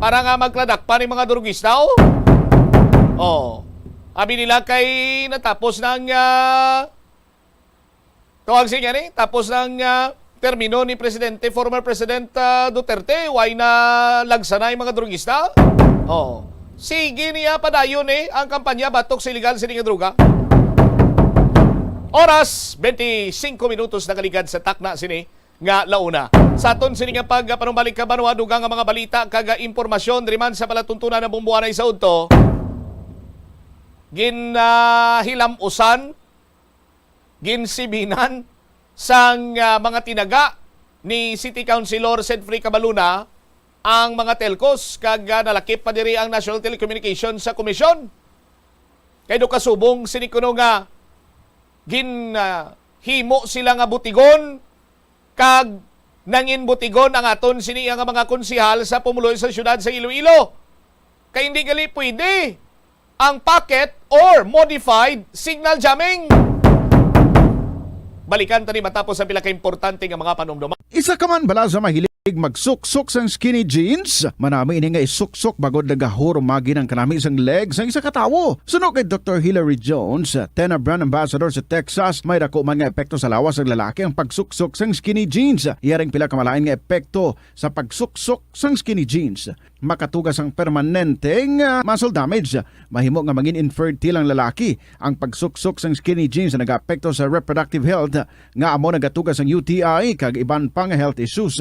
para nga magladak pa ni mga drugista, oh. Oh. Abi nila kay natapos na ang, ah, tawag siya ni, tapos na ang, ah, termino ni Presidente, former President, ah, Duterte, way na lagsanay mga drugista. Oh. Sige niya padayon eh ang kampanya batok sa illegal sini nga droga. Oras, twenty-cinco minutos nakaligad sa takna sini nga launa. Sa aton sini nga pagpanumbalik ka banwa, dugang nga mga balita kag impormasyon diri man sa palatuntunan na bumbuanay sa udto. Ginahilam-usan, ginsibinan sang, ah, mga tinaga ni City Councilor Sedfrey Cabaluna ang mga telcos kag, ah, nalakip pa diri ang National Telecommunications sa Commission. Kay do kasubong sini kuno nga gin, ah, himo sila nga butigon kag nangin butigon ang aton sini nga mga konsehal sa pumuluyo sa siyudad sa Iloilo. Kay hindi gali pwede ang packet or modified signal jamming. Balikan ta ni matapos ang pila ka importante nga mga panumduma. Isa ka man bala sa mahilig magsuksok sang skinny jeans? Manami ini nga isuksok bangod nagahurumagi ang kanami sang leg sang isa ka tawo. Suno kay Doktor Hilary Jones, Tena Brand Ambassador sa Texas, may dako man nga epekto sa lawas sang lalaki ang pagsuksok sang skinny jeans. Iya ring pila ka malain nga epekto sa pagsuksok sang skinny jeans. Makatuga sang permanente nga muscle damage. Mahimo nga mangin infertile ang lalaki. Ang pagsuksok sang skinny jeans nagaapekto sa reproductive health nga amo nagatuga sang U T I kag iban pa nga health issues.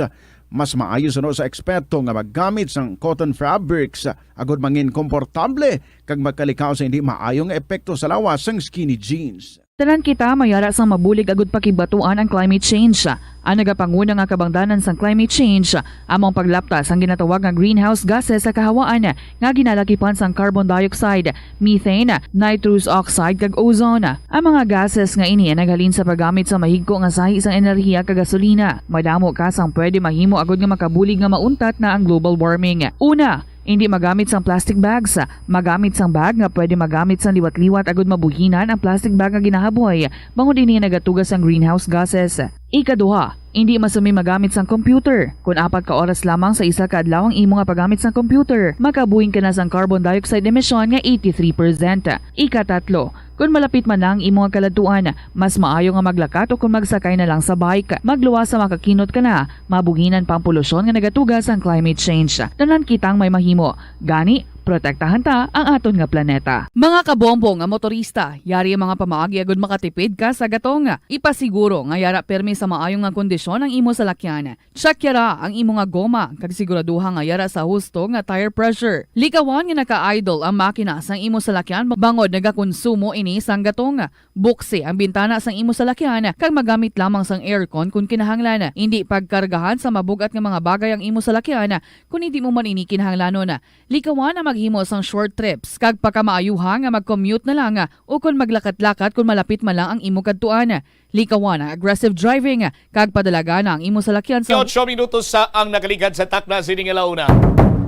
Mas maayo suno sa eksperto nga maggamit sang cotton fabrics agod mangin komportable kag magkalikaw sa hindi maayo nga epekto sa lawas sang skinny jeans. Tanan kita may ara sang mabulig agud pakibatuan ang climate change. Ang nagapanguna nga kabangdanan sang climate change amo ang paglapta sang ginatawag nga greenhouse gases sa kahawaan nga ginalakipan sang carbon dioxide, methane, nitrous oxide, kag ozone. Ang mga gases nga ini ang naghalin sa paggamit sa mahigko nga sahi sang enerhiya kag gasolina. Madamo ka sang pwede mahimo agud nga makabulig nga mauntat na ang global warming. Una, indi magamit sang plastic bags. Magamit sang bag nga pwede magamit sang liwat-liwat agud mabuhinan ang plastic bag nga ginahaboy, bangod ini nagatuga sang greenhouse gases. Ikaduha, indi masumi magamit sang computer kon apat ka oras lamang sa isa ka adlaw ang imo nga paggamit sang computer, makabuhin ka na sang carbon dioxide emission nga eighty-three percent. Ikatatlo, kon malapit man na ang imo nga kaladtuan, mas maayo nga maglakat o kon magsakay na lang sa bike. Magluwas sa makakinot ka na, mabuhinan pa ang polusyon nga nagatuga sang climate change. Tanan kitang may mahimo. Gani, protektahan ta ang aton nga planeta. Mga kabombo nga motorista, yari ang mga pamaagi agud makatipid ka sa gatong. Ipasiguro nga yara pirmi sa maayo nga kondisyon ang imo salakyan. Check yara ang imo nga goma kag siguraduha nga yara sa husto nga tire pressure. Likawan nga naka-idle ang makina sang imo salakyan bangod nagakonsumo ini sang gatong. Buksi ang bintana sang imo salakyan kag magamit lamang sang aircon kon kinahanglan. Indi pagkargahan sa mabug-at nga mga bagay ang imo salakyan kon indi mo man ini kinahanglanon. Likawan ang Himo sang short trips kag pakamaayuha nga mag-commute na lang, ah, ukon maglakat-lakat kon malapit man lang ang imo kadtuan. Likawan ang aggressive driving, ah, kag padalagan ang imo salakyan sa Otso minutos sa ang nakaligad sa takna sining alauna.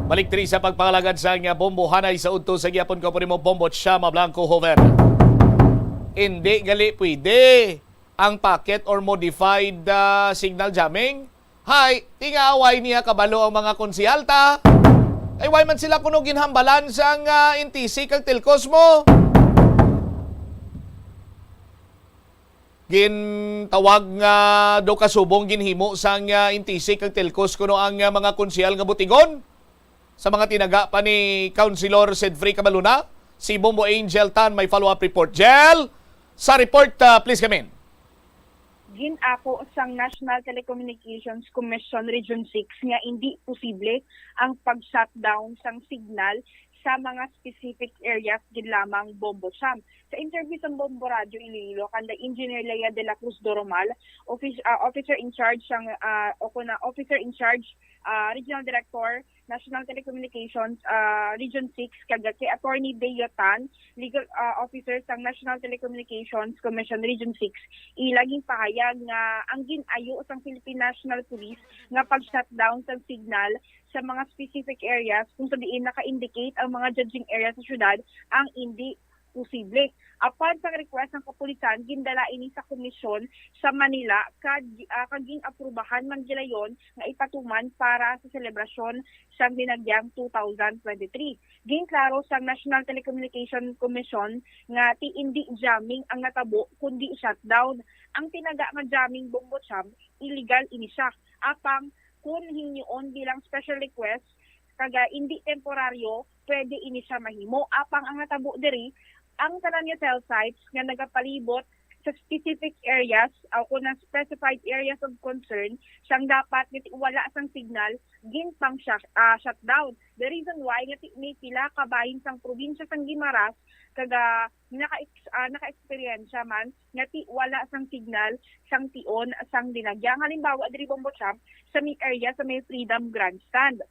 Balik diri sa pagpangalagad sa nga bombo hanay sa udto sa gihapon ko po nimo Bombo Chama Blanco Joven. Hindi gali pwede ang packet or modified, ah, signal jamming. Hay, tingaaway niya kabalo ang mga konsihal ta. Ay, why man sila kuno ginhambalan sang, ah, N T C kag Telcos mo? Gintawag nga do kasubong ginhimo sang, ah, N T C kag Telcos kuno ang, ah, mga konsihal nga butigon. Sa mga tinaga pa ni Councilor Sedfrey Cabaluna, si Bombo Angel Tan may follow-up report. Jel, sa report, ah, please come in. Gin-ako sang National Telecommunications Commission Region six nga indi posible ang pag-shutdown sang signal sa mga specific areas gid lamang, Bombo Cham. Sa interview sa Bombo Radio Iloilo kanda Engineer Lea de la Cruz Doromal, offic-, ah, officer in charge sang, ah, o kuna, officer in charge, ah, regional director, National Telecommunications, ah, Region six, kag kay Attorney Deo Tan, legal, ah, officer sang National Telecommunications Commission Region six, ila ginpahayag nga ang gin-ayo sang Philippine National Police nga pag-shutdown sang signal sa mga specific areas kung sa diin naka-indicate ang mga judging area sa syudad, ang indi posible. Apan sang request sang kapulisan, gindala ini sa komisyon sa Manila kag, ah, kag gin-aprubahan man gilayon nga ipatuman para sa selebrasyon sang dinagyang two thousand twenty-three. Ginklaro sang National Telecommunication Commission nga ti indi jamming ang natabo kundi shutdown. Ang tinaga nga jamming, Bombo Cham, illegal ini siya. Apang kun hingyoon bilang special request, kag, ah, indi temporaryo, pwede ini siya mahimo. Apang ang natabo diri, ang tanan nga cell sites nga nagapalibot sa specific areas o kung ang specified areas of concern, siyang dapat nga ti-, wala sang signal, ginpang siya, ah, shutdown. The reason why nga ti-, may pila ka bahin sang probinsya sang Guimaras kag, ah, naka-ex-, ah, naka-eksperyensya man nga ti-, wala sang signal sang tion sang dinagya. Ang halimbawa diri, Bombo Cham, sa may area sa may Freedom Grandstand.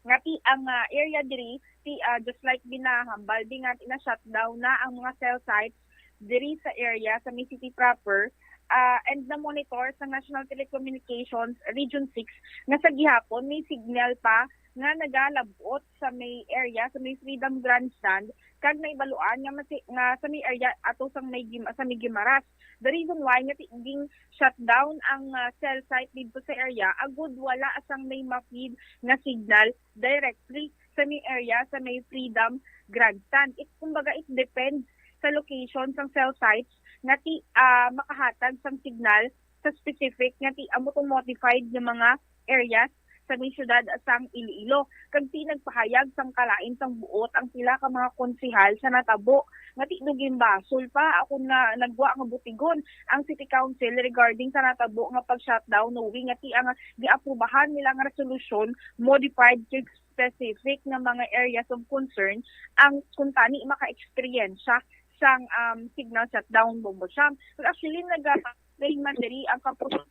Nga ti ang, ah, area diri, ti, ah, just like ginahambal, di nga ti na-shutdown na ang mga cell sites diri sa area sa may city proper, ah, and na-monitor sa National Telecommunications Region six nga sa gihapon may signal pa nga nagalabot sa may area sa may Freedom Grandstand, kag naibaluan nga masi-, nga sa may area ato sang may Gim-, sa may Guimaras. The reason why nga ti-, ging shutdown ang, ah, cell site didto sa area, agud wala sang may ma-feed nga signal directly sa may area sa may Freedom Grandstand. It, kumbaga, it depends sa location sang cell sites nga ti, ah, makahatag sang signal sa specific nga ti amo tong modified nga mga areas sa may siyudad sang Iloilo. Kag ti nagpahayag sang kalain sang buot ang pila ka mga konsehal sa natabo nga ti do ginbasol pa ako nga nagwa nga butigon ang City Council regarding sa natabo nga pag-shutdown, knowing nga ti ang giaprubahan nila nga resolusyon modified kay specific nga mga areas of concern ang kuntani maka-eksperyensya sang, um, signal shutdown, Bombo Cham. Kag actually, naga-play man diri ang kapos-,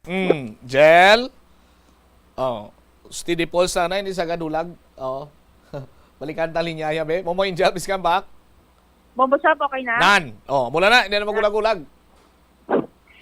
Mm, Jel? Oh, steady pulse na, hindi sa gadulag. Oh. Balikan ta linya, ya, be. Momo Angel, please come back. Bombo Cham, okay na? Nan. Oh, mula na, hindi na magulag-ulag.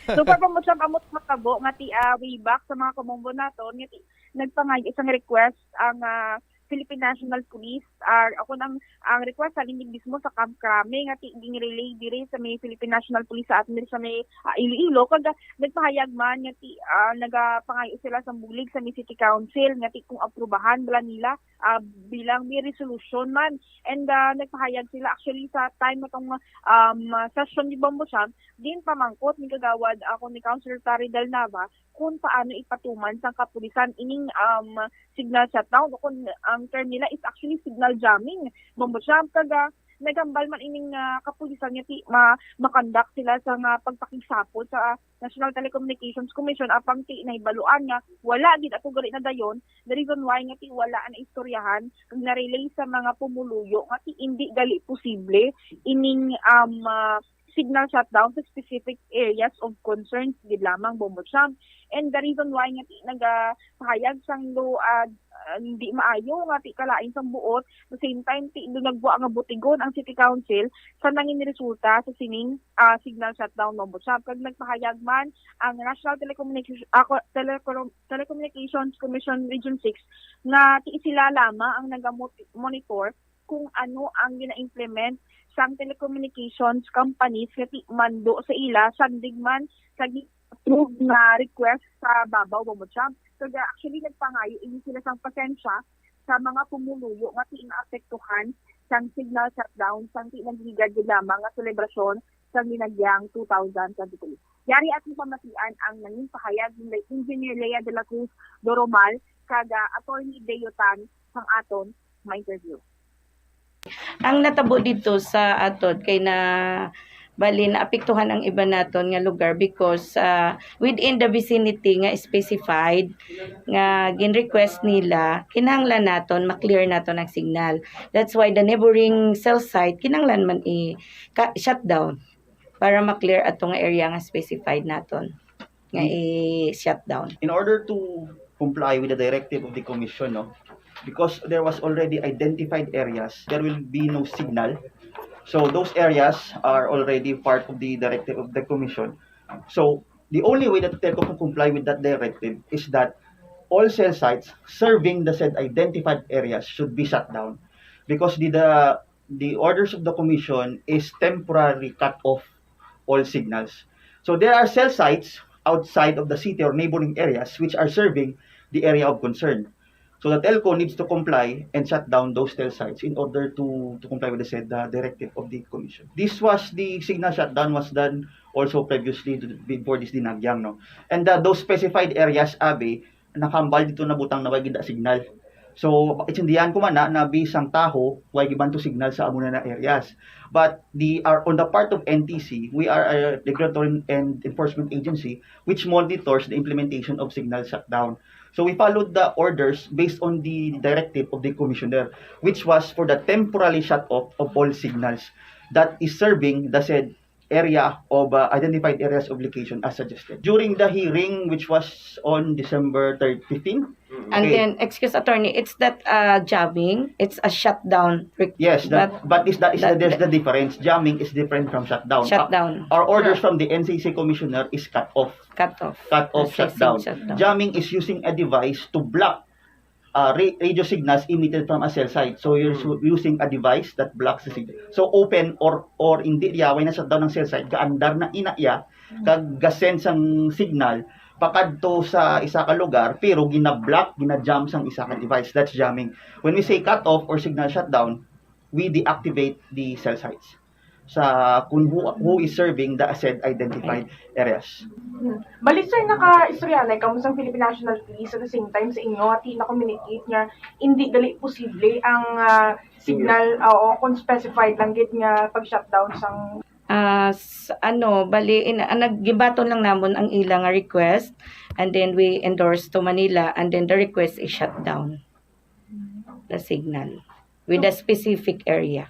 So, for Bombo Cham, amo matabo nga ti, ah, way back sa mga kamumbo naton, nga ti, nagpangayo sang request ang, ah, Philippine National Police, ah, ako nang, ang request sa linig mismo sa Camp Crame, nga ti, ging-relay diri sa may Philippine National Police sa atin diri sa may, ah, Iloilo, kag, ah, nagpahayag man nga ti, ah, nagapangayo sila sa bulig sa may City Council, nga ti, kung aprubahan bala nila, ah, bilang may resolution man. And, ah, nagpahayag sila actually sa time atong, um, session ni Bombo Cham, din pamangkot ni Kagawad, ah, ako ni Councilor Terry Del Nava, kung paano ipatuman sang kapulisan ining, um, signal shutdown, o kung ang term nila is actually signal jamming, Bombo Cham. Kag, ah, naghambal man ining, ah, kapulisan nga ti ma-, makonduct sila sa nga pagpakigsapot sa National Telecommunications Commission, apang ti nahibaluan nga wala gid ato gali na dayon. The reason why nga ti wala na istoryahan kag na-relay sa mga pumuluyo nga ti indi gali posible ining, um, ah, signal shutdown sa specific areas of concerns gid lamang, Bombo Champ. And the reason why nga ti nagapahayag sang lo, ah, ah, hindi maayo nga ti kalain sang buot, the same time ti do nagwa nga butigon ang City Council sa nangin resulta sa sining, ah, signal shutdown, Bombo Champ. Kag nagpahayag man ang National Telecommunication, ah, ko- Telecom- Telecommunications Commission Region six nga ti sila lamang ang nagamonitor kung ano ang gina-implement sang telecommunications companies nga ti mando sa ila sandig man sa gi-approve nga request sa babaw, Bombo Champ. So, ga- actually, nagpangayo ini sila sang pasensya sa mga pumuluyo nga ti naapektuhan sang signal shutdown sang ti nagligad gid lamang nga selebrasyon sang Linagyang two thousand twenty-three. Yari aton pamatian ang nangin pahayag ni Engineer Lea de la Cruz Doromal kag, ah, Attorney Deo Tan sang aton ma-interview. Ang natabo dito sa aton kay na bali naapektuhan ang iban naton nga lugar because, ah, within the vicinity nga specified nga gin-request nila, kinahanglan naton ma-clear naton ang signal. That's why the neighboring cell site kinahanglan man i ka- shutdown para ma-clear ato nga area nga specified naton nga i-shutdown. In order to comply with the directive of the commission, no, because there was already identified areas, there will be no signal. So those areas are already part of the directive of the commission. So the only way that the telco can comply with that directive is that all cell sites serving the said identified areas should be shut down, because the the, the orders of the commission is temporary cut off all signals. So there are cell sites outside of the city or neighboring areas which are serving the area of concern. So the telco needs to comply and shut down those cell sites in order to, to comply with the said, uh, directive of the commission. This was the signal shutdown was done also previously to, before this Dinagyang, no? And, uh, those specified areas, abi, nakahambal dito na butang na way gid signal. So, intindihan ko man na, na bisang taho, way gibanto signal sa amo na na areas. But the, are, on the part of N T C, we are a regulatory and enforcement agency which monitors the implementation of signal shutdown. So we followed the orders based on the directive of the commissioner, which was for the temporary shut off of all signals that is serving the said area of, uh, identified areas of location as suggested. During the hearing, which was on December third, fifteen, Mm. And okay. Then, excuse, attorney, it's that, uh, jamming, it's a shutdown. Re- Yes, that, but, but is that is that, the, there's that the difference. Jamming is different from shutdown. Shutdown. Our orders, yeah, from the N C C commissioner is cut off. Cut off. Cut off, shutdown. Shutdown. Jamming is using a device to block, uh, ra- radio signals emitted from a cell site. So you're Mm. su- using a device that blocks the signal. So open or or hindi diya, way na shutdown ang cell site, gaandar na ina iya, kag ga-send sang signal pakadto sa isa ka lugar, pero gina-block, gina-jam sang isa ka device. That's jamming. When we say cut off or signal shutdown, we deactivate the cell sites sa kung who, who is serving the said identified areas. Hmm. Bali, sir, naka-istorya na kamo sang Philippine National Police, at the same time sa inyo, ati na-communicate nga hindi gali posible ang, ah, signal, oo, kung specified lang gid nga pag-shutdown sang Ah, s-, ano, bali, in, ah, nag-, gibaton lang namon ang ila nga request, and then we endorse to Manila, and then the request is shut down the signal with a specific area.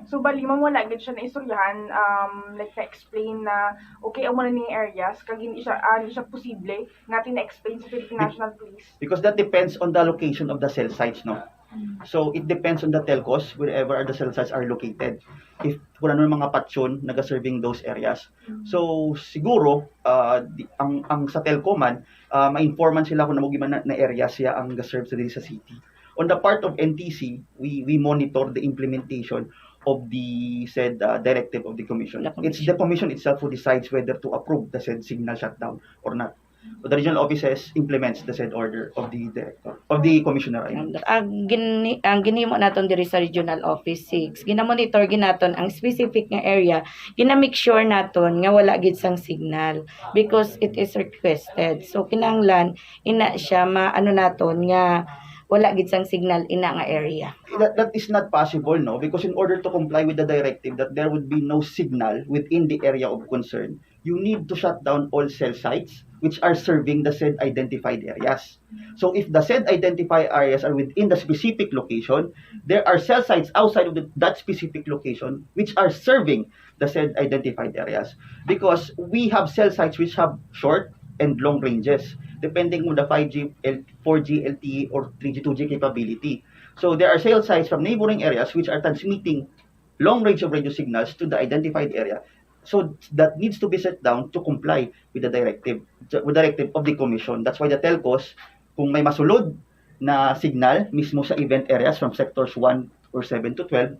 So, bali, ma'am, wala gid siya naistoryahan, um, like, na-explain na, okay, amo na ning areas, kag hindi siya, ah, hindi siya posible nga ti na-explain sa Philippine Be-, National Police. Because that depends on the location of the cell sites, no? Mm. So, it depends on the telcos, wherever the cell sites are located. If kung ano yung mga patyon naga-serving those areas. Mm. So, siguro, ah, di, ang, ang sa telco man, ah, ma-inform man sila kung amo gid man na, na area siya ang ga-serve sa diri sa city. On the part of N T C, we, we monitor the implementation of the said, ah, directive of the commission. The commission. It's the commission itself who decides whether to approve the said signal shutdown or not. But the regional offices implements the said order of the director, of the commissioner, I mean. Ang gini-, ang ginhimo naton diri sa regional office six, ginamonitor gid naton ang specific nga area, gina-make sure naton nga wala gid sang signal because it is requested. So, kinahanglan ina siya ma-, ano naton nga wala gid sang signal ina nga area. That, that is not possible, no? Because in order to comply with the directive that there would be no signal within the area of concern, you need to shut down all cell sites which are serving the said identified areas. So if the said identified areas are within the specific location, there are cell sites outside of the, that specific location which are serving the said identified areas, because we have cell sites which have short and long ranges depending on the five G, L, four G L T E, or three G two G capability. So there are cell sites from neighboring areas which are transmitting long range of radio signals to the identified area. So that needs to be set down to comply with the directive, with directive of the commission. That's why the telcos, kung may masulod na signal mismo sa event areas from sectors one or seven to twelve,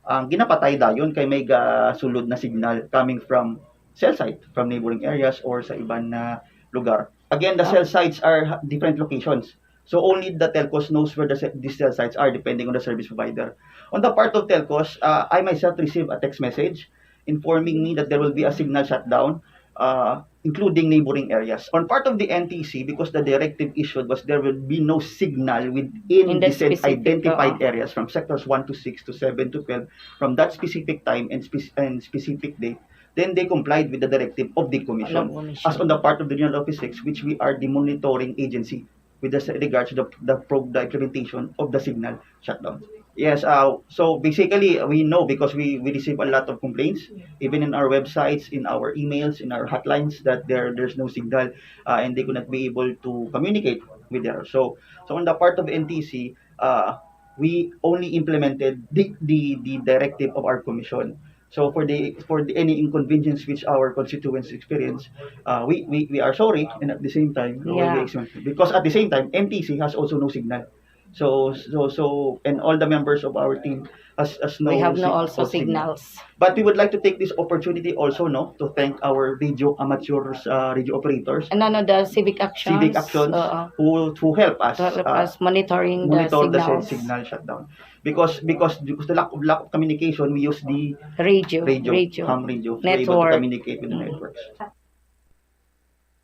ang ginapatay dayon kay may gasulod na signal coming from cell site, from neighboring areas or sa iban na lugar. Again, the cell sites are ha- different locations. So only the telcos knows where the, se- these cell sites are depending on the service provider. On the part of telcos, uh, I myself received a text message informing me that there will be a signal shutdown, uh, including neighboring areas. On part of the N T C, because the directive issued was there will be no signal within In the the said specific, identified oo. areas from sectors one to six to seven to twelve from that specific time and, spec- and specific date, then they complied with the directive of the commission. Of commission. As on the part of the Regional Office six, which we are the monitoring agency with the, regards to the, the, pro- the implementation of the signal shutdown. Yes, uh, so basically, we know because we, we receive a lot of complaints, even in our websites, in our emails, in our hotlines, that there there's no signal, uh, and they could not be able to communicate with their. So, so on the part of N T C, uh, we only implemented the, the, the directive of our commission. So for the for the any inconvenience which our constituents experience, uh, we, we we are sorry, and at the same time we will be Yeah. experiencing, because at the same time N T C has also no signal. So so so and all the members of our team has has no We have no sig- also of signal. Signals. But we would like to take this opportunity also, no, to thank our radio amateurs, uh, radio operators, Ano, no, the civic actions. Civic actions, Oo. who who help us, To help uh, us monitoring the monitor the signals. Signal shutdown. Because because because the lack of lack of communication, we use the Radio. radio, Radio. ham radio, to be able to Network. Communicate with the Mm. Networks.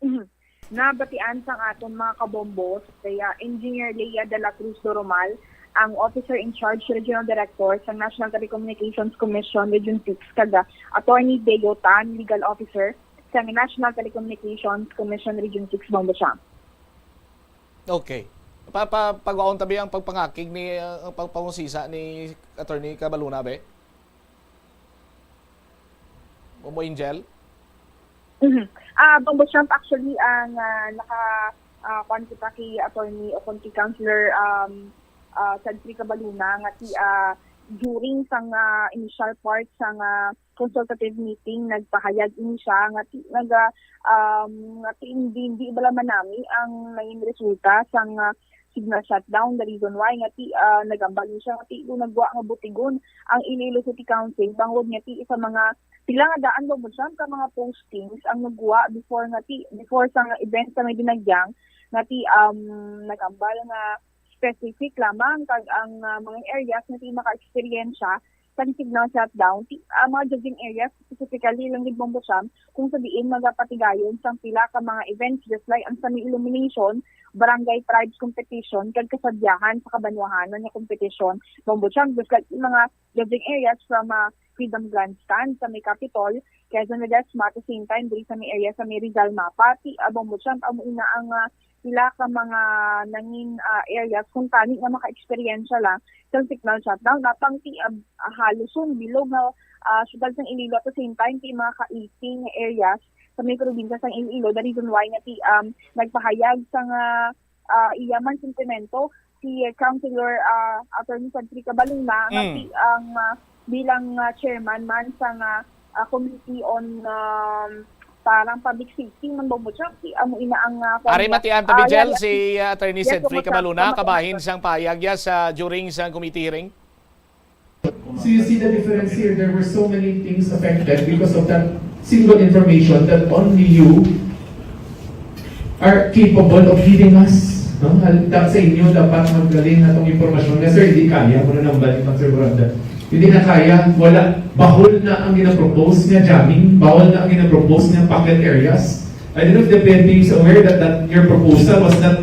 Mhm. Nabatian sang aton mga kabombo, kaya Engineer Lea de la Cruz Doromal, ang Officer in Charge, Regional Director sa National Telecommunications Commission Region six, kag Attorney Deo Tan, Legal Officer sa National Telecommunications Commission Region six, Bombo Champ. Okay. Pa, pa, pagwaon tabi ang pagpangakig ni, uh, ang pagpangusisa ni Attorney Cabaluna, be? Bombo Angel? Mhm. Ah, Bombo Champ, actually, ang ah, naka ah, kuwan kita kay attorney o kung kay Councilor um, ah, Santri Cabaluna nga ti ah, during sang ah, initial part sang ah, consultative meeting, nagpahayag ini siya nga ti naga um, nga ti hindi, hindi bala manami ang naging resulta sang ah, signal shutdown. The reason why nga ti ah, nagambal ni siya nga ti kung nagwa nga butigon ang Iloilo City Council bangod nga ti sa mga pila nga daan ba mo siya ka mga postings ang nagwa before nga ti before sa nga event sa may Dinagyang nga ti um, nagambal nga specific lamang kag ang ah, mga areas nga ti maka-experience sang signal shutdown ti ang mga judging areas, specifically lang gid Bombo Champ, kung sa diin magapatigayon sang pila ka mga events just like ang sami illumination, barangay tribes competition kag kasadyahan sa kabanwahanan nga competition Bombo Champ, just like yung mga judging areas from ah, Freedom Grandstand sa may Capitol, Quezon Ledesma, at the same time diri sa may area sa may Rizal Mapa. Ti ah, Bombo Champ, amo ina ang ah, pila ka mga nangin ah, areas kung tani nga maka-eksperyensya lang sa signal shutdown. Napang ti ah, halos bilog nga ah, syudad sang Iloilo, at the same time ti mga ka-eighty nga areas sa may probinsya sang Iloilo. The reason why nga ti um, nagpahayag sa nga ah, iya man sentimento si Councilor ah, Attorney Santri Cabaluna nga Mm. ti ang ah, bilang ah, chairman man sa nga ah, committee on um, parang public safety man ba mo siya? Ti amo ina ang ah, Ari kanya. matian tabi, Ah, Jel, yeah, yeah. si uh, Attorney Yes, Sentry kumusta? Cabaluna, Kumusta? Kabahin sang pahayag ya sa during sang committee hearing? So you see the difference here. There were so many things affected because of that single information that only you are capable of giving us. No? Hal- da- Sa inyo, dapat magdalhin na itong impormasyon. Nga, sir, hindi kaya. Kung nanambal ni Sir Brandon. Hindi na kaya. Wala. Bahol na ang ginapropose nga jamming. Bahol na ang ginapropose nga pocket areas. I don't know if the P N P is aware that, that your proposal was not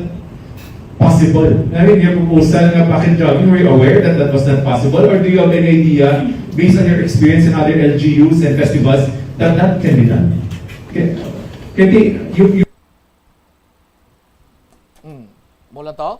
possible? I mean, your proposal nga packet jogging, were you aware that that was not possible? Or do you have any idea, based on your experience in other L G Us and festivals, that that can be done? Okay. Katie, you, you Mm. Mula to?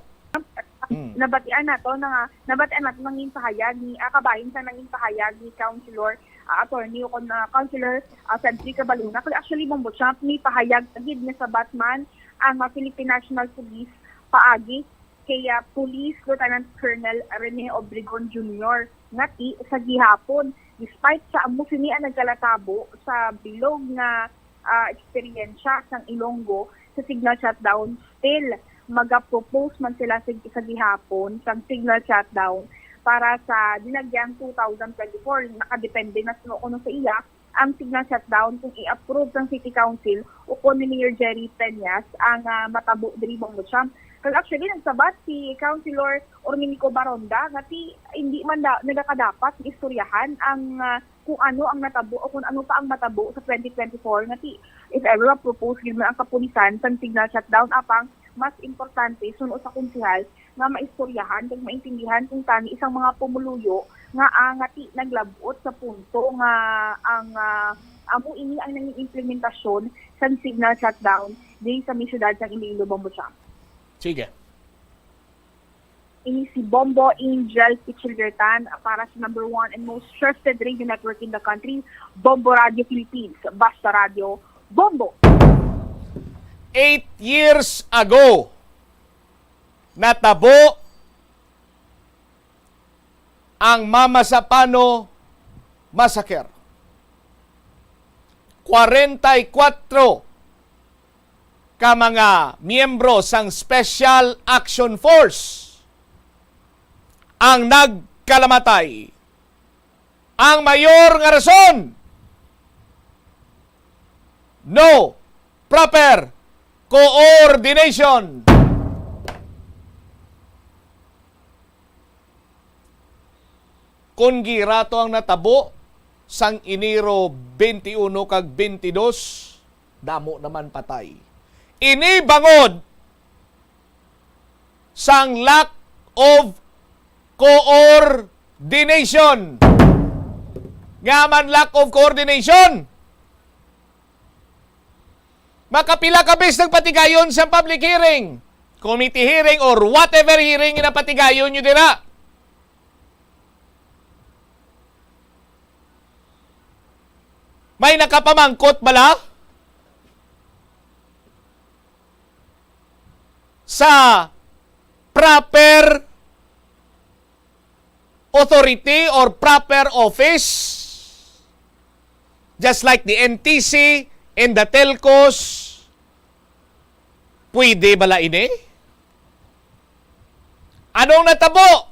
Mm. Nabatian nato na nga, nabatian nato nangin pahayag ni, ah, kabahin sa nangin pahayag ni Councilor, ah, Attorney o kon, ah, Councilor, ah, Frederick Cabaluna. Kag actually, Bombo Champ, ni pahayag agid nga sabat man ang, ah, Philippine National Police paagi kay, ah, Police Lieutenant Colonel Rene Obregon Junior nga ti sa gihapon, despite sa amo sini ang nagkalatabo sa bilog nga, ah, eksperyensya sang Ilonggo sa signal shutdown, still maga-propose man sila sa, sa gihapon sang signal shutdown para sa dinagyang two thousand twenty-four. Nakadepende na sa kuno sa iya ang signal shutdown kung i-approve sang City Council o kon ni Mayor Jerry Peñas ang, ah, matabo diri, Bombo Champ. Kag actually, nagsabat si Councilor Orminico Baronda nga ti hindi man da, nagakadapat istoryahan ang, ah, kung ano ang natabo o kung ano pa ang matabo sa twenty twenty-four nga ti if ever ma-propose gyud man ang kapulisan sang signal shutdown, apang mas importante suno sa konsehal nga maistoryahan kag maintindihan kung tani isang mga pumuluyo nga, ah, nga ti naglab-ot sa punto nga ang, ah, amo ini ang nangin implementasyon sang signal shutdown diri sa may siyudad sang Iloilo, Bombo Champ. Sige. Ini si Bombo Angel Pichilgertan para sa number one and most trusted radio network in the country, Bombo Radio Philippines. Basta Radio, Bombo! Eight years ago, natabo ang Mama Sapano Massacre. Kwarenta y kuwatro ka mga miyembro sang Special Action Force ang nagkalamatay. Ang mayor nga rason, no proper coordination. Kon gira to ang natabo sang Enero twenty-one kag twenty-two, damo naman patay. Ini bangod sang lack of coordination. Nga man lack of coordination? Makapila ka beses nagpatigayon sa public hearing, committee hearing, or whatever hearing nga napatigayon nyo dira? May nakapamangkot bala sa proper authority or proper office, just like the N T C and the telcos? Pwede bala ini? Anong natabo?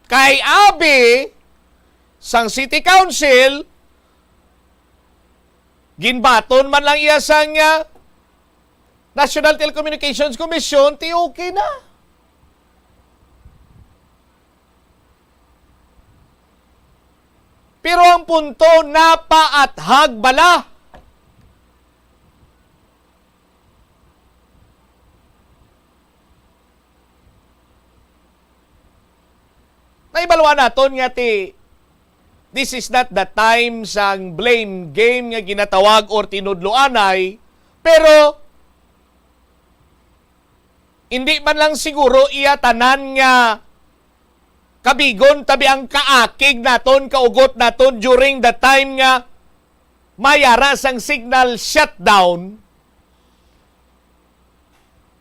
Kay abi sang City Council, ginbaton man lang iya sang, ah, National Telecommunications Commission, ti okay na. Pero ang punto, napaathag bala? Nahibaluan naton nga ti, this is not the time sang blame game nga ginatawag or tinudloanay, pero hindi man lang siguro iya tanan nga kabigon tabi ang kaakig naton, kaugot naton during the time nga mayara sang signal shutdown.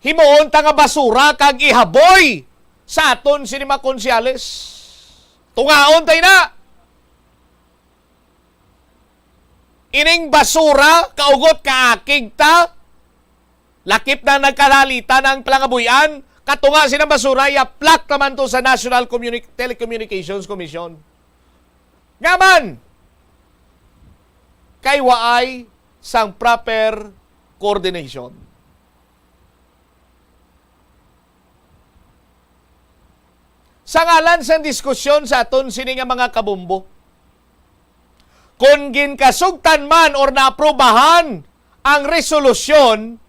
Himuon ta nga basura kag ihaboy sa aton sini mga konsyales. Tungaon ta ina. Ining basura, kaugot kaakig ta, lakip na nagkalalitan ang palangabuy-an, katunga sini nga basura, yaplak naman to sa National Communi-, Telecommunications Commission. Nga man, kay waay sang proper coordination. Sa ngalan sang diskusyon sa aton sini nga mga kabombo, kon ginkasugtan man or naaprubahan ang resolusyon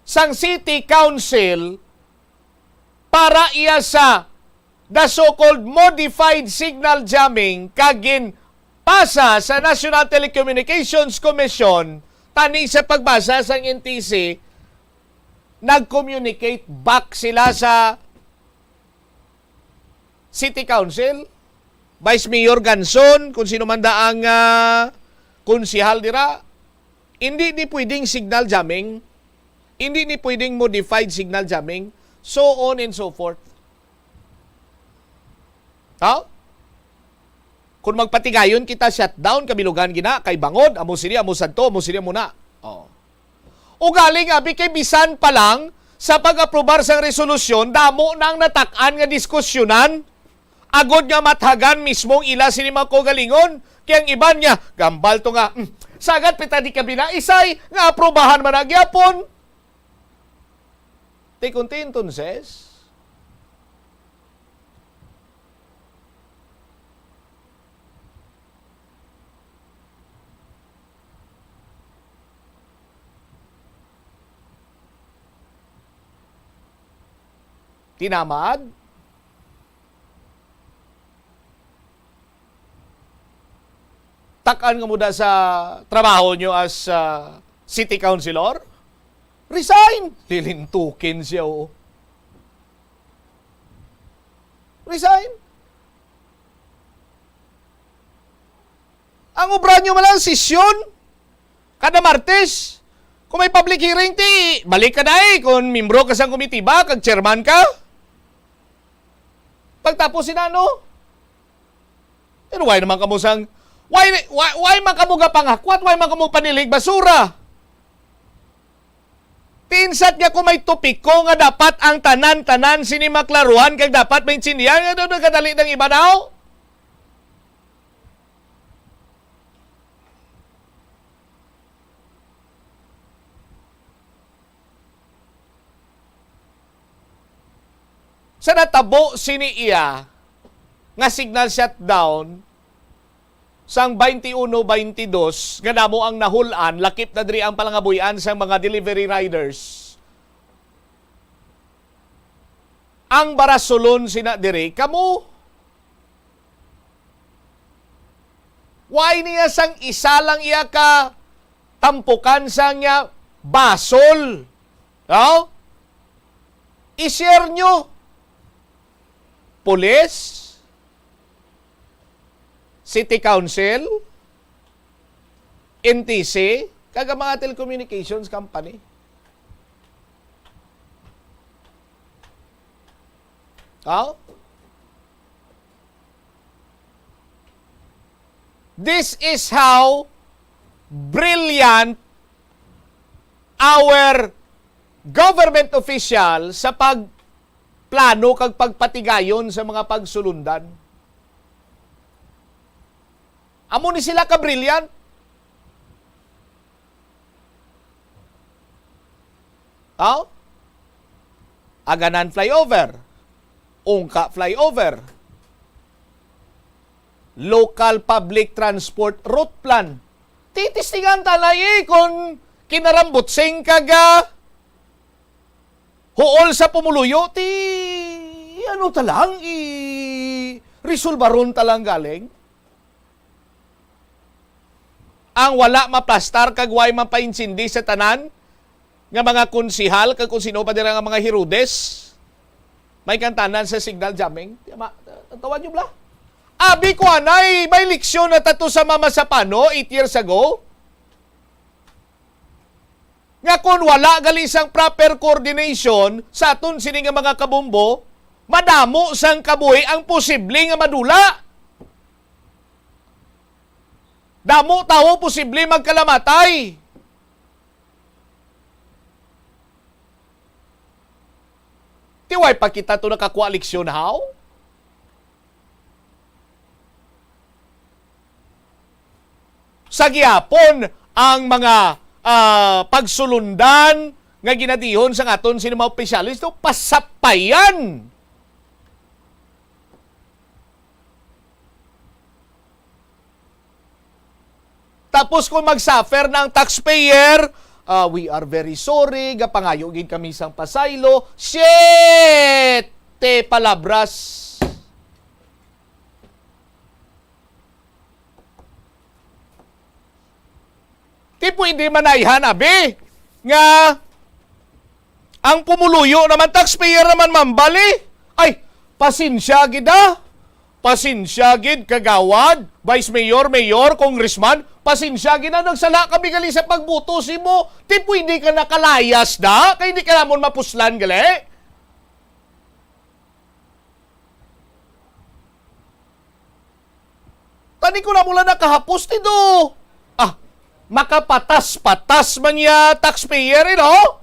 sang City Council para iya sa the so-called modified signal jamming kag ginpasa sa National Telecommunications Commission. Tani sa pagbasa sang N T C, nag-communicate back sila sa City Council, Vice Mayor Ganson, kung sino man da ang, ah, konsehal dira. Hindi ni pwedeng signal jamming, hindi ni pwedeng modified signal jamming, so on and so forth. How? Kung magpatigayon kita, shutdown, kabilugan gina, kay bangod, amo sini, amo sadto, amo sini, amo na. Oh. Ugaling, abi, kay bisan pa lang sa pag-aprobar sang resolusyon, damo nang natak-an nga diskusyonan, agod nga mathagan mismo ang ila sini mga kaugalingon. Kay ang iban niya, gambal to nga, "Hmm, sagad pita di ka binaisay, nga aprobahan man na gyapon." Te, kung ti entonces, tinamad? Tak-an nga muda sa trabaho nyo as, ah, city councilor? Resign! Lilintukin siya, oh. Resign! Ang obra nyo man lang, sesyon. Kada Martes, kung may public hearing, ti, balik ka na eh. Kung membro ka sang komitiba, kag chairman ka. Pagtapos, sinano? Pero why naman kamo sang, why, why, why man kamo gapangakwat? Why man kamo panilig basura? Tinsat nga kung may topiko nga dapat ang tanan-tanan sini maklaruhan kag dapat maintindihan, nga daw nagkadali ng iba daw? Sa natabo sini iya nga signal shutdown sang twenty-one, twenty-two, nga damo ang nahul-an, lakip na diri ang palangabuy-an sang mga delivery riders. Ang barasulon sina diri, kamo. Why niya sang isa lang iya ka tampukan sang iya basol? No? I-share nyo. Police, City Council, N T C, kag ang mga telecommunications company. Oh? This is how brilliant our government official sa pagplano kag pagpatigayon sa mga pagsulundan. Amo ni sila ka brilliant. Aw? Aganan flyover, Ungka flyover, local public transport route plan. Titistingan ta na, eh, kung kinarambutsing kag, ah, huol sa pumuluyo, ti, ano ta lang, i-resolbaron ta lang galing. Ang wala maplastar kag way mapaintindi sa tanan nga mga konsihal kag kung sino pa dira nga mga Herodes, may kantanan sa signal jamming. Di ma-, tawad nyo bala? Abi ko anay, may leksyon na tato sa Mama Sapano eight years ago. Nga kon wala gali sang proper coordination sa aton sini nga mga kabombo, madamo sang kabuhi ang posible nga madula. Damo tawo posible magkalamatay. Ti way pa kita to nakakuha leksyon, haw? Sa gihapon, ang mga, ah, pagsulundan nga ginadihon sang aton sini mga opisyales, no, pasapayan. Tapos kung mag-suffer na ang taxpayer, Ah, we are very sorry, gapangayo gid kami sang pasaylo. Siete palabras. Di pwede manayhan, abi, nga ang pumuluyo naman, taxpayer naman, mambali. Ay, pasensya gid, ah. Pasensya gid, kagawad, vice mayor, mayor, congressman. Pasensya gid na, nagsala kami gali sa pagbuto simo. Di pwede ka nakalayas da, kay di ka namon mapuslan gali. Tani ko na mula nakahapos dito. Ah, makapatas-patas man niya taxpayer, you know?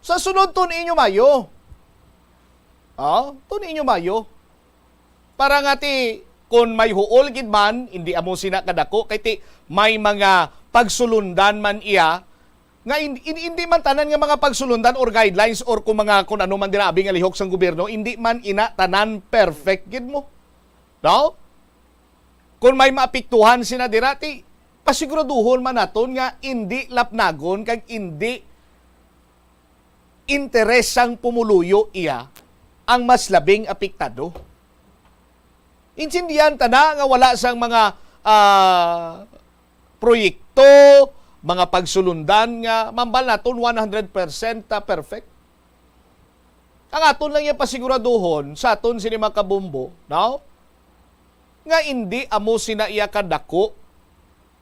Sa sunod, tun-i inyo mayo. Ah, tun-i inyo mayo. Para nga ti, kung may huol gid man, hindi amo sina kadako, kay ti may mga pagsulundan man iya, nga in-, in-, hindi man tanan nga mga pagsulundan or guidelines or kung mga kung ano man dira abi nga lihok sang gobyerno, hindi man ina tanan perfect gid mo. No? Kung may maapektuhan sina dira, ti pasiguraduhon man naton nga indi lapnagon kag indi interes sang pumuluyo iya ang mas labing apektado. Intindihan ta na nga wala sang mga, ah, proyekto, mga pagsulundan nga mambal naton one hundred percent perfect. Ang aton lang iya pasiguraduhon sa aton sini mga kabombo, no? Nga indi amo sina iya kadako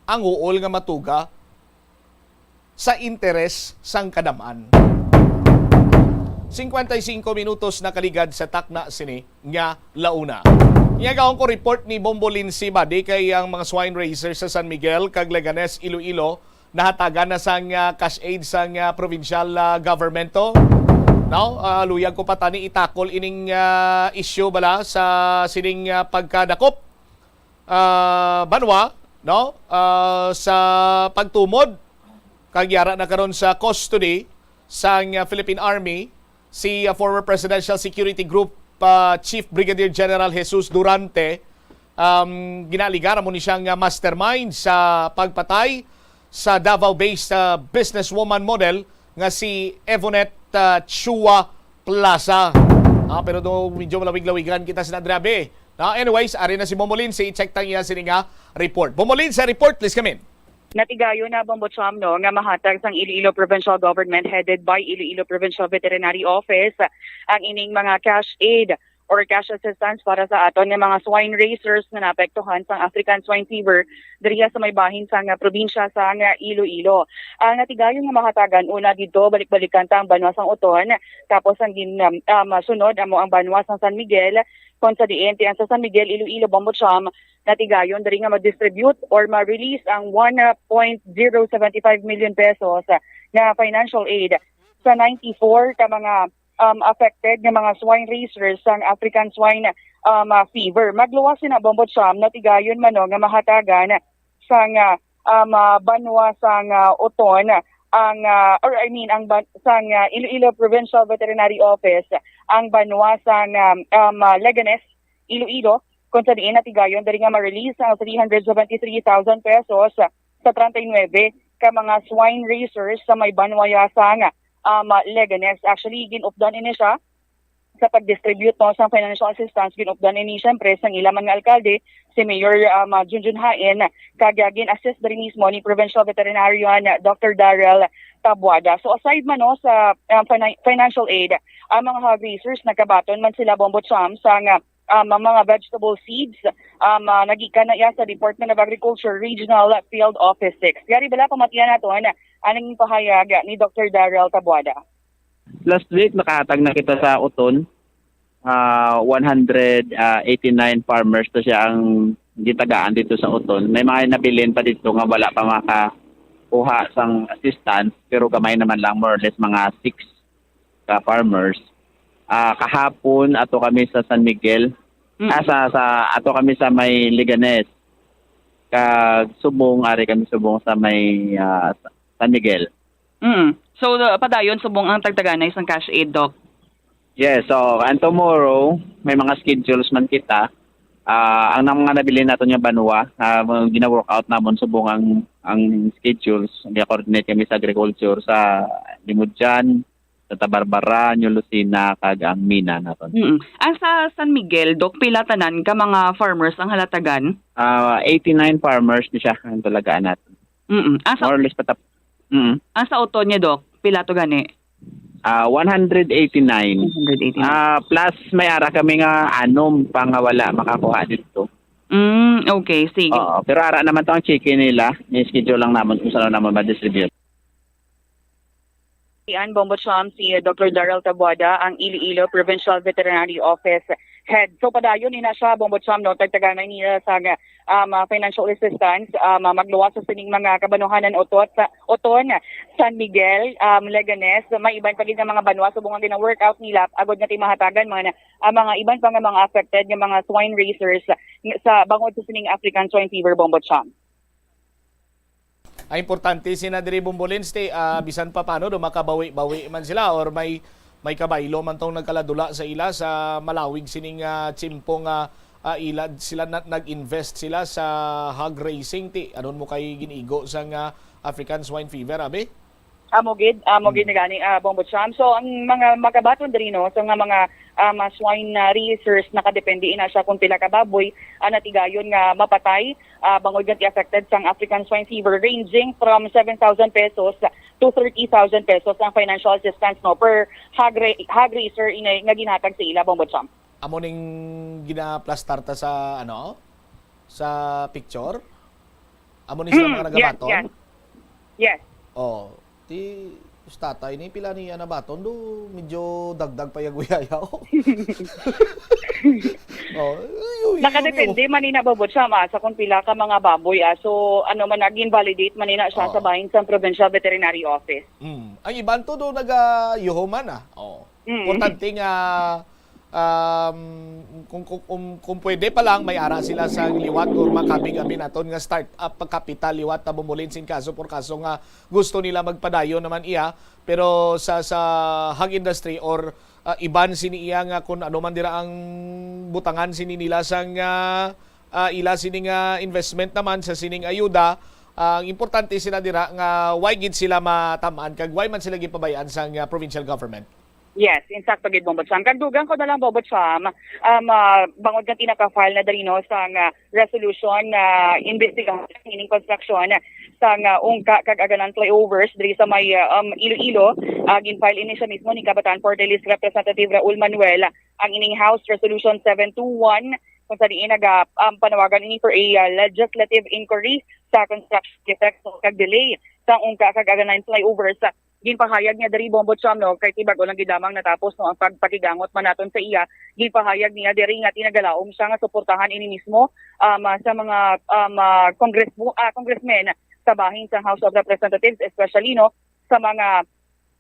ang huol nga matuga sa interes sang kadam-an. Cincuenta y cinco minutos nakaligad sa takna sini nga launa. Iyagahon ko report ni Bombo Lindsay, badi, kay ang mga swine raisers sa San Miguel kag Leganes, Iloilo, nahatagan na sang, ah, cash aid sang, ah, provincial, ah, government to. No? Ah, luyag ko pa tani itakol ining, ah, issue bala sa sining, ah, pagkadakop, ah, banwa, no? Ah, sa pagtumod kag yara na karon sa custody sang, ah, Philippine Army si, ah, former Presidential Security Group, ah, Chief Brigadier General Jesus Durante. Um, ginaaligar amo ni siyang, ah, mastermind sa pagpatay sa Davao-based, ah, businesswoman model nga si Evonette, ah, Chua Plaza. Ah, pero do medyo malawig-lawigan kita sa nadrabe. Now, anyways, ari na si Bombo Lindsay, i-check ta ang iya sini nga report. Bombo Lindsay, report, please come in. Natigayon na, Bombo Cham, no, nga mahatag sang Iloilo Provincial Government headed by Iloilo Provincial Veterinary Office ang ining mga cash aid or cash assistance para sa aton nga mga swine raisers nga naapektuhan sang African swine fever diriya sa may bahin sang, ah, probinsya sang, ah, Iloilo. Ang natigayon nga mahatagan, una didto, balik-balikan ta ang banwa sang Oton, tapos ang gin-, um, um, sunod amo ang banwa sang San Miguel, kung sa diin ti ang sa San Miguel, Iloilo, Bombo Cham, natigayon diri nga ma-distribute or ma-release ang one point zero seventy five million pesos nga financial aid sa ninety-four ka mga, um, affected nga mga swine raisers sang African swine, um, uh, fever. Magluwas sina, Bombo Cham, natigayon man, no, nga mahatagan sang, uh, um, uh, banwa sang, uh, Oton ang, uh, or I mean, ang ban-, sang, uh, Iloilo Provincial Veterinary Office ang banwa sang, um, um, uh, Leganes, Iloilo, kung sa diin natigayon diri nga ma-release ang three hundred seventy-three thousand pesos sa treinta y nuebe ka mga swine raisers sa may banwa sang, um, Leganes. Actually, gin-updan ini siya sa pag-distribute, no, sang financial assistance. Gin-updan ini, syempre, sang ila man nga alkalde, si Mayor, um, Junjun Hain, kag, uh, gin-assist diri mismo ni Provincial Veterinarian Doctor Darrell Tabuada. So, aside man, no, sa, um, fina-, financial aid, ang mga hog raisers, nagkabaton man sila, Bombo Cham, sang, uh, um, ang mga vegetable seeds, um, uh, nagikan na iya sa Department of Agriculture Regional Field Office six. Yari bala, pamatian naton ang pahayag ni Doctor Darrell Tabuada. Last week, nakahatag na kita sa Oton. Ah, one hundred eighty-nine farmers to siya ang gitagaan dito sa Oton. May mga nabilin pa dito nga wala pa makakuha sang assistance, pero gamay naman lang, more or less mga six ka farmers. Ah, kahapon, ato kami sa San Miguel. Mm. Ah, sa, sa, ato kami sa may Leganes. Kag subong, ari kami subong sa may, ah, San Miguel. Mm. So, uh, padayon subong ang tagtaganay sang cash aid, Doc? Yes, so and tomorrow may mga schedules man kita. Ah, ang nang mga nabilin naton nga banwa, ah, mga gina-work out namon subong ang ang schedules, gina-coordinate kami sa agriculture sa Limudyan, Santa Barbara, New Lucena, kag ang Mina naton. Mm. Ang sa San Miguel, Doc, pila tanan ka mga farmers ang halatagan? Ah, eighty-nine farmers ni siya ang talagaan natin. Mm. Ang sa, More or less patap. Mm. Ang sa Oton niya, Doc, pila to gani? Ah, one hundred eighty-nine. One hundred eighty-nine. Ah, plus may ara kami nga anom pa nga wala makakuha dito. Mm, okay, sige. Oo, pero ara naman to ang check-in nila. Ni schedule lang naman kung saan naman ma-distribute. Yan, Bombo Cham, si Doctor Daryl Tabuada, ang Iloilo Provincial Veterinary Office Head. So, padayon ina siya, Bombo Cham, no, tagtaganay niya sa um, uh, financial assistance, um, uh, magluwas sa sining mga kabanuhanan Otot, sa Oton, San Miguel, um, Leganes, may iban pa gid nga mga banwa subong nga gina-work out nila agod nga timahatagan man ang mga iban pa nga mga affected nga mga swine raisers sa bangod sa sining African swine fever, Bombo Cham. Ang importante sina diri, Bombo Lens, ti, ah, bisan pa paano do makabawi-bawi man sila or may may kabaylo man tong nagkaladula sa ila sa malawig sining ah, tiyempo nga ah, ila sila na, nag-invest sila sa hog raising, ti anon mo kay ginigo sang ah, African swine fever, abi? Amo gid, amo gid na gani, ah, Bombo Cham. So, ang mga makabaton diri, no, so nga mga ah, mga swine ah, raisers, nakadepende ina siya kung pila ka baboy ang natigayon nga mapatay, ah, bangod nga ti-affected sang African swine fever, ranging from seven thousand pesos to thirty thousand pesos ang financial assistance, no, per hog, ra- hog raiser inay nga ginhatag sa ila, Bombo Cham. Amo ning ginaplastar ta sa ano? Sa picture? Amo ni sila mga Mm, yes, nagabaton? yes. Yes. Oh, ti si tatay ni pila niya nabaton do medyo dagdag pa yag uyaya. Oh, uy, uy, uy, Nakadepende man ina, Bombo Cham, ah, sa kung pila ka mga baboy, ah. So, ano man, nag-invalidate man ina siya Oo. sa bahin sa Provincial Veterinary Office. Mm. Ang iban to do nagayuho man ah. Oh. Mm. Importante nga um, kung, kung, kung, kung pwede pa lang may ara sila sa liwat or makabig abi naton nga start up pagkapital liwat na bumulin sin kaso por kaso nga gusto nila magpadayon naman iya, pero sa sa hog industry or ah, iban sini iya nga kung ano man dira ang butangan sini nila sang ah, ah, ila sini nga investment naman sa sining ayuda, ang importante sila dira nga why gid sila matamaan kag why man sila gipabayaan sang ah, provincial government. Yes, insakto gid, Bombo Cham. Kag dugang ko na lang, Bombo Cham, um, ah, bangod nga tinaka-file na diri, no, sang ah, resolution na investigahan ining construction sang ah, Ungka kag Aganan flyovers diri sa may ah, um, Iloilo. Ah, gin-file ini siya mismo ni Kabataan Forte List Representative Raul Manuel ang ining House Resolution seven two one, kung sa diin naga um, panawagan ini for a ah, legislative inquiry sa construction defects kag delay sa Ungka kag Aganan flyovers. Ginpahayag niya diri, Bombo Cham, no, kay ti bag-o lang gid lamang natapos, no, ang pagpakigangot man naton sa iya. Ginpahayag niya diri nga tinagalaom siya nga suportahan ini mismo um, sa mga um, ah, congress ah, congressmen sa bahin sa House of Representatives, especially, no, sa mga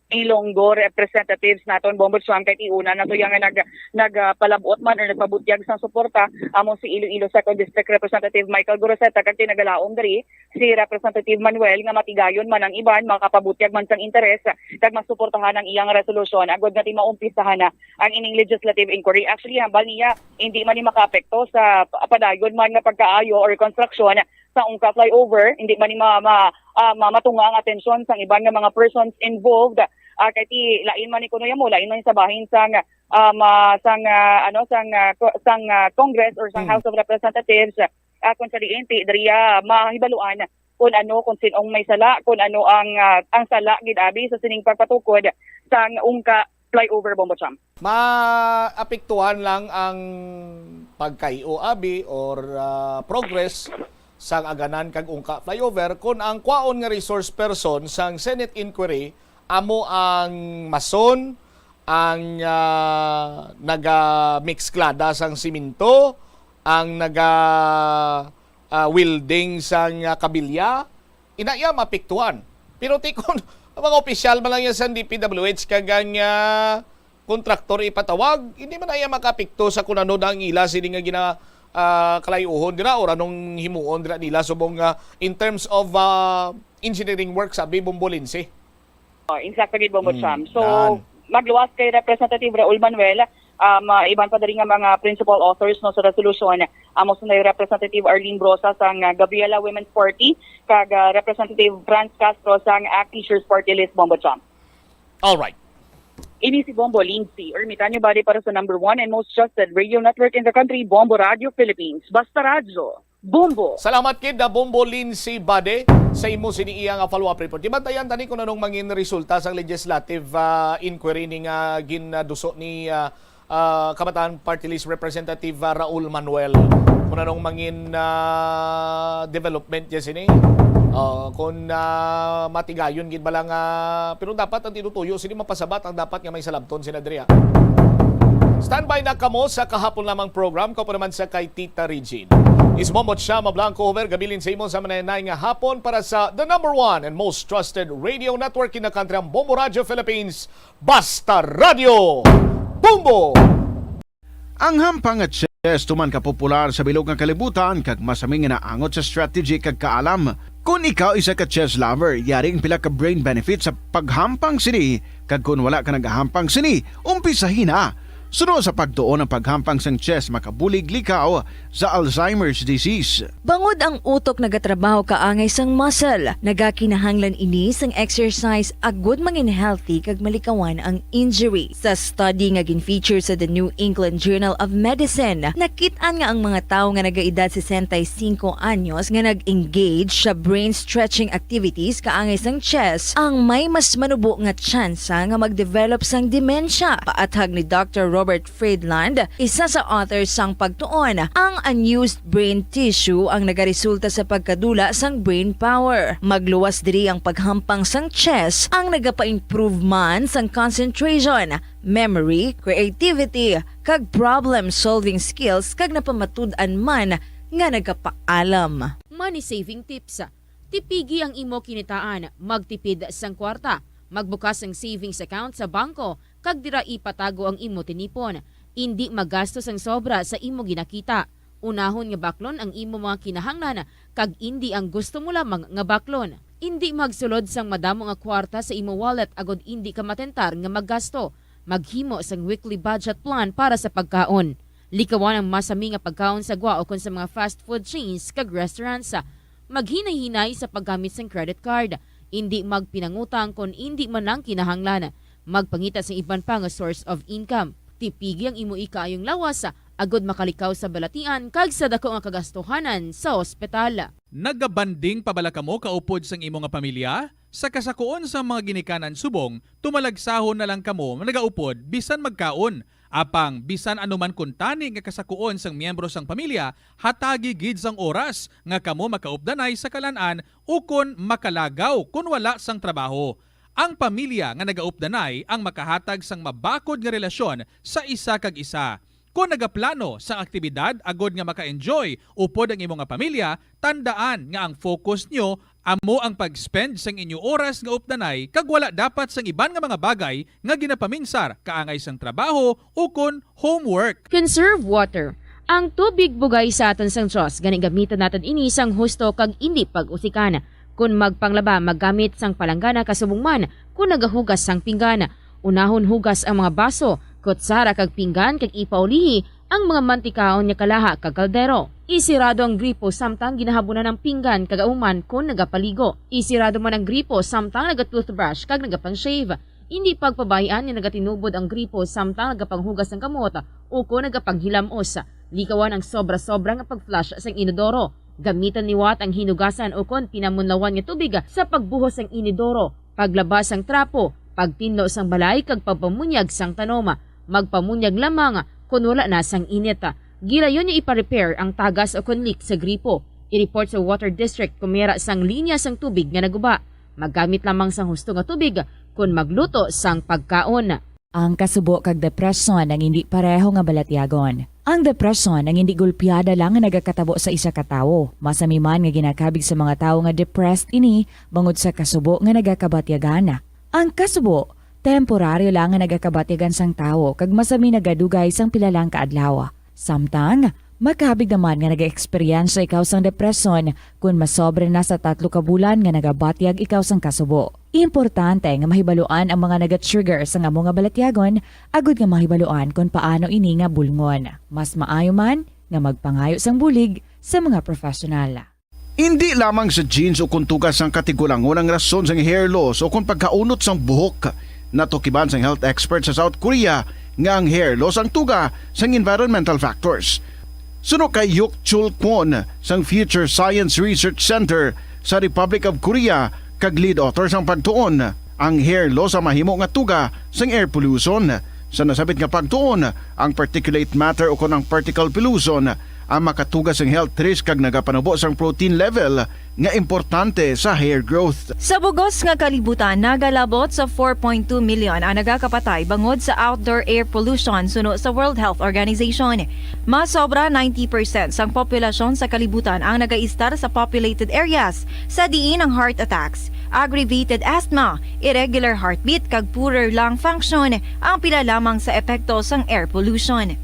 Ilonggo representatives naton, Bombo Cham, kay ti una na to yang nag nagpalabot man or nagpabutyag sang suporta amo si Iloilo Second District Representative Michael Goroseta kag tinagalaom diri si Representative Manuel nga matigayon man ang iban makapabutyag man sang interes kag masuportahan ang iyang resolusyon agud nga ti maumpisahan na ang ining legislative inquiry. Actually, hambal niya, hindi man ni makaapekto sa pa- padayon man nga pagkaayo or construction sa Ungka flyover, hindi man ni ma, ma, ah, ma- matunga ang atensyon sang iban nga mga persons involved. Ah, kay ti lain man ni kuno mo, lain man sa bahin sang um, ah, sang ah, ano sang ah, ko- sang ah, Congress or sang Mm. House of Representatives. Ah, kung sa diin ti diriya mahibaluan kung ano, kung sinong may sala, kung ano ang ah, ang sala gid abi sa sining pagpatukod sang Ungka flyover, Bombo Cham. Maapektuhan lang ang pagkay-o abi or ah, progress sang Aganan kag Ungka flyover kon ang kwaon nga resource person sang Senate inquiry amo ang mason, ang ah, naga-mix klada sang simento, ang naga ah, welding sang ah, kabilya, ina iya maapektuhan. Pero ti kon ang mga opisyal man lang yan sa D P W H kag ang ah, kontraktor ipatawag, hindi man na iya makaapekto sa kung ano na ang ila sini nga gina ah, kalayuhon dira or anong himuon dira nila subong nga in terms of ah, engineering work, sabi, Bombolinse. Oh, insakto gid, Bombo Mm, Cham. So, daan. magluwas kay Representative Raul Manuel, um, uh, iban pa diri nga mga principal authors, no, sa resolution, amo sila Representative Arlene Brosa sang, uh, Gabriela Women's Party, kag, uh, Representative Franz Castro sang ACT Teachers Party List, Bombo Cham. Alright. Ini si Bombo Lindsay Ermitanyo Bade para sa number one and most trusted radio network in the country, Bombo Radio Philippines. Basta Radyo, Bombo! Salamat kid na Bombo Lindsay Bade sa imo sini iya nga follow-up report. Di bantayan tani kung anong mangin resulta sa legislative, ah, inquiry ni nga ginduso ni, ah, ah, Kabataan Party List Representative, ah, Raul Manuel. Kung anong mangin, ah, development niya sini. Ah, kung, ah, matigayon gid ba lang, ah, pero dapat ang tinutuyo sini mapasabat ang dapat nga may salabton sina diri, ah. Standby na kamo sa kahapon lamang program, kaupo naman sa kay Tita Regine. Ismombot siya, Mablanco Hover, gabilin sa imo sa mananay nga hapon para sa the number one and most trusted radio network in the country, ang Bombo Radio Philippines. Basta Radio Bombo! Ang hampang nga chess tuman ka popular sa bilog nga kalibutan kag masami nga naangot sa strategy kag kaalam. Kon ikaw isa ka chess lover, yari ang pila ka brain benefits sa paghampang sini, kag kon wala ka nagahampang sini, umpisahi na. Suno sa pagtuon, ang paghampang sang chess makabulig likaw sa Alzheimer's disease. Bangod ang utok nagatrabaho kaangay sang muscle, nagakinahanglan ini sang exercise agud mangin healthy kag malikawan ang injury. Sa study nga gin-feature sa The New England Journal of Medicine, nakit-an nga ang mga tawo nga nagaedad sesenta y cinco anyos nga nag-engage sa brain stretching activities kaangay sang chess ang may mas manubo nga tsansa nga mag-develop sang demensya. Paathag ni Doctor Robert Friedland, isa sa author sang pagtuon, ang unused brain tissue ang nagaresulta sa pagkadula sang brain power. Magluwas diri ang paghampang sang chess ang nagapa-improve man sang concentration, memory, creativity, kag problem-solving skills kag napamatud-an man nga nagapaalam. Money saving tips. Tipigi ang imo kinitaan, magtipid sang kwarta, magbukas sang savings account sa bangko, kag dira ipatago ang imo tinipon. Indi magasto sang sobra sa imo ginakita. Unahon nga baklon ang imo mga kinahanglan, kag indi ang gusto mo lamang nga baklon. Indi magsulod sang madamo nga kwarta sa imo wallet agod indi ka matentar nga maggasto. Maghimo sang weekly budget plan para sa pagkaon. Likawan ang masami nga pagkaon sa gwa ukon sa mga fast food chains kag restaurants. Maghinay-hinay sa paggamit sang credit card. Indi magpinangutang kon indi man lang kinahanglan. Magpangita sang iban pa nga source of income. Tipigi ang imo ikaayong lawas agod makalikaw sa balatian kag sa dako nga kagastuhanan sa ospital. Nagabanding pa bala kamo kaupod sang imo nga pamilya? Sa kasakuon sang mga ginikanan subong, tumalagsahon na lang kamo nagaupod bisan magkaon. Apang bisan ano man kuntani nga kasakuon sang miyembro sang pamilya, hatagi gid sang oras nga kamo makaupdanay sa kalan-an ukon makalagaw kon wala sang trabaho. Ang pamilya nga nagaupdanay ang makahatag sang mabakod nga relasyon sa isa kag isa. Kon nagaplano sang aktibidad agod nga maka-enjoy upod ang imo nga pamilya, tandaan nga ang focus nyo amo ang pag-spend sang inyo oras nga updanay kag wala dapat sang iban nga mga bagay nga ginapaminsar kaangay sang trabaho ukon homework. Conserve water. Ang tubig bugay sa aton sang Dios, gani gamiton naton ini sang husto kag indi pag-usikan. Kon magpanglaba, maggamit sang palanggana kasubong man kon nagahugas sang pinggan. Unahon hugas ang mga baso, kutsara kag pinggan kag ipaulihi ang mga mantikaon nga kalaha kag kaldero. Isirado ang gripo samtang ginahabunan ang pinggan kag auman kon nagapaligo. Isirado man ang gripo samtang naga-toothbrush kag nagapang-shave. Indi pagpabay-an nga nagatinubod ang gripo samtang nagapanghugas sang kamot ukon nagapanghilamos. Likawan ang sobra-sobra nga pag-flush sang inodoro. Gamitan liwat ang hinugasan ukon pinamunlawan nga tubig sa pagbuhos sang inodoro, paglaba sang trapo, pagtinlo sang balay kag pagpamunyag sang tanom. Magpamunyag lamang kon wala na sang init. Gilayon nga ipa-repair ang tagas ukon leak sa gripo. I-report sa water district kon may ara sang linya sang tubig nga naguba. Maggamit lamang sang husto nga tubig kon magluto sang pagkaon. Ang kasubo kag depresyon ang indi pareho nga balatyagon. Ang depresyon ang indi gulpiada lang nga nagakatabo sa isa ka tawo. Masami man nga ginakabig sa mga tawo nga depressed ini bangod sa kasubo nga nagakabatyagan. Ang kasubo, temporaryo lang nga nagakabatyagan sang tawo kag masami nagadugay sang pila lang ka adlaw. Samtang, makabig naman nga nagaeksperyensya ikaw sang depresyon kon masobra na sa tatlo ka bulan nga nagabatyag ikaw sang kasubo. Importante nga mahibaluan ang mga naga-trigger sang amo nga balatyagon agod nga mahibaluan kon paano ini nga bulngon. Mas maayo man nga magpangayo sang bulig sa mga professional. Indi lamang sa genes o kon tuga sang katigulangon ang rason sang hair loss o kon pagkaunot sang buhok. Natukiban sang health expert sa South Korea nga ang hair loss ang tuga sang environmental factors. Suno kay Yuk Chul Kwon sang Future Science Research Center sa Republic of Korea kag lead author sang pagtuon, ang hair loss ang mahimo nga tuga sang air pollution. Sa nasabit nga pagtuon, ang particulate matter o kon ang particle pollution ang makatuga sang health risk kag nagapanubo sang protein level nga importante sa hair growth. Sa bugos nga kalibutan, nagalabot sa four point two million ang nagakapatay bangod sa outdoor air pollution suno sa World Health Organization. Mas sobra ninety percent sang populasyon sa kalibutan ang nagaistar sa populated areas, sa diin ang heart attacks, aggravated asthma, irregular heartbeat, kag poorer lung function ang pila lamang sa epekto sang air pollution.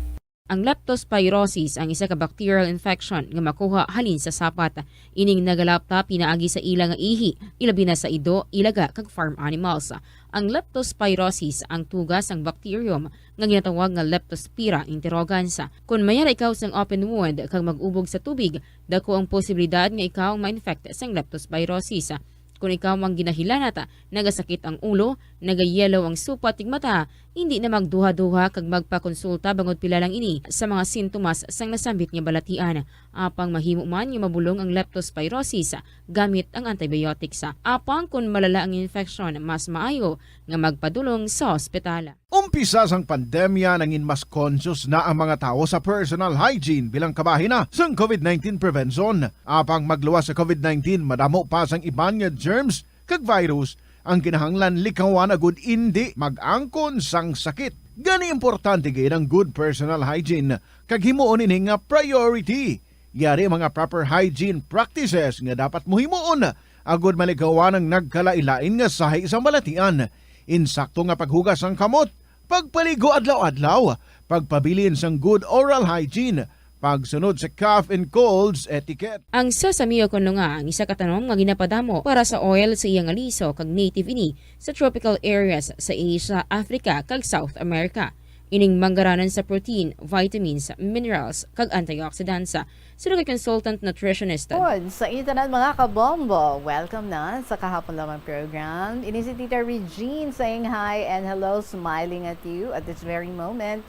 Ang leptospirosis ang isa ka bacterial infection nga makuha halin sa sapat. Ining nagalapta pinaagi sa ila nga ihi, ilabi na sa ido, ilaga, kag farm animals. Ang leptospirosis ang tuga sang bacterium nga ginatawag nga Leptospira interrogans. Kon mayara ikaw sang open wound kag mag-ubog sa tubig, dako ang posibilidad nga ikaw ma-infect sang leptospirosis. Kon ikaw ang ginahilanat, nagasakit ang ulo, nagayellow ang supat ning mata, hindi na magduha-duha kag magpakonsulta bangod pila lang ini sa mga sintomas sang nasambit nga balatian. Apang mahimo man nga mabulong ang leptospirosis gamit ang antibiotics. Apang kon malala ang infeksyon, mas maayo nga magpadulong sa ospital. Umpisa sang pandemya, nangin mas conscious na ang mga tawo sa personal hygiene bilang kabahin na sang COVID nineteen prevention. Apang magluwas sa COVID nineteen, madamo pa sang iban nga germs kag virus ang kinahanglan likawan agud indi mag-angkon sang sakit. Gani, importante gid ang good personal hygiene kag himuon ini nga priority. Yari mga proper hygiene practices nga dapat mo himuon agud malikawan ang nagkalain-lain nga sahi sa balatian. Insakto nga paghugas sang kamot, pagpaligo adlaw-adlaw, pagpabilin sang good oral hygiene, pagsunod sa cough and colds etiquette. Ang sesame o kon nga ang isa ka tanom nga ginapadamo para sa oil sa iya nga liso kag native ini sa tropical areas sa Asia, Africa, kag South America. Ining manggaranan sa protein, vitamins, minerals, kag antioxidants. Suno kay consultant nutritionist. Good. Sa inyo tanan, mga kabombo, welcome na sa Kahapon Lamang program. Ini si Tita Regine saying hi and hello, smiling at you at this very moment.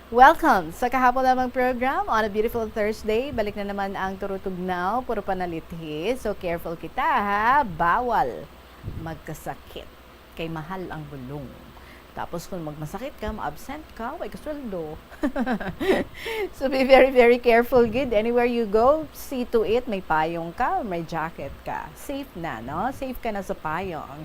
Welcome sa Kahapon Lamang program on a beautiful Thursday. Balik na naman ang turutugnaw, puro panalithi. So careful kita, ha? Bawal magkasakit kay mahal ang bulong. Tapos kung magmasakit ka, ma-absent ka, way ka sweldo. So be very, very careful gid. Anywhere you go, see to it, may payong ka, may jacket ka. Safe na, no? Safe ka na sa payong.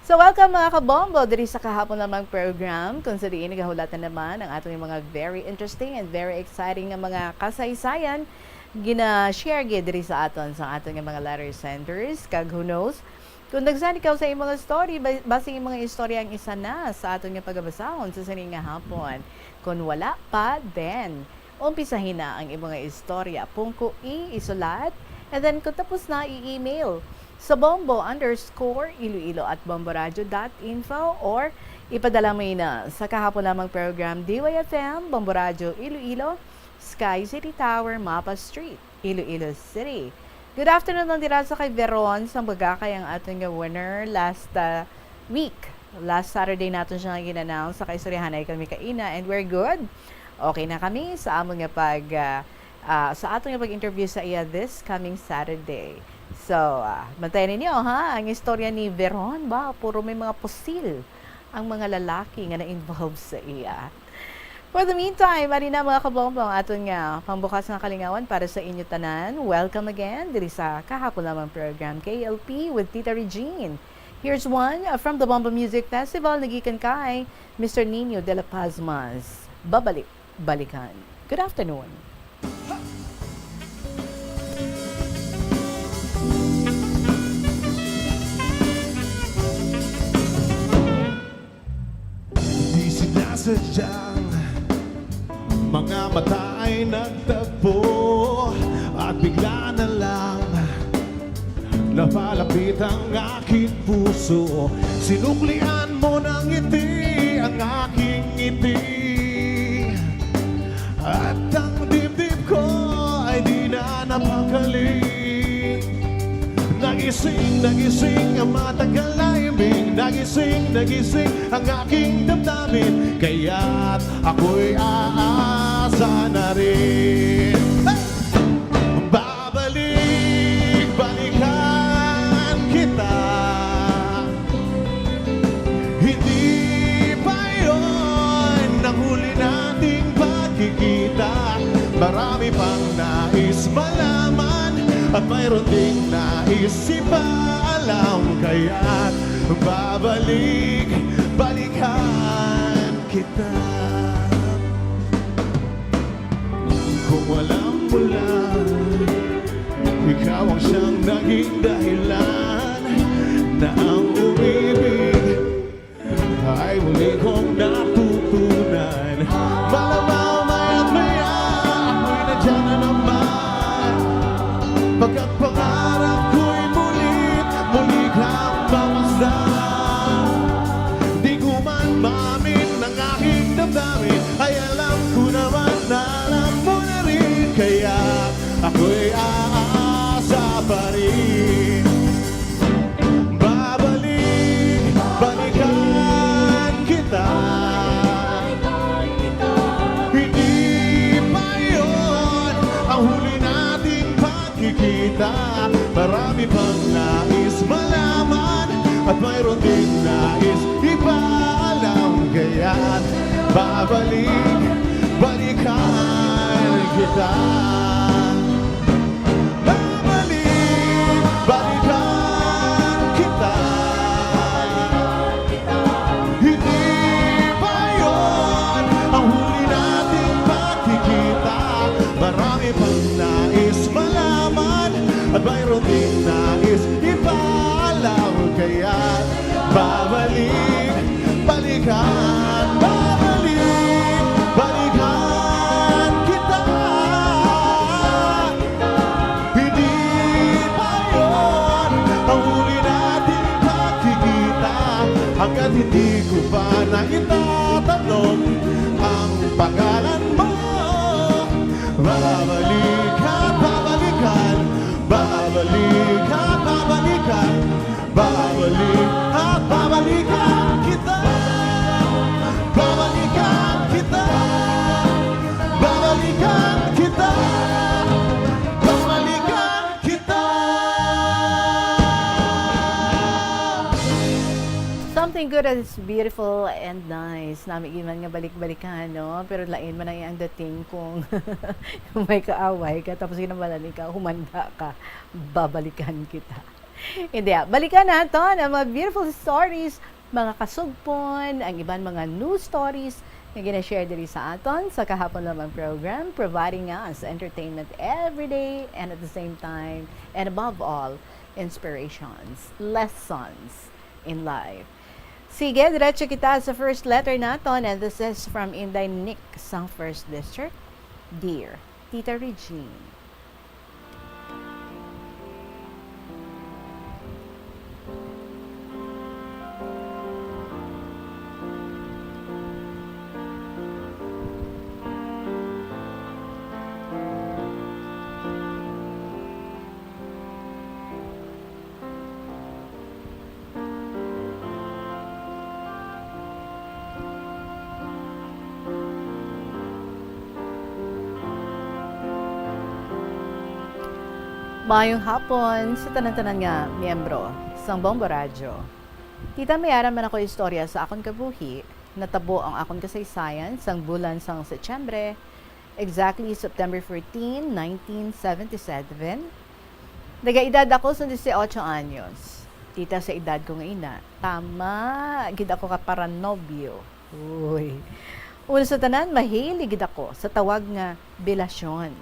So welcome, mga kabombo, diri sa Kahapon Lamang program, kung sa diin nagahulatan naman ang aton mga very interesting and very exciting nga mga kasaysayan gina-share gid diri sa aton, sa aton nga mga letter senders. Kag who knows, kung nagsan ikaw sa imong story, ba-, basi imong istorya ang isa na sa aton nga pagabasahon sa sini nga hapon. Kung wala pa, then umpisahin na ang imong istorya. Pungko i isulat, and then kung tapos na, i-email sa bombo underscore iloilo at bomboradio dot info, or ipadala mo ina sa Kahapon Lamang program, D Y F M, Bombo Radio Iloilo, Sky City Tower, Mapa Street, Iloilo City. Good afternoon lang dira sa kay Veron, sang bagakay ang aton nga winner last, ah, week. Last Saturday naton siya nga gin-announce sa kaistoryahanay kami kaina, and we're good. Okay na kami sa amon nga pag, ah, ah, sa aton nga pag-interview sa iya this coming Saturday. So, ah, bantayan ninyo, ha, ang istorya ni Veron ba, puro may mga pusil ang mga lalaki nga na-involve sa iya. For the meantime, ari na, mga kabombo, ang aton nga pangbukas nga kalingawan para sa inyo tanan. Welcome again diri sa Kahapon Lamang program, K L P with Tita Regine. Here's one, uh, from the Bombo Music Festival, nagikan kay Mister Nino de la Pazmas. Babalik, balikan. Good afternoon. Di sinasadyang mga mata ay nagtagpo at bigla na lang napalapit ang aking puso. So, sinuklian mo ng ngiti ang aking ngiti, at ang dibdib ko ay di na napakali. Nagising, nagising ang matagal na iming, nagising, nagising ang aking damdamin, kaya't ako'y aasa na rin. Hey! Babalik, balikan kita. Hindi pa yon ang huli nating pagkikita. Marami pang nais malaman at mayroon ding nais ipaalam. Kaya't babalik, balikan kita. Kung alam mo lang, ikaw ang siyang naging dahilan na ang umibig ay muli kong natutunan. Malamang maya't maya, ako'y nandiyan na naman. Pagkat pangarap ko'y muli, muli kang mamasdan. Di ko man maamin ang aking damdamin, ay alam ko naman na alam mo na rin. Kaya ako'y aasa pa rin. Babalik, balikan kita. Hindi pa yon ang huli nating pagkikita. Marami pang nais malaman at mayroon din nais ipaalam. Kaya't babalik, balikan kita. Babalik, balikan kita. Hindi pa yon ang huli nating pagkikita. Marami pang nais malaman at mayroon ding nais ipaalam. Kaya babalik, balikan, babalik, balikan kita. Hindi pa yon ang huli nating pagkikita, hanggat hindi ko pa na itatanong ang pangalan mo. Babalik at babalikan, babalik at babalikan, babalik at babalikan kita. Babalikan kita. Babalikan kita. Babalikan kita. Something good is beautiful and nice. Nami man nga balik-balikan, no? Pero lain man ang iyang dating kung may kaaway ka, tapos kinamalan ka, humanda ka, babalikan kita. Hindi, ah. Balikan naton ang mga beautiful stories, mga kasugpon, ang iban mga news stories nga gina-share diri sa aton sa Kahapon Lamang program, providing us entertainment every day and at the same time, and above all, inspirations, lessons in life. Sige, diretso kita sa first letter naton, and this is from Inday Nick sang First District. Dear Tita Regine. Maayong hapon sa tanan-tanan nga miyembro sang Bombo Radyo. Tita, may ara man ako istorya sa akon kabuhi. Natabo ang akon kasaysayan sang bulan sang Setyembre, exactly September fourteen, nineteen seventy-seven. Nagaedad ako sa dieciocho anyos. Tita, sa edad ko nga ina, tama gid ako ka paranobyo. Uy. Una sa tanan, mahilig gid ako sa tawag nga bilasyon.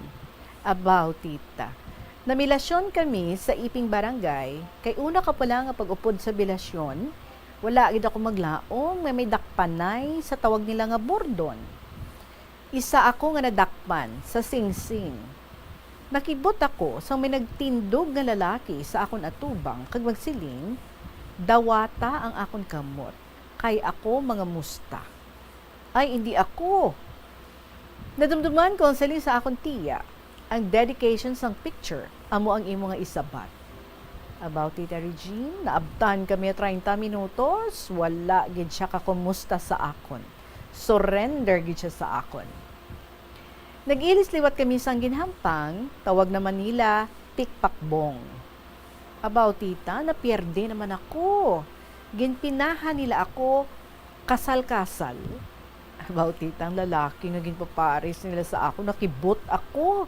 Abaw, tita. Namilasyon kami sa iping barangay, kay una ka pa lang nga pag-upod sa bilasyon, wala gid ako maglaom nga may dakpanay sa tawag nila nga bordon. Isa ako nga nadakpan sa singsing. Nakibot ako sang may nagtindog nga lalaki sa akon atubang kag magsiling, Dawata ang akon kamot, kay ako mangamusta. Ay, indi ako. Nadumduman ko ang siling sa akon tiya, ang dedication sang picture, amo ang imo nga isabat. Abaw, Tita Regine, naabtan kami treinta minutos, wala gid siya kakumusta sa akon. Surrender gid siya sa akon. Nag-ilis liwat kami sang ginhampang, tawag naman nila, Tikpakbong. Abaw, tita, napierde naman ako. Ginpinahan nila ako kasal-kasal. Abaw, tita, ang lalaki nga ginpapares nila sa ako, nakibot ako.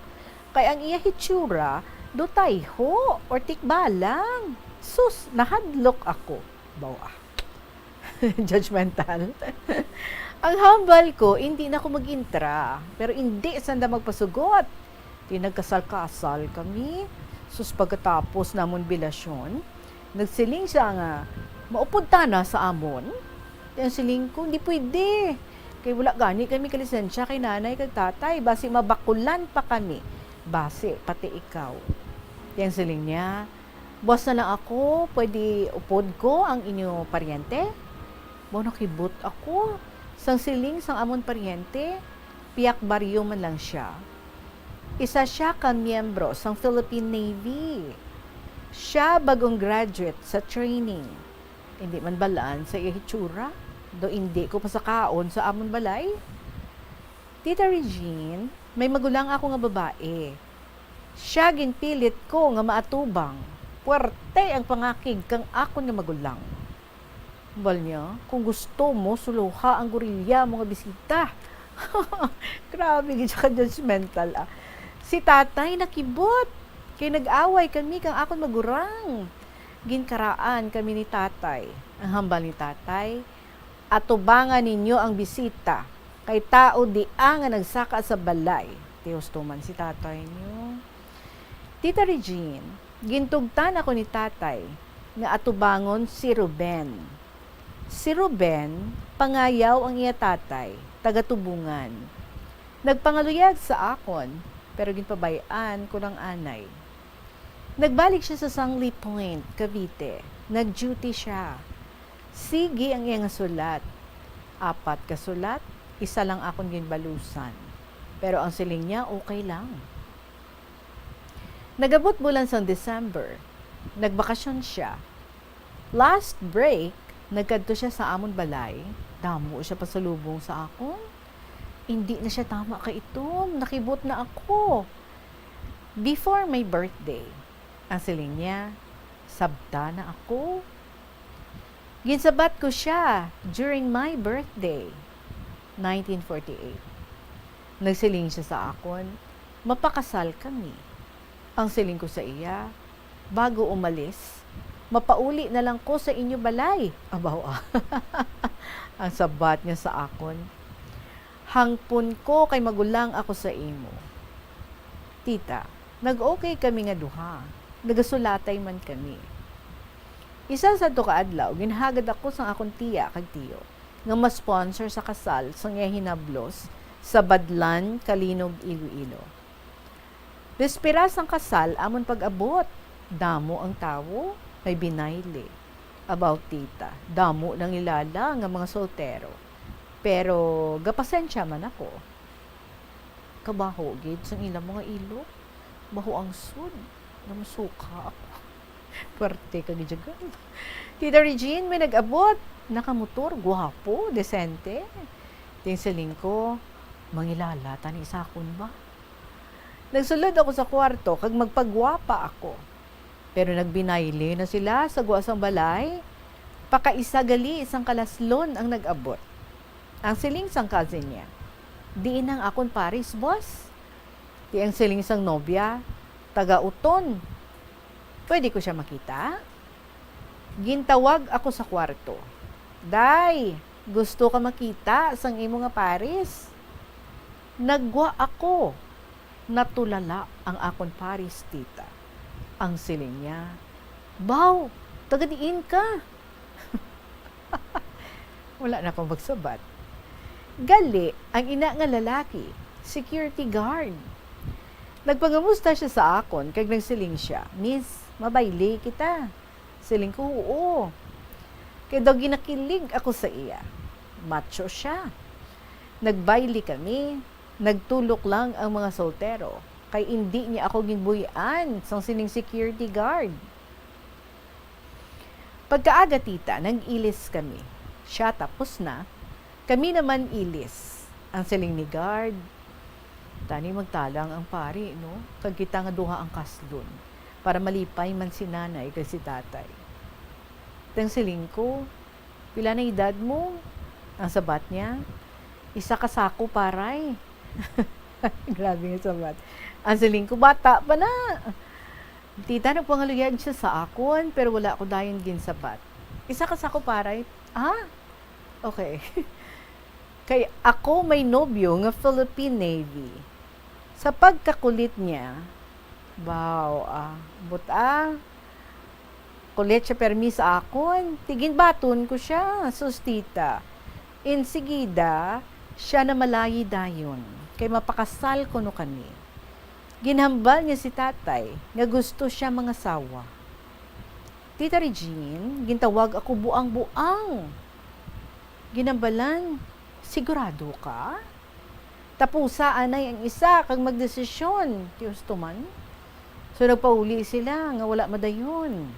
Kay ang iya hitsura, do tayho or tikbalang. Sus, nahadlok ako. Baw, ah. Judgmental. Ang hambal ko, hindi na ko mag-intra. Pero hindi sanda magpasugot. Di nagkasal-kasal kami. Sus, pagkatapos namon bilasyon, nagsiling siya nga, "Maupod ta na sa amon." Di ang siling ko, "Hindi pwede. Kay wala gani kami kalisensya kay nanay kag tatay. Basi mabakulan pa kami. Basi, pati ikaw." Di ang siling niya, "Buas na lang ako, pwede upod ko ang inyo paryente?" Baw, nakibot ako. Sang siling sang amon paryente, pihak baryo man lang siya. Isa siya ka miyembro sang Philippine Navy. Siya bag-ong graduate sa training. Hindi man balaan sa iya hitsura, daw indi ko pasakaon sa amon balay. Tita Regine, may magulang ako nga babae. Siya ginpilit ko nga maatubang. Puwerte ang pangakig kang akon nga magulang. Hambal niya, "Kung gusto mo, suluha ang gorilya mo nga bisita." Grabe gid siya ka-judgmental, ah. Si tatay nakibot, kay nag-away kami kang akon magurang. Ginkaraan kami ni tatay. Ang hambal ni tatay, "Atubangan ninyo ang bisita, kay tao dia nga nagsaka sa balay." Tihusto man si tatay niyo. Tita Regine, gintugtan ako ni tatay nga atubangon si Ruben. Si Ruben, pangayaw ang iya tatay, taga Tubungan. Nagpangaluyag sa akon, pero ginpabay-an ko lang anay. Nagbalik siya sa Sangley Point, Cavite. Nag-duty siya. Sige ang iya nga sulat. Apat ka sulat, isa lang akon ginbalusan. Pero ang siling niya, okay lang. Nag-abot bulan sang December, nagbakasyon siya. Last break, nagkadto siya sa amon balay. Damo siya pasalubong sa akon. Hindi na siya tama kaitom. Nakibot na ako. Before my birthday, ang siling niya, "Sabta na ako." Ginsabat ko siya during my birthday, nineteen forty-eight. Nagsiling siya sa akon, "Mapakasal kami." Ang siling ko sa iya, "Bago umalis, mapauli na lang ko sa inyo balay." Abaw, ah. Ang sabat niya sa akon, "Hangpon ko kay magulang ako sa imo." Tita, nag-okay kami nga duha. Nagasulatay man kami. Isa sadto ka adlaw, ginhagad ako sang akon tiya kag tiyo nga ma-sponsor sa kasal sang iya hinablos sa Badlan, Calinog, Iloilo. Bispera sang kasal amon pag-abot, damo ang tawo, may binayle. Abaw, tita, damo nangilala nga mga soltero. Pero gapasensya man ako. Kabaho gid sang ila mga ilok. Baho ang sud. Namasuka ako. Puwerte ka gid, Jagan. Tita Regine, may nag-abot. Nakamotor, guwapo, desente. Ting siling ko, "Mangilala ta ni sa akon ba?" Nagsulod ako sa kwarto kag magpagwapa ako. Pero nagbinayle na sila sa gwa sang balay. Pakaisa gali sang kalaslon ang nag-abot. Ang siling sang cousin niya, "Diin ang akon pares, boss?" Ti ang siling sang nobya, "Taga Uton." "Pwede ko siya makita?" Gintawag ako sa kwarto. "Day, gusto ka makita sang imo nga pares?" Naggwa ako. Natulala ang akon pares, tita. Ang siling niya, "Baw, taga diin ka?" Wala na akong magsabat. Gali, ang ina nga lalaki, security guard. Nagpangamusta siya sa akon kag nagsiling siya, "Miss, mabayle kita." Siling ko, "Oo." Kay daw ginakilig ako sa iya. Macho siya. Nagbayle kami, nagtulok lang ang mga soltero, kay indi niya ako ginbuy-an sang sining security guard. Pagkaaga, tita, nag-ilis kami. Siya tapos na, kami naman ilis. Ang siling ni guard, "Tani magtalang ang pari, no? Kag kita nga duha ang kaslon, para malipay man si nanay kag si tatay." Tang siling ko, "Pila na edad mo?" Ang sabat niya, "Isa ka sako, paray." Grabe nga sabat. Ang siling ko, "Bata pa na." Tita, nagpangaluyag siya sa akon, pero wala ko dayon ginsabat. "Isa ka sako, paray?" "Ah? Okay." Kay ako may nobyo nga Philippine Navy. Sa pagkakulit niya, baw, ah, buta, kulit siya permi sa akon. Tigin baton ko siya, sus, tita. Insigida, siya namalayi dayon, kay mapakasal kuno kami. Ginhambal niya si tatay nga gusto siya mangasawa. Tita Regine, gintawag ako buang-buang. Ginambalan, "Sigurado ka? Tapusa anay ang isa kag magdesisyon," ti husto man. So, nagpauli sila nga wala madayon.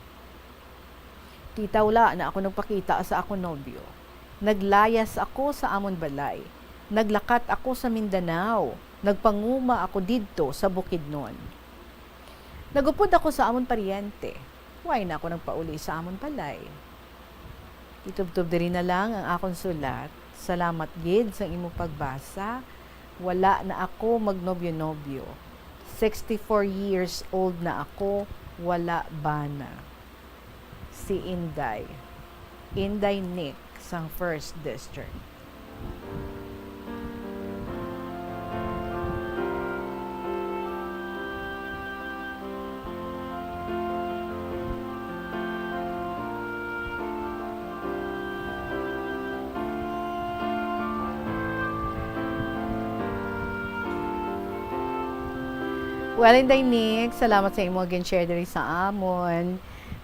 Tita, wala na ako nagpakita sa akon nobyo. Naglayas ako sa amon balay. Naglakat ako sa Mindanao. Nagpanguma ako didto sa Bukidnon. Nagupod ako sa amon paryente. Wala na ako nagpauli sa amon balay. Itubtob diri na lang ang akon sulat. Salamat gid sa imo pagbasa. Wala na ako magnobyo-nobyo. Sixty-four years old na ako, wala bana. Si Inday. Inday Nick sang First District. Well, Inday Nick, salamat sa imo gin-share diri sa amon.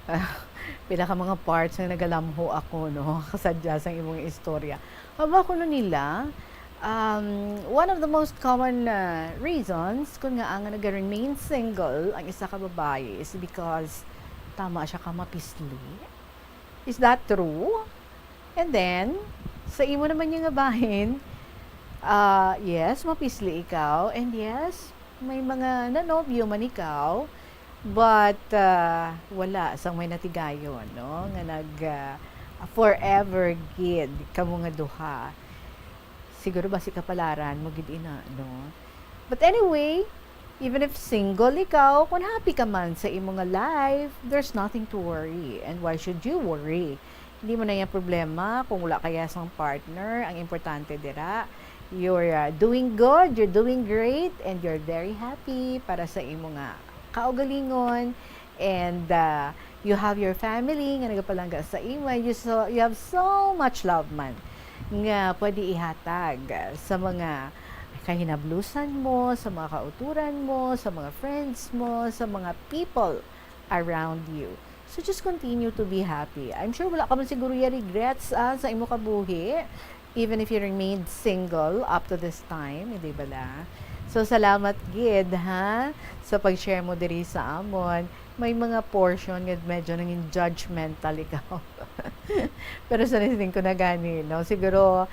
Ah, pila ka mga parts nga nagalamho ako, no? Kasadya sang imong istorya. Aba, kuno nila, um, one of the most common, uh, reasons kung ngaa nga naga-remain single ang isa ka babayi is because tama siya ka mapisli. Is that true? And then, sa imo naman nga bahin, ah, yes, mapisli ikaw. And yes, may mga nanobyo man ikaw. But, ah, wala sang may natigayon, no? Nga nag, ah, forever gid kamo nga duha. Siguro basi kapalaran mo gid ina, no? But anyway, even if single ikaw, kung happy ka man sa imo nga life, there's nothing to worry. And why should you worry? Hindi mo na yan problema kung wala kaya sang partner. Ang importante dira, you're, ah, doing good, you're doing great, and you're very happy para sa imo nga kaugalingon. And, ah, you have your family nga nagapalangga sa imo. You so, you have so much love man nga pwede ihatag sa mga kahinablusan mo, sa mga kauturan mo, sa mga friends mo, sa mga people around you. So just continue to be happy. I'm sure wala ka man siguro ya regrets, ah, sa imo kabuhi, even if you remained single up to this time, hindi bala? So salamat gid, ha, sa pag-share mo diri sa amon. May mga portion nga medyo nangin judgmental ikaw. Pero sa listening ko na gani, no, siguro,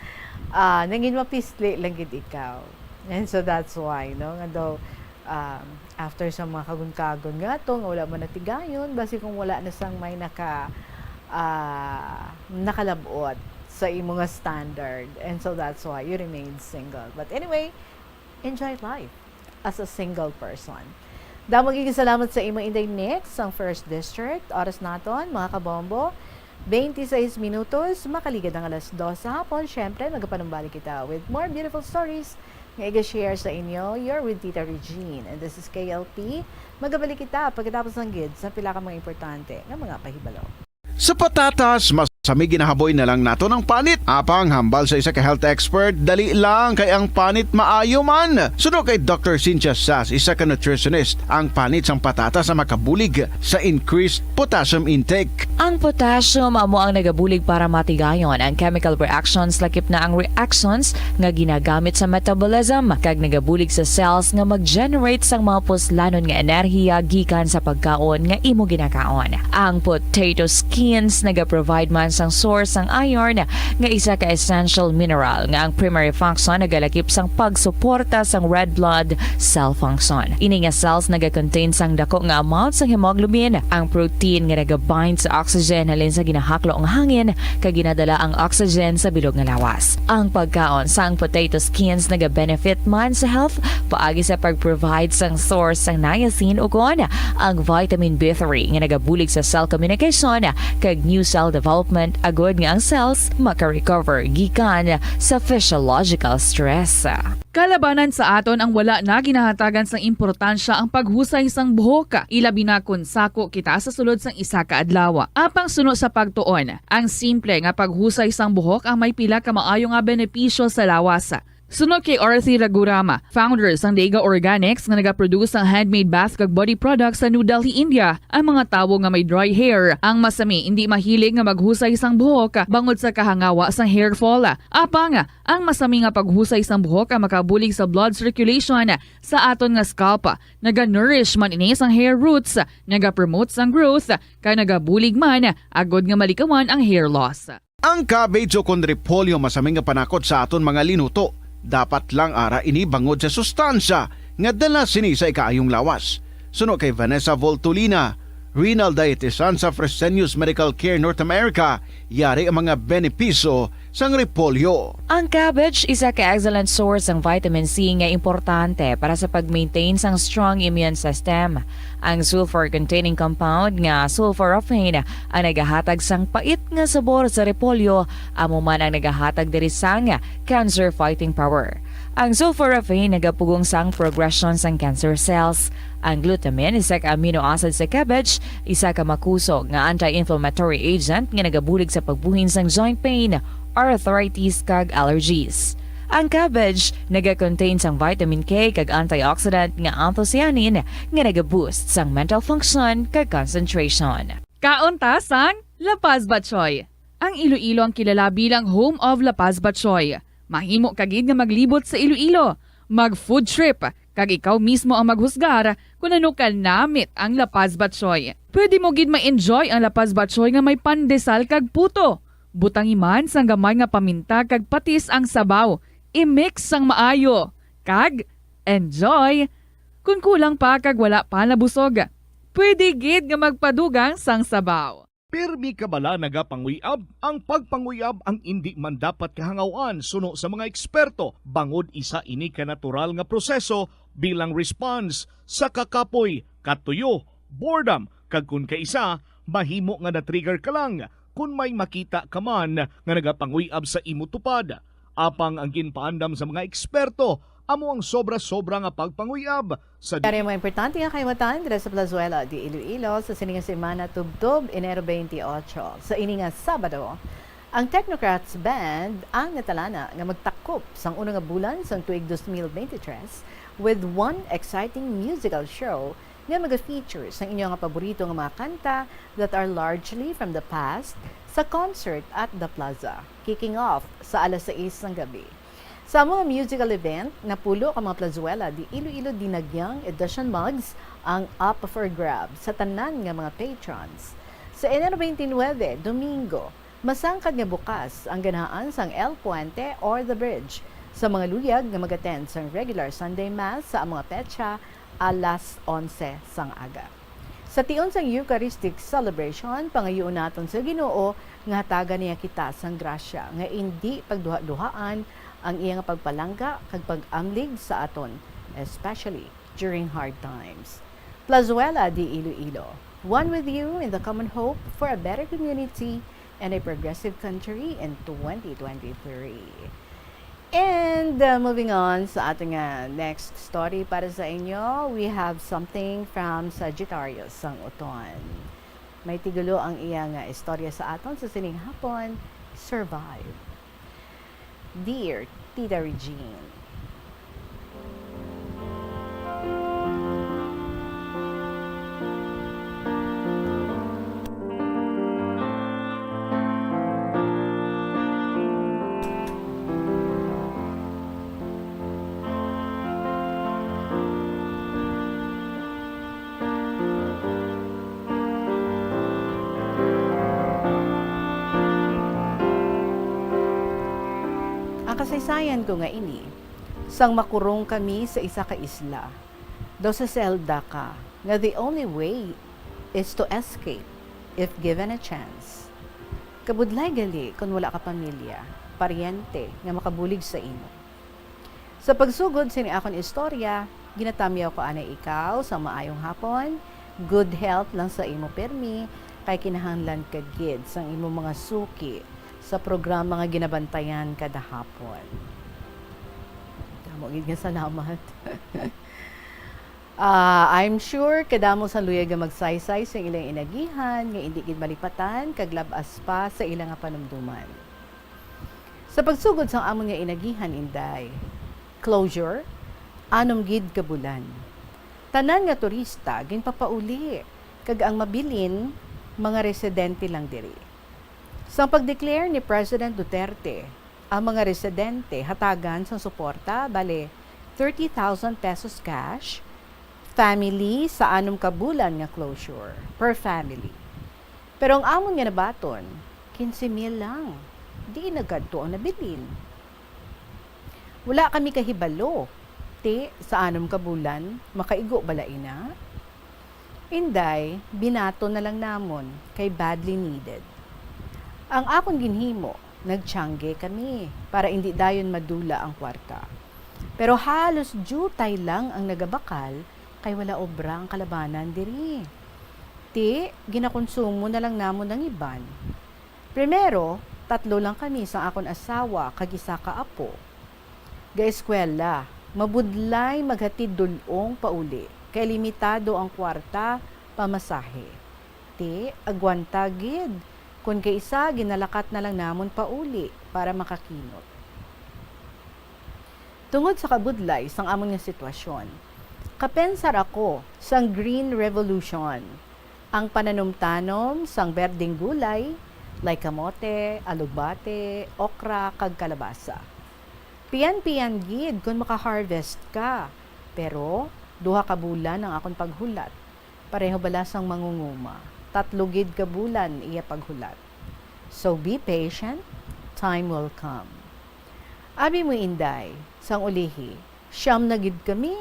ah, nangin mapisli lang gid ikaw. And so that's why, no, nga daw, um, after sa mga kagun-kagon nga to, nga wala man natigayon, basi kung wala na sang may naka, ah, nakalab-ot sa imo nga standard. And so that's why you remain single. But anyway, enjoy life as a single person. Damo gid salamat sa imo, Inday Nick, sang First District. Oras naton, mga kabombo, twenty-six minutos, makaligad ang alas dos sa hapon. Siyempre, magapanumbalik kita with more beautiful stories nga iga-share sa inyo. You're with Tita Regine, and this is K L P. Magabalik kita pagkatapos ng gid sa pila ka mga importante nga mga pahibalo. Sa patatas, mas Sa may ginahaboy na lang naton ang panit. Apang hambal sa isa ka health expert, dali lang kay ang panit maayo man. Suno kay Doctor Cynthia Sass, isa ka nutritionist, ang panit sang patatas ang makabulig sa increased potassium intake. Ang potassium amo ang nagabulig para matigayon ang chemical reactions, lakip na ang reactions nga ginagamit sa metabolism, kag nagabulig sa cells nga mag-generate sang mga puslanon nga enerhiya gikan sa pagkaon nga imo ginakaon. Ang potato skins nagaprovide man sang source sang iron, nga isa ka essential mineral nga ang primary function nagalakip sang pagsuporta sang red blood cell function. Ini nga cells nagacontain sang dako nga amount sang hemoglobin, ang protein nga nagabind sa oxygen halin sa ginahaklo nga hangin, kag ginadala ang oxygen sa bilog nga lawas. Ang pagkaon sang potato skins nagabenefit man sa health paagi sa pag-provide sang source sang niacin, ukon ang vitamin B three nga nagabulig sa cell communication kag new cell development, agod nga ang cells maka-recover gikan sa physiological stress. Kalabanan sa aton ang wala na ginahatagan sang importansya ang paghusay sang buhok, ilabi na kon sako kita sa sulod sang isa ka adlaw. Apang suno sa pagtuon, ang simple nga paghusay sang buhok ang may pila ka maayo nga benepisyo sa lawas. Suno kay Arthi Ragurama, founder sang Dega Organics nga nagaproduce sang handmade bath kag body products sa New Delhi, India, ang mga tawo nga may dry hair ang masami indi mahilig nga maghusay sang buhok bangod sa kahangawa sang hair fall. Apang ang masami nga paghusay sang buhok ang makabulig sa blood circulation sa aton nga scalp. Naga-nourish man ini sang hair roots, naga-promote sang growth, kag nagabulig man agod nga malikawan ang hair loss. Ang cabbage ukon repolyo masami nga panakot sa aton mga linuto. Dapat lang ara ini bangod sa sustansya nga dala sini sa ikaayong lawas. Suno kay Vanessa Voltolina, renal dietitian sa Fresenius Medical Care North America, yari ang mga benepisyo sang repolyo. Ang cabbage isa ka excellent source sang vitamin C nga importante para sa pag-maintain sang strong immune system. Ang sulfur-containing compound nga sulforaphane ang nagahatag sang pait nga sabor sa repolyo, amo man ang nagahatag diri sang cancer-fighting power. Ang sulforaphane nagapugong sang progression sang cancer cells. Ang glutamine, isa ka amino acid sa cabbage, isa ka makusog nga anti-inflammatory agent nga nagabulig sa pagbuhin sang joint pain, arthritis, kag allergies. Ang cabbage nagacontain sang vitamin K kag antioxidant nga anthocyanin nga nagaboost sang mental function kag concentration. Kaon ta sang La Paz Batchoy. Ang Iloilo ang kilala bilang home of La Paz Batchoy. Mahimo ka gid nga maglibot sa Iloilo, mag-food trip, kag ikaw mismo ang maghusgar kon ano ka namit ang La Paz Batchoy. Pwede mo gid ma-enjoy ang La Paz Batchoy nga may pandesal kag puto. Butangi man sang gamay nga paminta kag patis ang sabaw. I-mix sang maayo. Kag enjoy! Kon kulang pa kag wala pa nabusog, pwede gid nga magpadugang sang sabaw. Pirmi ka bala nagapanguy-ab? Ang pagpanguy-ab ang indi man dapat kahangaw-an suno sa mga eksperto, bangod isa ini ka natural nga proseso bilang response sa kakapoy, katuyo, boredom, kag kon kaisa, mahimo nga na-trigger ka lang kon may makita ka man nga nagapanguy-ab sa imo tupad. Apang ang ginpaandam sa mga eksperto amo ang sobra-sobra nga pagpanguy-ab sa Kani mga importante nga kahimutan dira sa Plazuela de Iloilo sa sini nga semana, tubtob Enero twenty-eight. Sa ini nga Sabado, ang Technocrats Band ang natalana nga magtakop sang uno nga bulan sang tuig dos mil bente tres with one exciting musical show nga maga-feature sang inyo nga paborito nga mga kanta that are largely from the past sa concert at The Plaza, kicking off sa alas sais sang gabi. Sa amo nga musical event, napulo ka mga Plazuela de Iloilo Dinagyang Edition mugs ang up for grabs sa tanan nga mga patrons. Sa Enero twenty-nine, Domingo, masangkad nga bukas ang ganahan sang El Puente or The Bridge sa mga luyag nga mag-attend sang regular Sunday Mass sa amo nga petsa alas onse sang aga. Sa tion sang Eucharistic celebration, pangayuon naton sa Ginoo nga hatagan niya kita sang grasya nga indi pagduhaduhaan ang iya nga pagpalangga kag pag-amlig sa aton, especially during hard times. Plazuela de Iloilo, one with you in the common hope for a better community and a progressive country in twenty twenty-three. And, uh, moving on sa ating, uh, next story para sa inyo, we have something from Sagittarius sang Uton. May titulo ang iya nga istorya sa aton sa sining hapon, Survive. Dear Tita Regine. Ang kasaysayan ko nga ini, sang makurong kami sa isa ka isla, daw sa selda ka, nga the only way is to escape if given a chance. Kabudlay gali kon wala ka pamilya, paryente nga makabulig sa imo. Sa pagsugod sini akon istorya, ginatamyaw ko anay ikaw sa maayong hapon, good health lang sa imo pirmi, kay kinahanglan ka gid sang imo mga suki sa programa nga ginabantayan kada hapon. Damo gid nga salamat. Ah, I'm sure kadamo sa luyag nga magsaysay sa ilang inagihan nga indi gid malipatan kag lab-as pa sa ila nga panumduman. Sa pagsugod sang amon nga inagihan, Inday, closure, anom gid ka bulan. Tanan nga turista ginpapauli, kag ang mabilin, mga residente lang diri. Sang pag-declare ni President Duterte, ang mga residente hatagan sang suporta, bale, thirty thousand pesos cash, family sa anom ka bulan nga closure per family. Pero ang amon nga nabaton, quince mil lang. Diin na kadto ang nabilin? Wala kami kahibalo. Ti, sa anom ka bulan, makaigo bala ina? Inday, binaton na lang namon kay badly needed. Ang akon ginhimo, nagtiyangge kami para indi dayon madula ang kwarta. Pero halos diutay lang ang nagabakal kay wala obra ang kalabanan diri. Ti, ginakonsumo na lang namon ang iban. Primero, tatlo lang kami sang akon asawa kag isa ka apo. Gaeskwela, mabudlay maghatid dul-ong pauli kay limitado ang kwarta pamasahe. Ti, agwanta gid. Kon kaisa, ginalakat na lang namon pauli para makakinot. Tungod sa kabudlay sang amon nga sitwasyon, kapensar ako sang Green Revolution, ang pananumtanom sang berdeng gulay, like kamote, alugbate, okra, kag kalabasa. Pian-pian gid kon maka-harvest ka, pero duha ka bulan ang akon paghulat. Pareho bala sang mangunguma, tatlo gid ka bulan iya paghulat. So be patient, time will come. Abi mo, Inday, sang ulihi, siyam na gid kami.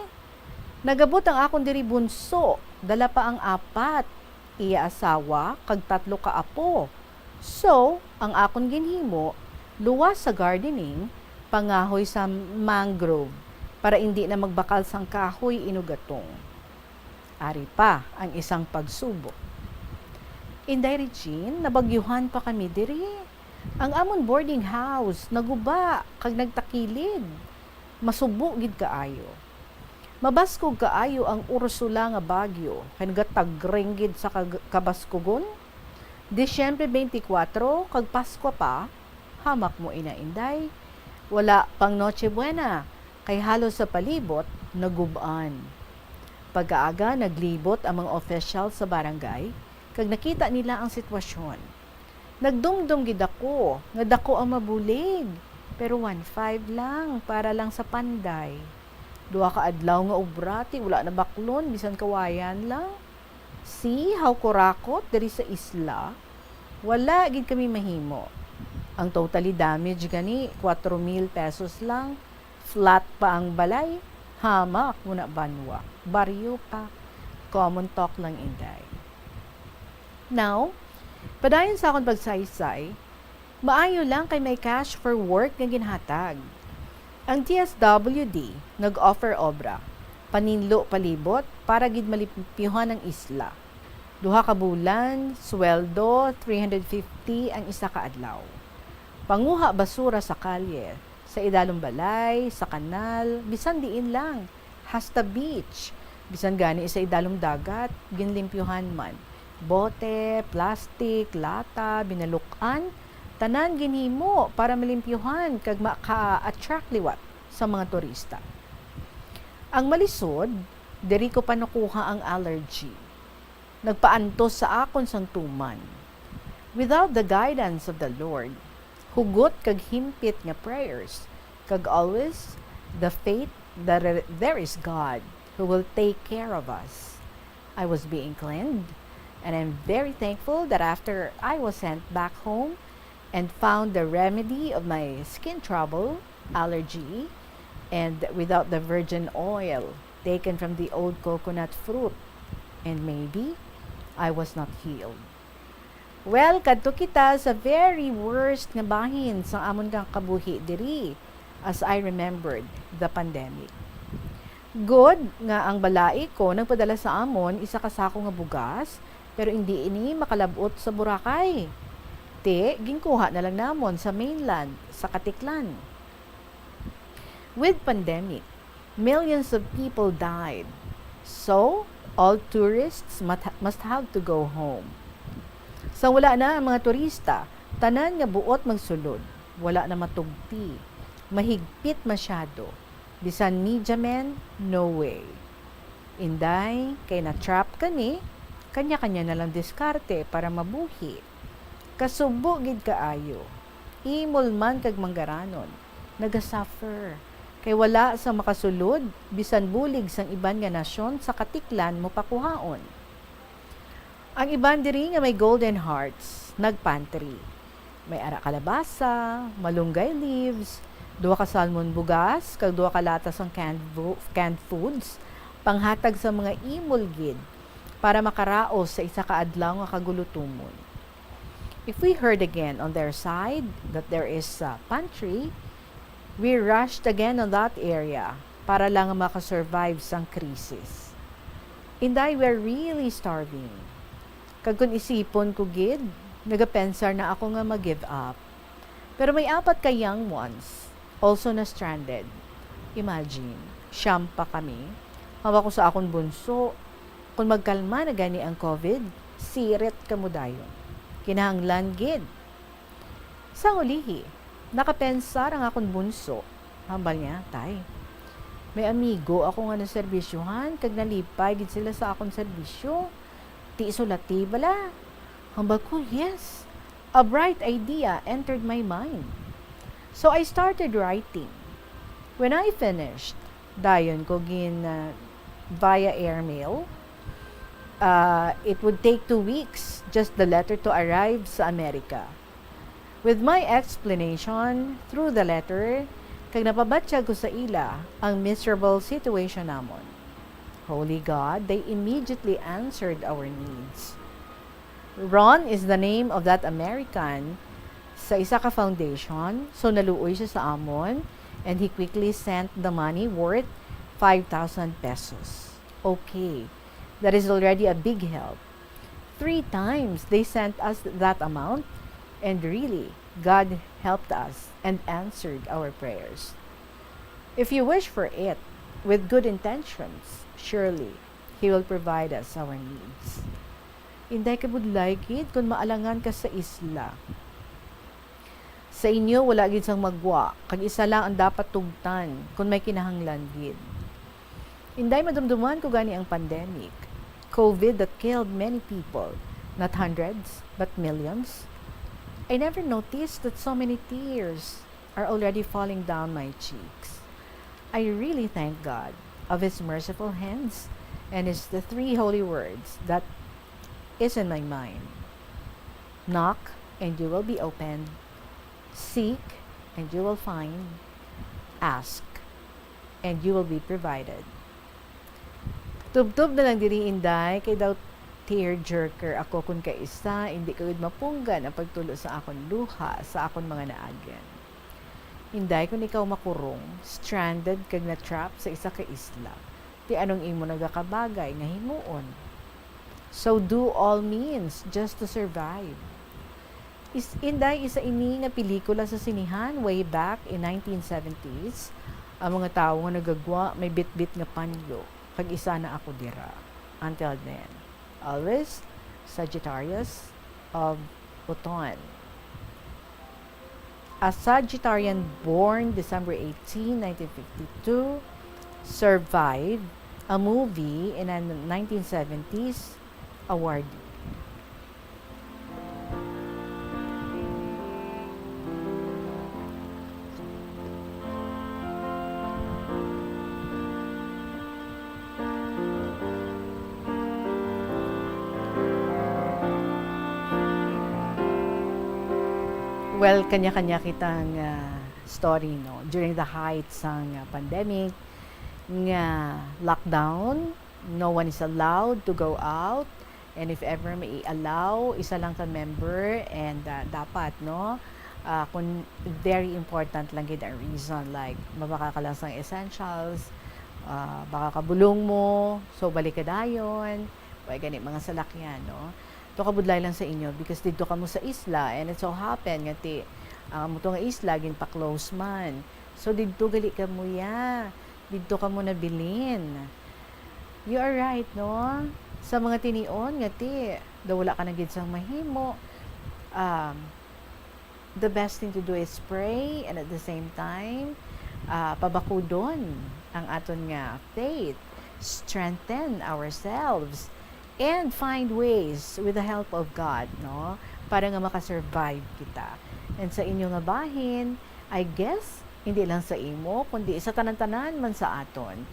Nagabot ang akon diri bunso, dala pa ang apat, iya asawa, kag tatlo ka apo. So, ang akon ginhimo, luwas sa gardening, pangahoy sa mangrove, para indi na magbakal sang kahoy inugatong. Ari pa ang isang pagsubok. Inday Regine, nabagyuhan pa kami diri. Ang amon boarding house naguba kag nagtakilig. Masubo gid kaayo. Mabaskog kaayo ang Ursula nga bagyo, kay nagatagring gid sa kag-, kabaskugon. Disyembre twenty-four kag Pasko pa, hamak mo ina, Inday. Wala pang Noche Buena, kay halos sa palibot nagub-an. Pagkaaga, naglibot ang mga opisyal sa barangay, kag nakita nila ang sitwasyon. Nagdumdom gid ako nga dako ang mabulig, pero one five lang para lang sa panday. Duha ka adlaw nga obra, ti wala na baklon, bisan kawayan lang. See how kurakot diri sa isla? Wala gid kami mahimo. Ang totally damage gani, kuwatro mil pesos lang. Flat pa ang balay, hamak mo na banwa, baryo pa. Common talk lang, Inday. Now, padayon sa akon pagsaysay, maayo lang kay may cash for work nga ginhatag. Ang D S W D nag-offer obra, paninlo palibot para gid malimpyuhan ang isla. Duha ka bulan, sweldo, three hundred fifty ang isa ka adlaw. Panguha basura sa kalye, sa idalom balay, sa kanal, bisan diin lang, hasta beach, bisan gani sa idalom dagat, ginlimpyuhan man. Bote, plastic, lata, binaluk-an, tanan ginhimo para malimpyuhan kag maka-attract liwat sa mga turista. Ang malisod, diri ko pa nakuha ang allergy. Nagpaantos sa akon sang tuman. Without the guidance of the Lord, hugot kag himpit nga prayers, kag always the faith that there is God who will take care of us. I was being cleaned, and I'm very thankful that after I was sent back home and found the remedy of my skin trouble, allergy, and without the virgin oil taken from the old coconut fruit, and maybe I was not healed. Well, kadto kita sa very worst nga bahin sang amon nga kabuhi diri, as I remembered the pandemic. Good nga ang balai ko nagpadala sa amon isa ka sako nga bugas, pero indi ini makalab-ot sa Boracay. Ti, ginkuha na lang namon sa mainland, sa Caticlan. With pandemic, millions of people died. So, all tourists mat- must have to go home. Sa wala na ang mga turista, tanan nga buot magsulod, wala na matugti, mahigpit masyado. Bisan media men, no way. Inday, kay na-trap kami, kanya-kanya na lang diskarte para mabuhi. Kasubo gid kaayo. Imol man kag manggaranon, nagasuffer. Kay wala sa makasulod, bisan bulig sang iban nga nasyon sa Caticlan mo pakuhaon. Ang iban diri nga may golden hearts, nagpantry. May ara kalabasa, malunggay leaves, duha ka salmon bugas, kag duha ka lata sang canned, vo- canned foods, panghatag sa mga imol gid, para makaraos sa isa ka adlaw nga kagulutumon. If we heard again on their side that there is a pantry, we rushed again on that area para lang makasurvive sang krisis. Inday, we're really starving. Kag kung isipon ko gid, nagapensar na ako nga mag-give up. Pero may apat ka young ones also na stranded. Imagine, siyam pa kami. Hawak ko sa akon bunso. Kung magkalma na gani ang COVID, sirit kamo dayon. Kinahanglan gid. Sang ulihi, nakapensar ang akon bunso. Hambal niya, "Tay, may amigo ako nga naserbisyohan kag nalipay gid sila sa akon serbisyo. Ti isulati bala?" Hambal ko, "Yes." A bright idea entered my mind. So I started writing. When I finished, dayon ko gin, uh, via airmail. Uh, it would take two weeks just the letter to arrive sa Amerika. With my explanation through the letter, kag napabatyag ko sa ila ang miserable situation namon. Holy God, they immediately answered our needs. Ron is the name of that American sa isa ka foundation, so naluoy siya sa amon, and he quickly sent the money worth five thousand pesos. Okay, that is already a big help. Three times they sent us that amount, and really, God helped us and answered our prayers. If you wish for it with good intentions, surely He will provide us our needs. Inday, kabudlay gid kon maalangan ka sa isla. Sa inyo, wala gid sang magwa, kag isa lang ang dapat tugtan kon may kinahanglan gid. Inday, madumduman ko gani ang pandemic, COVID that killed many people, not hundreds, but millions. I never noticed that so many tears are already falling down my cheeks. I really thank God of His merciful hands and His the three holy words that is in my mind. Knock, and you will be opened. Seek, and you will find. Ask, and you will be provided. Tubtob na lang diri, Inday, kay daw tearjerker ako kon kaisa, indi ko gid mapunggan ang pagtulo sa akon luha sa akon mga naagin. Inday, kon ikaw makurong, stranded kag na-trap sa isa ka isla, ti anong imo nagakabagay nga himuon? So do all means just to survive. Is, Inday, isa ini nga pelikula sa sinihan way back in nineteen seventies. Ang mga tawo nga nagagwa may bitbit nga panyo, kag isa na ako dira. Until then, always Sagittarius of Oton. A Sagittarian born December eighteen, nineteen fifty-two, survived a movie in a nineteen seventies awardee. Well, kanya-kanya kitang, ah, story, no? During the height sang, ah, pandemic, nga lockdown, no one is allowed to go out. And if ever may i-allow, isa lang ka member and, ah, dapat, no? Ah, kung very important lang gid ang reason, like, mabaka ka lang sang essentials, ah, baka kabulong mo, so balik ka dayon, way gani mga salakyan, no? To kabudlay lang sa inyo, because didto kamo sa isla, and it so happen nga ti, ang amo to nga isla, ginpa-close man. So, didto gali kamo ya, didto kamo nabilin. You are right, no? Sa mga tinion nga ti, daw wala ka na gid sang mahimo, um, the best thing to do is pray, and at the same time, ah, pabakudon ang aton nga faith, strengthen ourselves, and find ways with the help of God, no? Para nga makasurvive kita. And sa inyo nga bahin, I guess, hindi lang sa imo, kundi sa tanan-tanan man sa aton.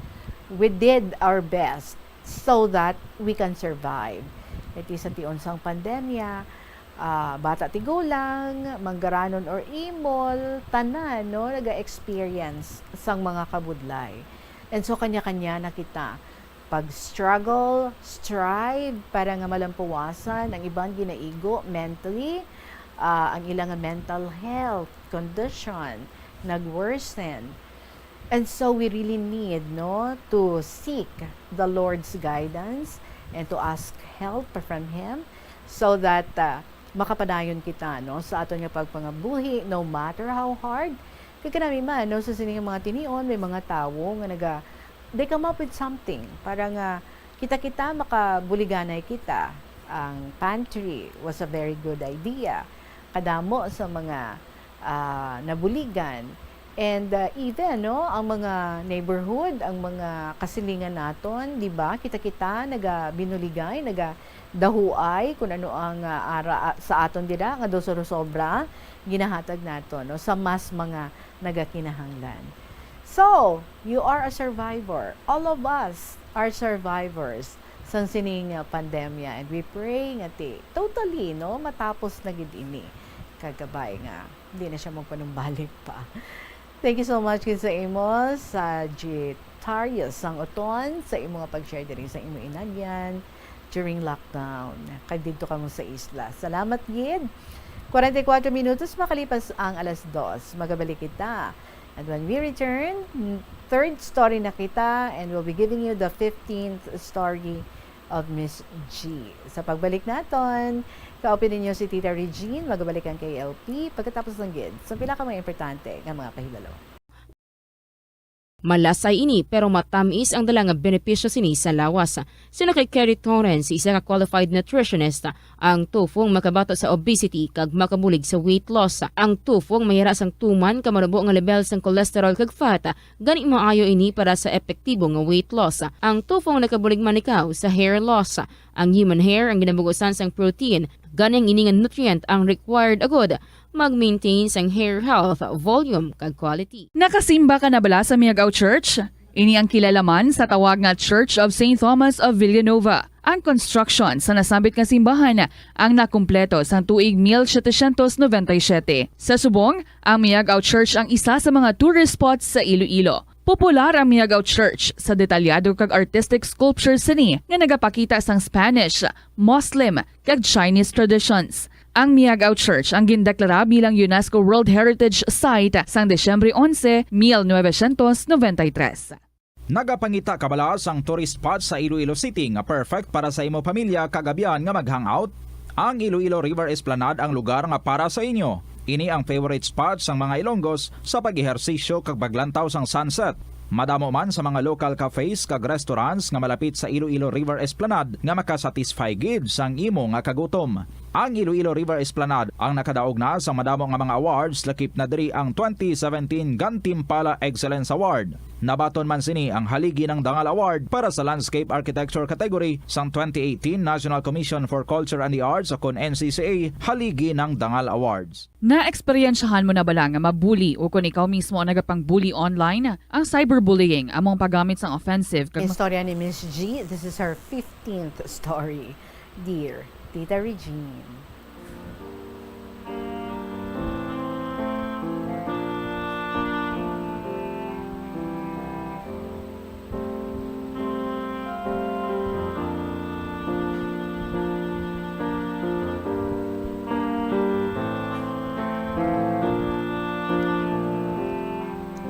We did our best so that we can survive. Iti sa tion sang pandemya, ah, bata tigulang, manggaranon or imol, tanan, no, naga-experience sang mga kabudlay. And so, kanya-kanya na kita. Pag-struggle, strive para nga malampuwasan ang iban ginaigo mentally, ah, ang ila nga mental health condition nag-worsen. And so we really need, no, to seek the Lord's guidance and to ask help from Him so that, ah, makapadayon kita, no, sa aton nga pagpangabuhi, no matter how hard. Kay kanami man, no, sa sini nga mga tinion, may mga tawo nga naga, they come up with something para nga kita-kita makabuliganay kita. Ang pantry was a very good idea. Kadamo sa mga, ah, nabuligan. And, ah, even, no, ang mga neighborhood, ang mga kasilingan naton, di ba? Kita-kita, nagabinuligay, nagadahuay kung ano ang, ah, ara, ah, sa aton dira, nga daw sobra-sobra, ginahatag naton, no, sa mas mga nagakinahanglan. So, you are a survivor. All of us are survivors sang sining, ah, pandemya, and we pray nga ti totally, no, matapos na gid ini. Kagabay nga hindi na siya magpanumbalik pa. Thank you so much gid sa imo, Sagittarius sang Oton, sa imo nga pag-share diri sa imo inagyan during lockdown. Kag didto kamo sa isla. Salamat gid. Kwarenta y kuwatro minutos makalipas ang alas dos. Magabalik kita. And when we return, third story na kita, and we'll be giving you the fifteenth story of Miss G. Sa pagbalik naton, kaupod ninyo si Tita Regine, magabalik ang K L P pagkatapos lang gid sa pila ka mga importante nga mga pahibalo. Malasay ini, pero matamis ang dala nga benepisyo sini sa lawas. Suno kay Kerry Torrens, isa ka qualified nutritionist, ang tofu makabato sa obesity kag makabulig sa weight loss. Ang tofu mayara sang tuman ka marubo nga level sang cholesterol kag fat, gani maayo ini para sa epektibo nga weight loss. Ang tofu nakabulig man ikaw sa hair loss. Ang human hair ang ginabugusan sang protein, gani ang ini nga nutrient ang required agud mag-maintain sang hair health, volume, kag quality. Nakasimba ka na bala sa Miag-ao Church? Ini ang kilala man sa tawag nga Church of Saint Thomas of Villanueva. Ang construction sa nasambit nga simbahan ang nakumpleto sang tuig mil setecientos noventa y siete. Sa subong, ang Miag-ao Church ang isa sa mga tourist spots sa Iloilo. Popular ang Miag-ao Church sa detalyado kag artistic sculptures sini nga nagapakita sang Spanish, Muslim, kag Chinese traditions. Ang Miag-ao Church ang gindeklara bilang UNESCO World Heritage Site sang Disyembre onse, mil novecientos noventa y tres. Nagapangita ka bala sang tourist spot sa Iloilo City nga perfect para sa imo pamilya kag abyan nga mag-hangout? Ang Iloilo River Esplanade ang lugar nga para sa inyo. Ini ang favorite spot sang mga Ilonggos sa pag-ehersisyo kag paglantaw sang sunset. Madamo man sa mga local cafes kag restaurants nga malapit sa Iloilo River Esplanade nga makasatisfy gid sang imo nga kagutom. Ang Iloilo River Esplanade ang nakadaog na sa madamo nga mga awards, lakip na diri ang twenty seventeen Gantimpala Excellence Award. Nabaton man sini ang Haligi ng Dangal Award para sa Landscape Architecture category sang twenty eighteen National Commission for Culture and the Arts, o kon N C C A, Haligi ng Dangal Awards. Naeksperyensyahan mo na bala nga mabuli o kon ikaw mismo ang nagapang-bully online? Ang cyberbullying amo ang paggamit sang offensive kag Istorya ni Miss G, this is her fifteenth story. Dear Tita Regine.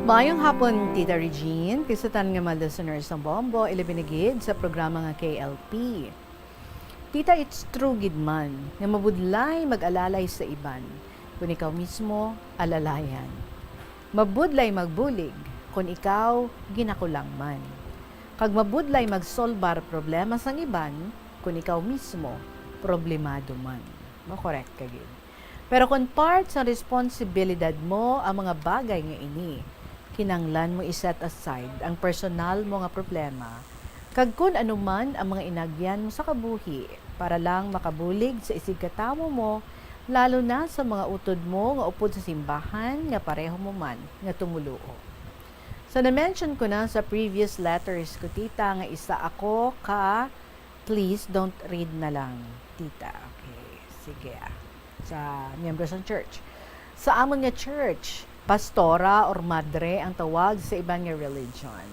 Maayong hapon, Tita Regine, kag sa tanan nga mga listeners sang Bombo, ilabi na gid sa programa nga K L P. Tita, it's true gid man nga mabudlay mag-alalay sa iban, kon ikaw mismo alalayan. Mabudlay magbulig kon ikaw ginakulang man. Kag mabudlay magsolbar problema sang iban kon ikaw mismo problemado man. Mo, correct ka gid. Pero kon part sang responsibilidad mo ang mga bagay nga ini, kinahanglan mo i-set aside ang personal mo nga problema, kag kon ano man ang mga inagyan mo sa kabuhi, para lang makabulig sa isigkatawo mo, lalo na sa mga utod mo nga upod sa simbahan nga pareho mo man nga tumoluo. So, na-mention ko na sa previous letters ko, Tita, nga isa ako ka please don't read na lang, Tita. Okay, sige, ah. Sa miyembro sang church. Sa amon nga church, pastora or madre ang tawag sa iban nga religion.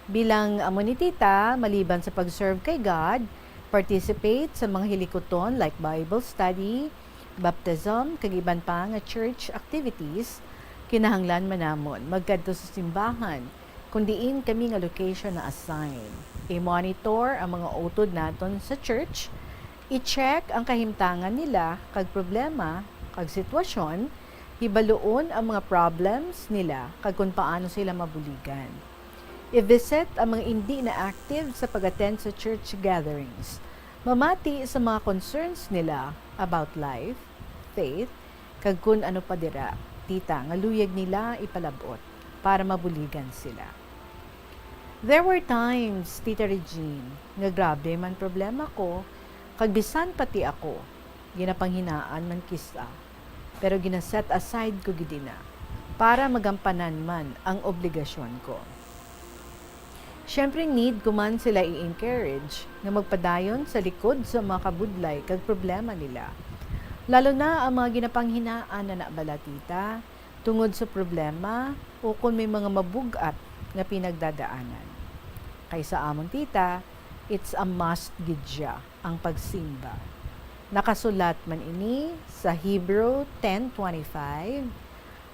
Bilang amo ni Tita, maliban sa pag-serve kay God, participate sa mga hilikuton like Bible study, baptism, kag iban pa nga church activities, kinahanglan man namon magkadto sa simbahan kon diin kami nga location na-assign. I-monitor ang mga utod naton sa church, i-check ang kahimtangan nila kag problema kag sitwasyon, hibaluon ang mga problems nila kag kon paano sila mabuligan. I-visit ang mga indi na active sa pag-attend sa church gatherings. Mamati sa mga concerns nila about life, faith, kag kun ano pa dira, Tita, nga luyag nila ipalab-ot para mabuligan sila. There were times, Tita Regine, nga grabe man problema ko, kag bisan pati ako, ginapanghinaan man kis-a, pero gina-set aside ko gid ina para magampanan man ang obligasyon ko. Siyempre, need ko man sila i-encourage nga magpadayon sa likod sa mga kabudlay kag problema nila, lalo na ang mga ginapanghinaan na bala, Tita, tungod sa problema o kon may mga mabug-at nga pinagdadaanan. Kay sa amon, Tita, it's a must gid sia ang pagsimba. Nakasulat man ini sa Hebrew ten twenty-five,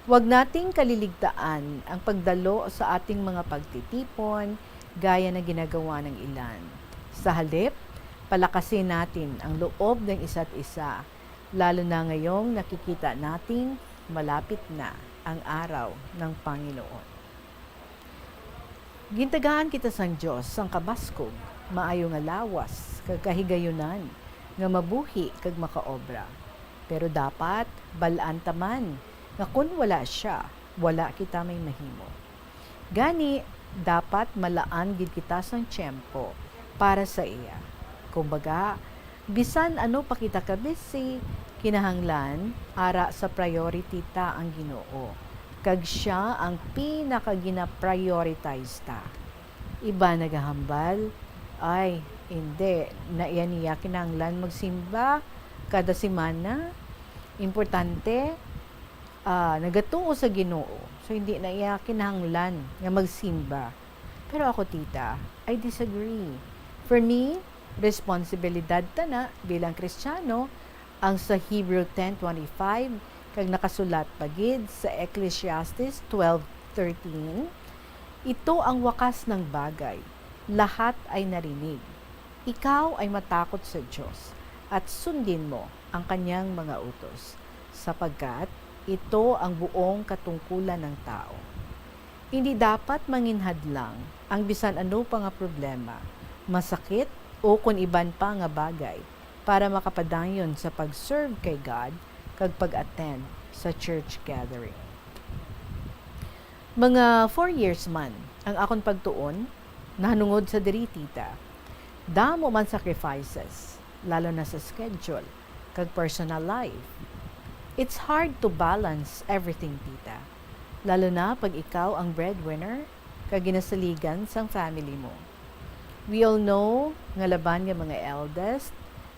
"Huwag nating kaliligtaan ang pagdalo sa ating mga pagtitipon gaya ng ginagawa ng ilan. Sa halip, palakasin natin ang loob ng isa't isa, lalo na ngayong nakikita nating malapit na ang araw ng Panginoon." Gintagaan kita sang Dios sang kabaskog, maayo nga lawas, kag kahigayunan nga mabuhi kag makaobra. Pero dapat bal-an ta man nga kon wala sia, wala kita may mahimo. Gani, dapat malaan gid kita sang tiyempo para sa iya. Kumbaga, bisan ano pa kita ka-busy, kinahanglan ara sa priority ta ang Ginoo, kag sia ang pinakagina-prioritize ta. Iban nagahambal, "Ay, indi na iya niya kinahanglan magsimba kada semana. Importante, ah, nagatuo sa Ginoo, so hindi na iya kinahanglan nga magsimba." Pero ako, Tita, I disagree. For me, responsibilidad ta na bilang Kristiyano ang sa Hebrew ten twenty-five, kag nakasulat pa gid sa Ecclesiastes twelve thirteen, "Ito ang wakas ng bagay, lahat ay narinig. Ikaw ay matakot sa Dios, at sundin mo ang kanyang mga utos, sapagkat ito ang buong katungkulan ng tao." Hindi dapat manginhadlang ang bisan ano pa nga problema, masakit, o kon iban pa nga bagay para makapadayon sa pag-serve kay God kag pag-attend sa church gathering. Mga four years man ang akon pagtuon nahanungod sa diri, tita. Damo man sacrifices, lalo na sa schedule kag personal life. It's hard to balance everything, tita, lalo na pag ikaw ang breadwinner kag ginasaligan sang family mo. We all know nga laban nga mga eldest,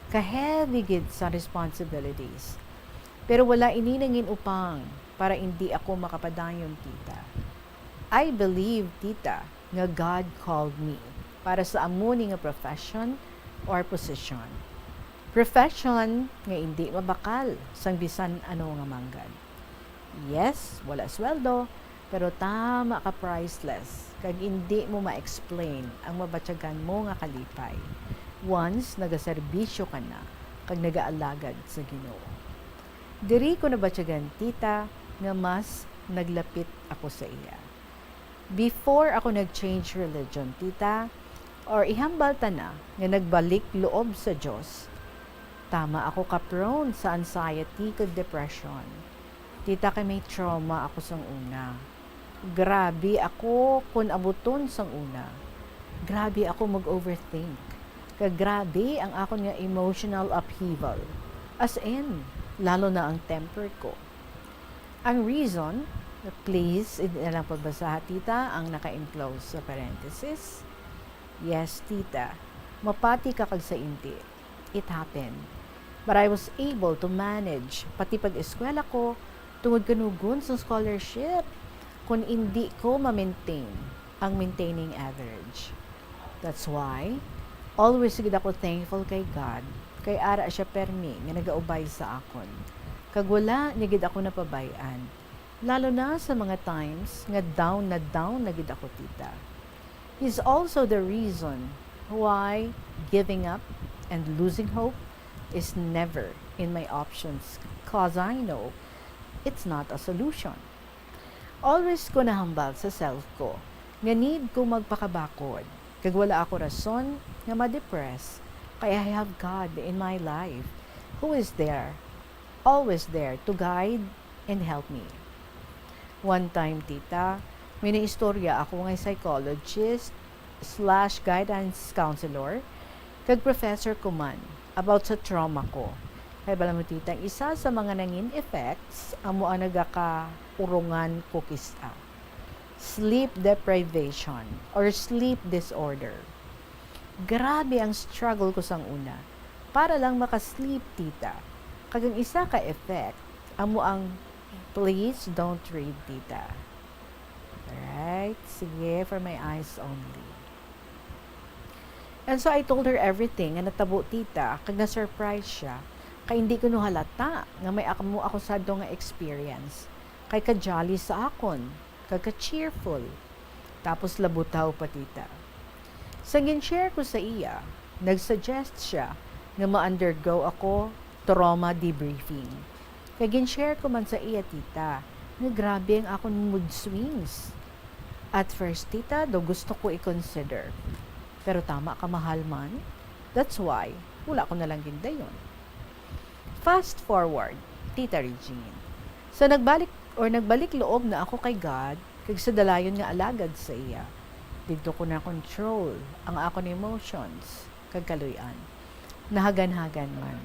ka-heavy gid sa responsibilities. Pero wala ini nangin upang para indi ako makapadayon, tita. I believe, tita, nga God called me para sa amo ni nga profession or position. Profession nga indi mabakal sang bisan ano nga manggad. Yes, wala sweldo, pero tama ka priceless, kag indi mo ma-explain ang mabatyagan mo nga kalipay once nagaserbisyo ka na kag nagaalagad sa Ginoo. Diri ko nabatyagan, tita, nga mas naglapit ako sa iya. Before ako nag-change religion, tita, or ihambal ta na nga nagbalik loob sa Dios, tama ako ka-prone sa anxiety kag depression. Tita, kay may trauma ako sang una. Grabe ako kon abuton sang una. Grabe ako mag-overthink. Kag grabe ang akon nga emotional upheaval. As in, lalo na ang temper ko. Ang reason, please, hindi na lang pagbasaha, tita, ang naka-enclose sa parenthesis. Yes, tita. Mapati ka kag sa inti. It happened. But I was able to manage pati pag-eskwela ko tungod kanugon sa scholarship kon indi ko ma-maintain ang maintaining average. That's why, always gid ako thankful kay God, kay ara siya permi nga nagaubay sa akon. Kag wala niya gid ako napabay-an, lalo na sa mga times nga down na down na gid ako, tita. He's also the reason why giving up and losing hope is never in my options, cause I know it's not a solution. Always ko nahambal sa self ko nga need ko magpakabakod, kag wala ako rason nga ma-depress, kay I have God in my life, who is there, always there to guide and help me. One time, tita, may naistorya ako nga psychologist slash guidance counselor kag professor ko man about sa trauma ko. Kay bala mo, tita, ang isa sa mga nangin effects amo ang nagakaurongan ko kis-a. Sleep deprivation or sleep disorder. Grabe ang struggle ko sang una para lang maka-sleep, tita. Kag ang isa ka effect amo ang please don't read, tita. Right? Sige, for my eyes only. And so I told her everything nga natabo, tita, kag na-surprise siya, kay hindi ko nahalata nga may amo ako sadto nga experience, kay ka-jolly sa akon, kag ka-cheerful, tapos labutaw pa, tita. Sa gin-share ko sa iya, nag-suggest siya nga ma-undergo ako trauma debriefing. Kay gin-share ko man sa iya, tita, nga grabe ang akon mood swings. At first, tita, daw gusto ko i-consider. Pero tama ka mahal man. That's why, wala ko na lang gindayon. Fast forward, Tita Regine. Sa nagbalik or nagbalik loob na ako kay God, kag sa dalayon nga alagad sa iya, didto ko na-control ang akon emotions kag kaluy-an. Nahaganhagan man.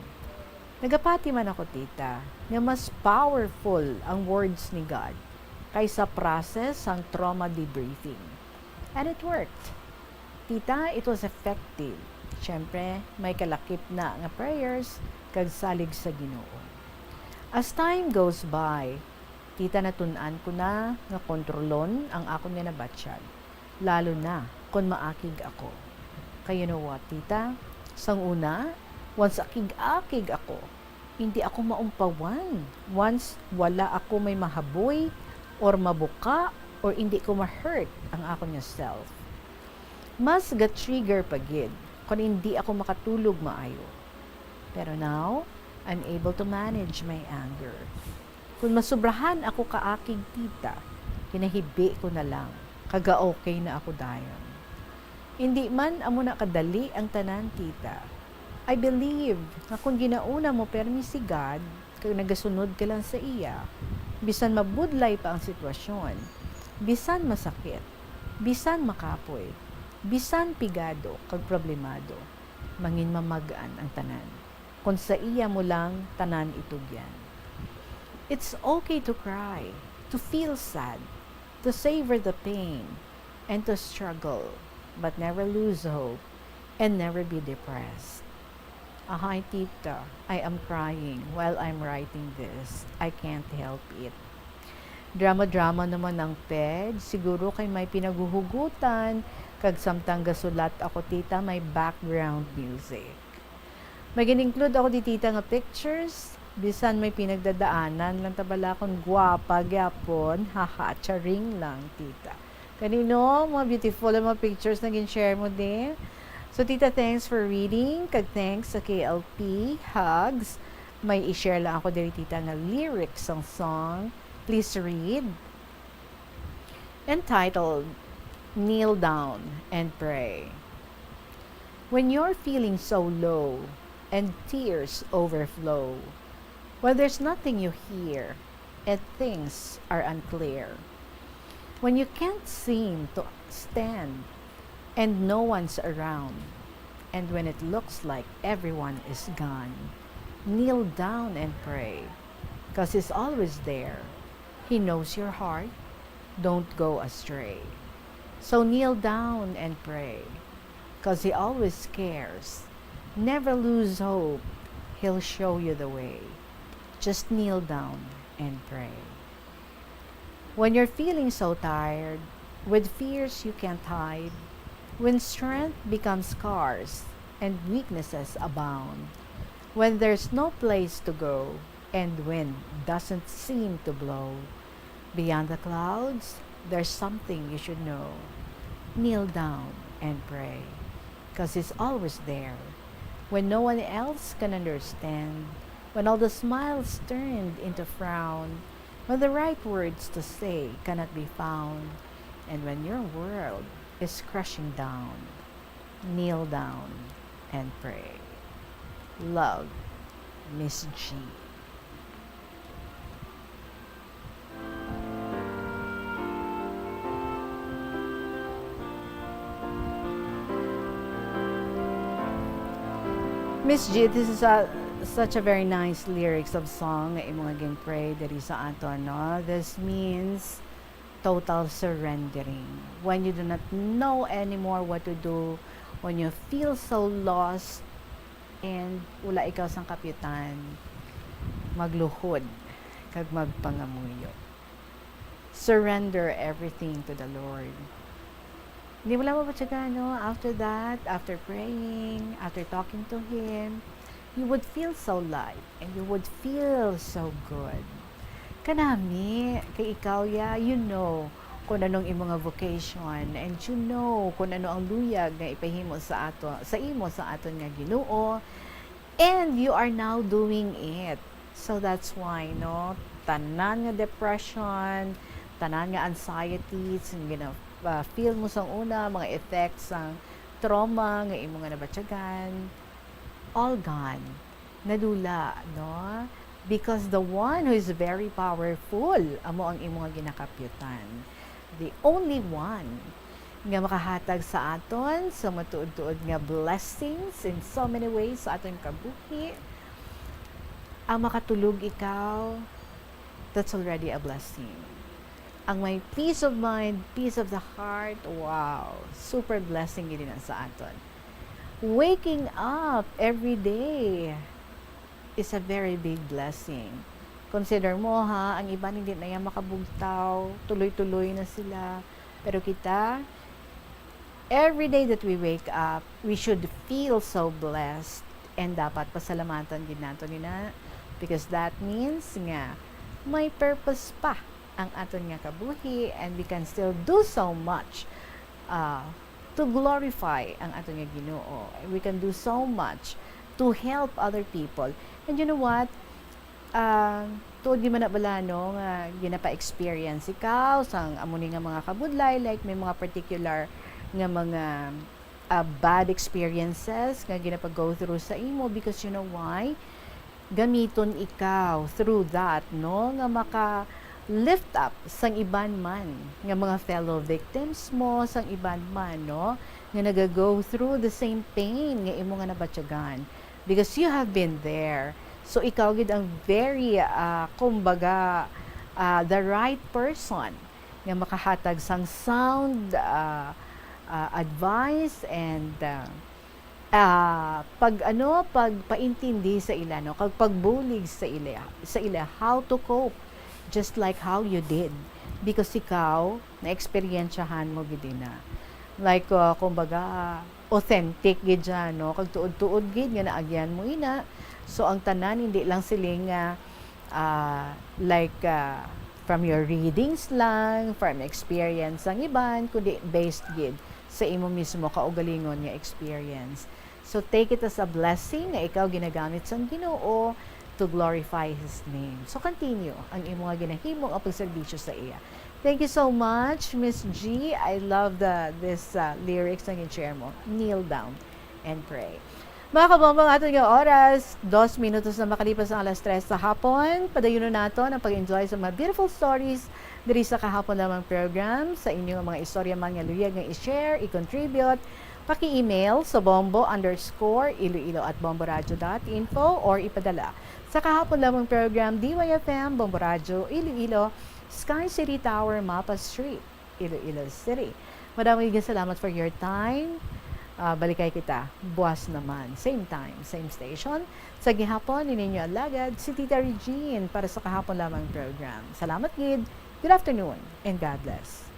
Nagapati man ako, tita, nga mas powerful ang words ni God kaysa process sang trauma debriefing. And it worked. Tita, it was effective. Siyempre, may kalakip na nga prayers kag salig sa Ginoo. As time goes by, tita, natun-an ko na nga kontrolon ang akon nga nabatyag, lalo na kon maakig ako. Kay you know what, tita? Sang una, once akig-akig ako, hindi ako maumpawan once wala ako may mahaboy or mabuka or hindi ko ma-hurt ang akon nga self. Mas ga-trigger pa gid kon hindi ako makatulog maayo. Pero now, I'm able to manage my anger. Kon masubrahan ako kaakig, tita, Pinahibi ko na lang, kag ga-okay na ako dayon. Indi man amo na kadali ang tanan, tita. I believe nga kon ginauna mo permi si God, kag nagasunod ka lang sa iya, bisan mabudlay pa ang sitwasyon, bisan masakit, bisan makapoy, bisan pigado kag problemado, mangin mamag-an ang tanan, kon sa iya mo lang tanan itugyan. It's okay to cry, to feel sad, to savor the pain, and to struggle, but never lose hope and never be depressed. Ahay, tita, I am crying while I'm writing this. I can't help it. Drama-drama naman ang page. Siguro kay may pinaguhugutan, kag samtang gasulat ako, tita, may background music. May gin-include ako di, tita, nga pictures. Bisan may pinagdadaanan lang ta bala, kon gwapa gyapon. Haha, charing lang, tita. Kanino? Mga beautiful ang mga pictures na gin-share mo di. So, tita, thanks for reading. Kag thanks sa K L P Hugs. May i-share lang ako diri, tita, nga lyrics sang song. Please read. Entitled Kneel Down and Pray. When you're feeling so low and tears overflow, when there's nothing you hear and things are unclear, when you can't seem to stand and no one's around, and when it looks like everyone is gone, kneel down and pray, 'cause He's always there. He knows your heart. Don't go astray. So kneel down and pray, 'cause He always cares. Never lose hope. He'll show you the way. Just kneel down and pray. When you're feeling so tired, with fears you can't hide, when strength becomes scarce and weaknesses abound, when there's no place to go and wind doesn't seem to blow, beyond the clouds, there's something you should know. Kneel down and pray, 'cause He's always there. When no one else can understand, when all the smiles turned into frown, when the right words to say cannot be found, and when your world is crashing down, kneel down and pray. Love, Miss G. Miss G, this is a, such a very nice lyrics of song nga imo nga gin-pray diri sa aton, no? This means total surrendering. When you do not know anymore what to do, when you feel so lost, and wala ikaw sang kapyutan, magluhod kag magpangamuyo. Surrender everything to the Lord. Hindi mo lang mabatyagan, no? After that, after praying, after talking to Him, you would feel so light and you would feel so good. Kanami, kay ikaw ya, you know kung anong imo nga vocation, and you know kung ano ang luyag nga ipahimo sa ato, sa imo sa aton nga Ginoo, and you are now doing it. So that's why, no, tanan nga depression, tanan nga anxieties, nga gina-, ah, feel mo sang una, mga effects sang trauma nga imo nga nabatyagan, all gone. Nadula, no? Because the one who is very powerful, amo ang imo nga ginakapyutan. The only one nga makahatag sa aton sa matuod-tuod nga blessings in so many ways sa aton kabuhi, ang makatulog ikaw, that's already a blessing. Ang may peace of mind, peace of the heart, wow, super blessing gid na sa aton. Waking up every day is a very big blessing. Consider mo, ha, ang iban hindi na yan makabugtaw, tuloy-tuloy na sila. Pero kita, every day that we wake up, we should feel so blessed. And dapat pasalamatan gid nato nina, because that means nga may purpose pa ang aton nga kabuhi, and we can still do so much, uh, to glorify ang aton nga Ginoo. We can do so much to help other people. And you know what? Um, Tuod di man na bala, no, nga ginapa-experience ikaw sang amo ni nga mga kabudlay, like may mga particular nga mga, ah, bad experiences nga ginapa-go through sa imo, because you know why? Gamiton ikaw through that, no, nga maka-lift up sang iban man nga mga fellow victims mo, sang iban man, no, nga naga-go through the same pain nga imo nga nabatyagan, because you have been there. So, ikaw gid ang very, ah, kumbaga, ah, the right person nga makahatag sang sound, ah, ah, advice and, ah, ah, pag, ano, pagpaintindi sa ila, no? Kag pagbulig sa ila, sa ila how to cope, just like how you did. Because ikaw, naeksperyensyahan mo gid ina. Like, ah, kumbaga, authentic gid siya, no? Kag tuod-tuod gid nga naagyan mo ina. So, ang tanan, hindi lang siling nga, ah, like, ah, from your readings lang, from experience sang iban, kundi based gid sa imo mismo kaugalingon nga experience. So, take it as a blessing nga ikaw ginagamit sang Ginoo to glorify His name. So, continue ang imo nga ginahimo nga pagserbisyo sa iya. Thank you so much, Miss G. I love the, this, uh, lyrics na gin-share mo. Kneel down and pray. Mga kabombo, ang aton nga oras, dos minutos na makalipas ang alas tres sa hapon. Padayunon naton ang pag-enjoy sa mga beautiful stories diri sa Kahapon Lamang program. Sa inyo nga mga istorya man nga luyag nga i-share, i-contribute, paki-email sa bombo underscore iloilo at bomboradio dot info or ipadala sa Kahapon Lamang program, D Y F M, Bombo Radyo, Iloilo, Sky City Tower, Mapa Street, Iloilo City. Madamo nga salamat for your time. Ah, balikay kita buwas naman. Same time, same station. Sa gihapon, ini inyo alagad, si Tita Regine para sa Kahapon Lamang program. Salamat gid. Good afternoon and God bless.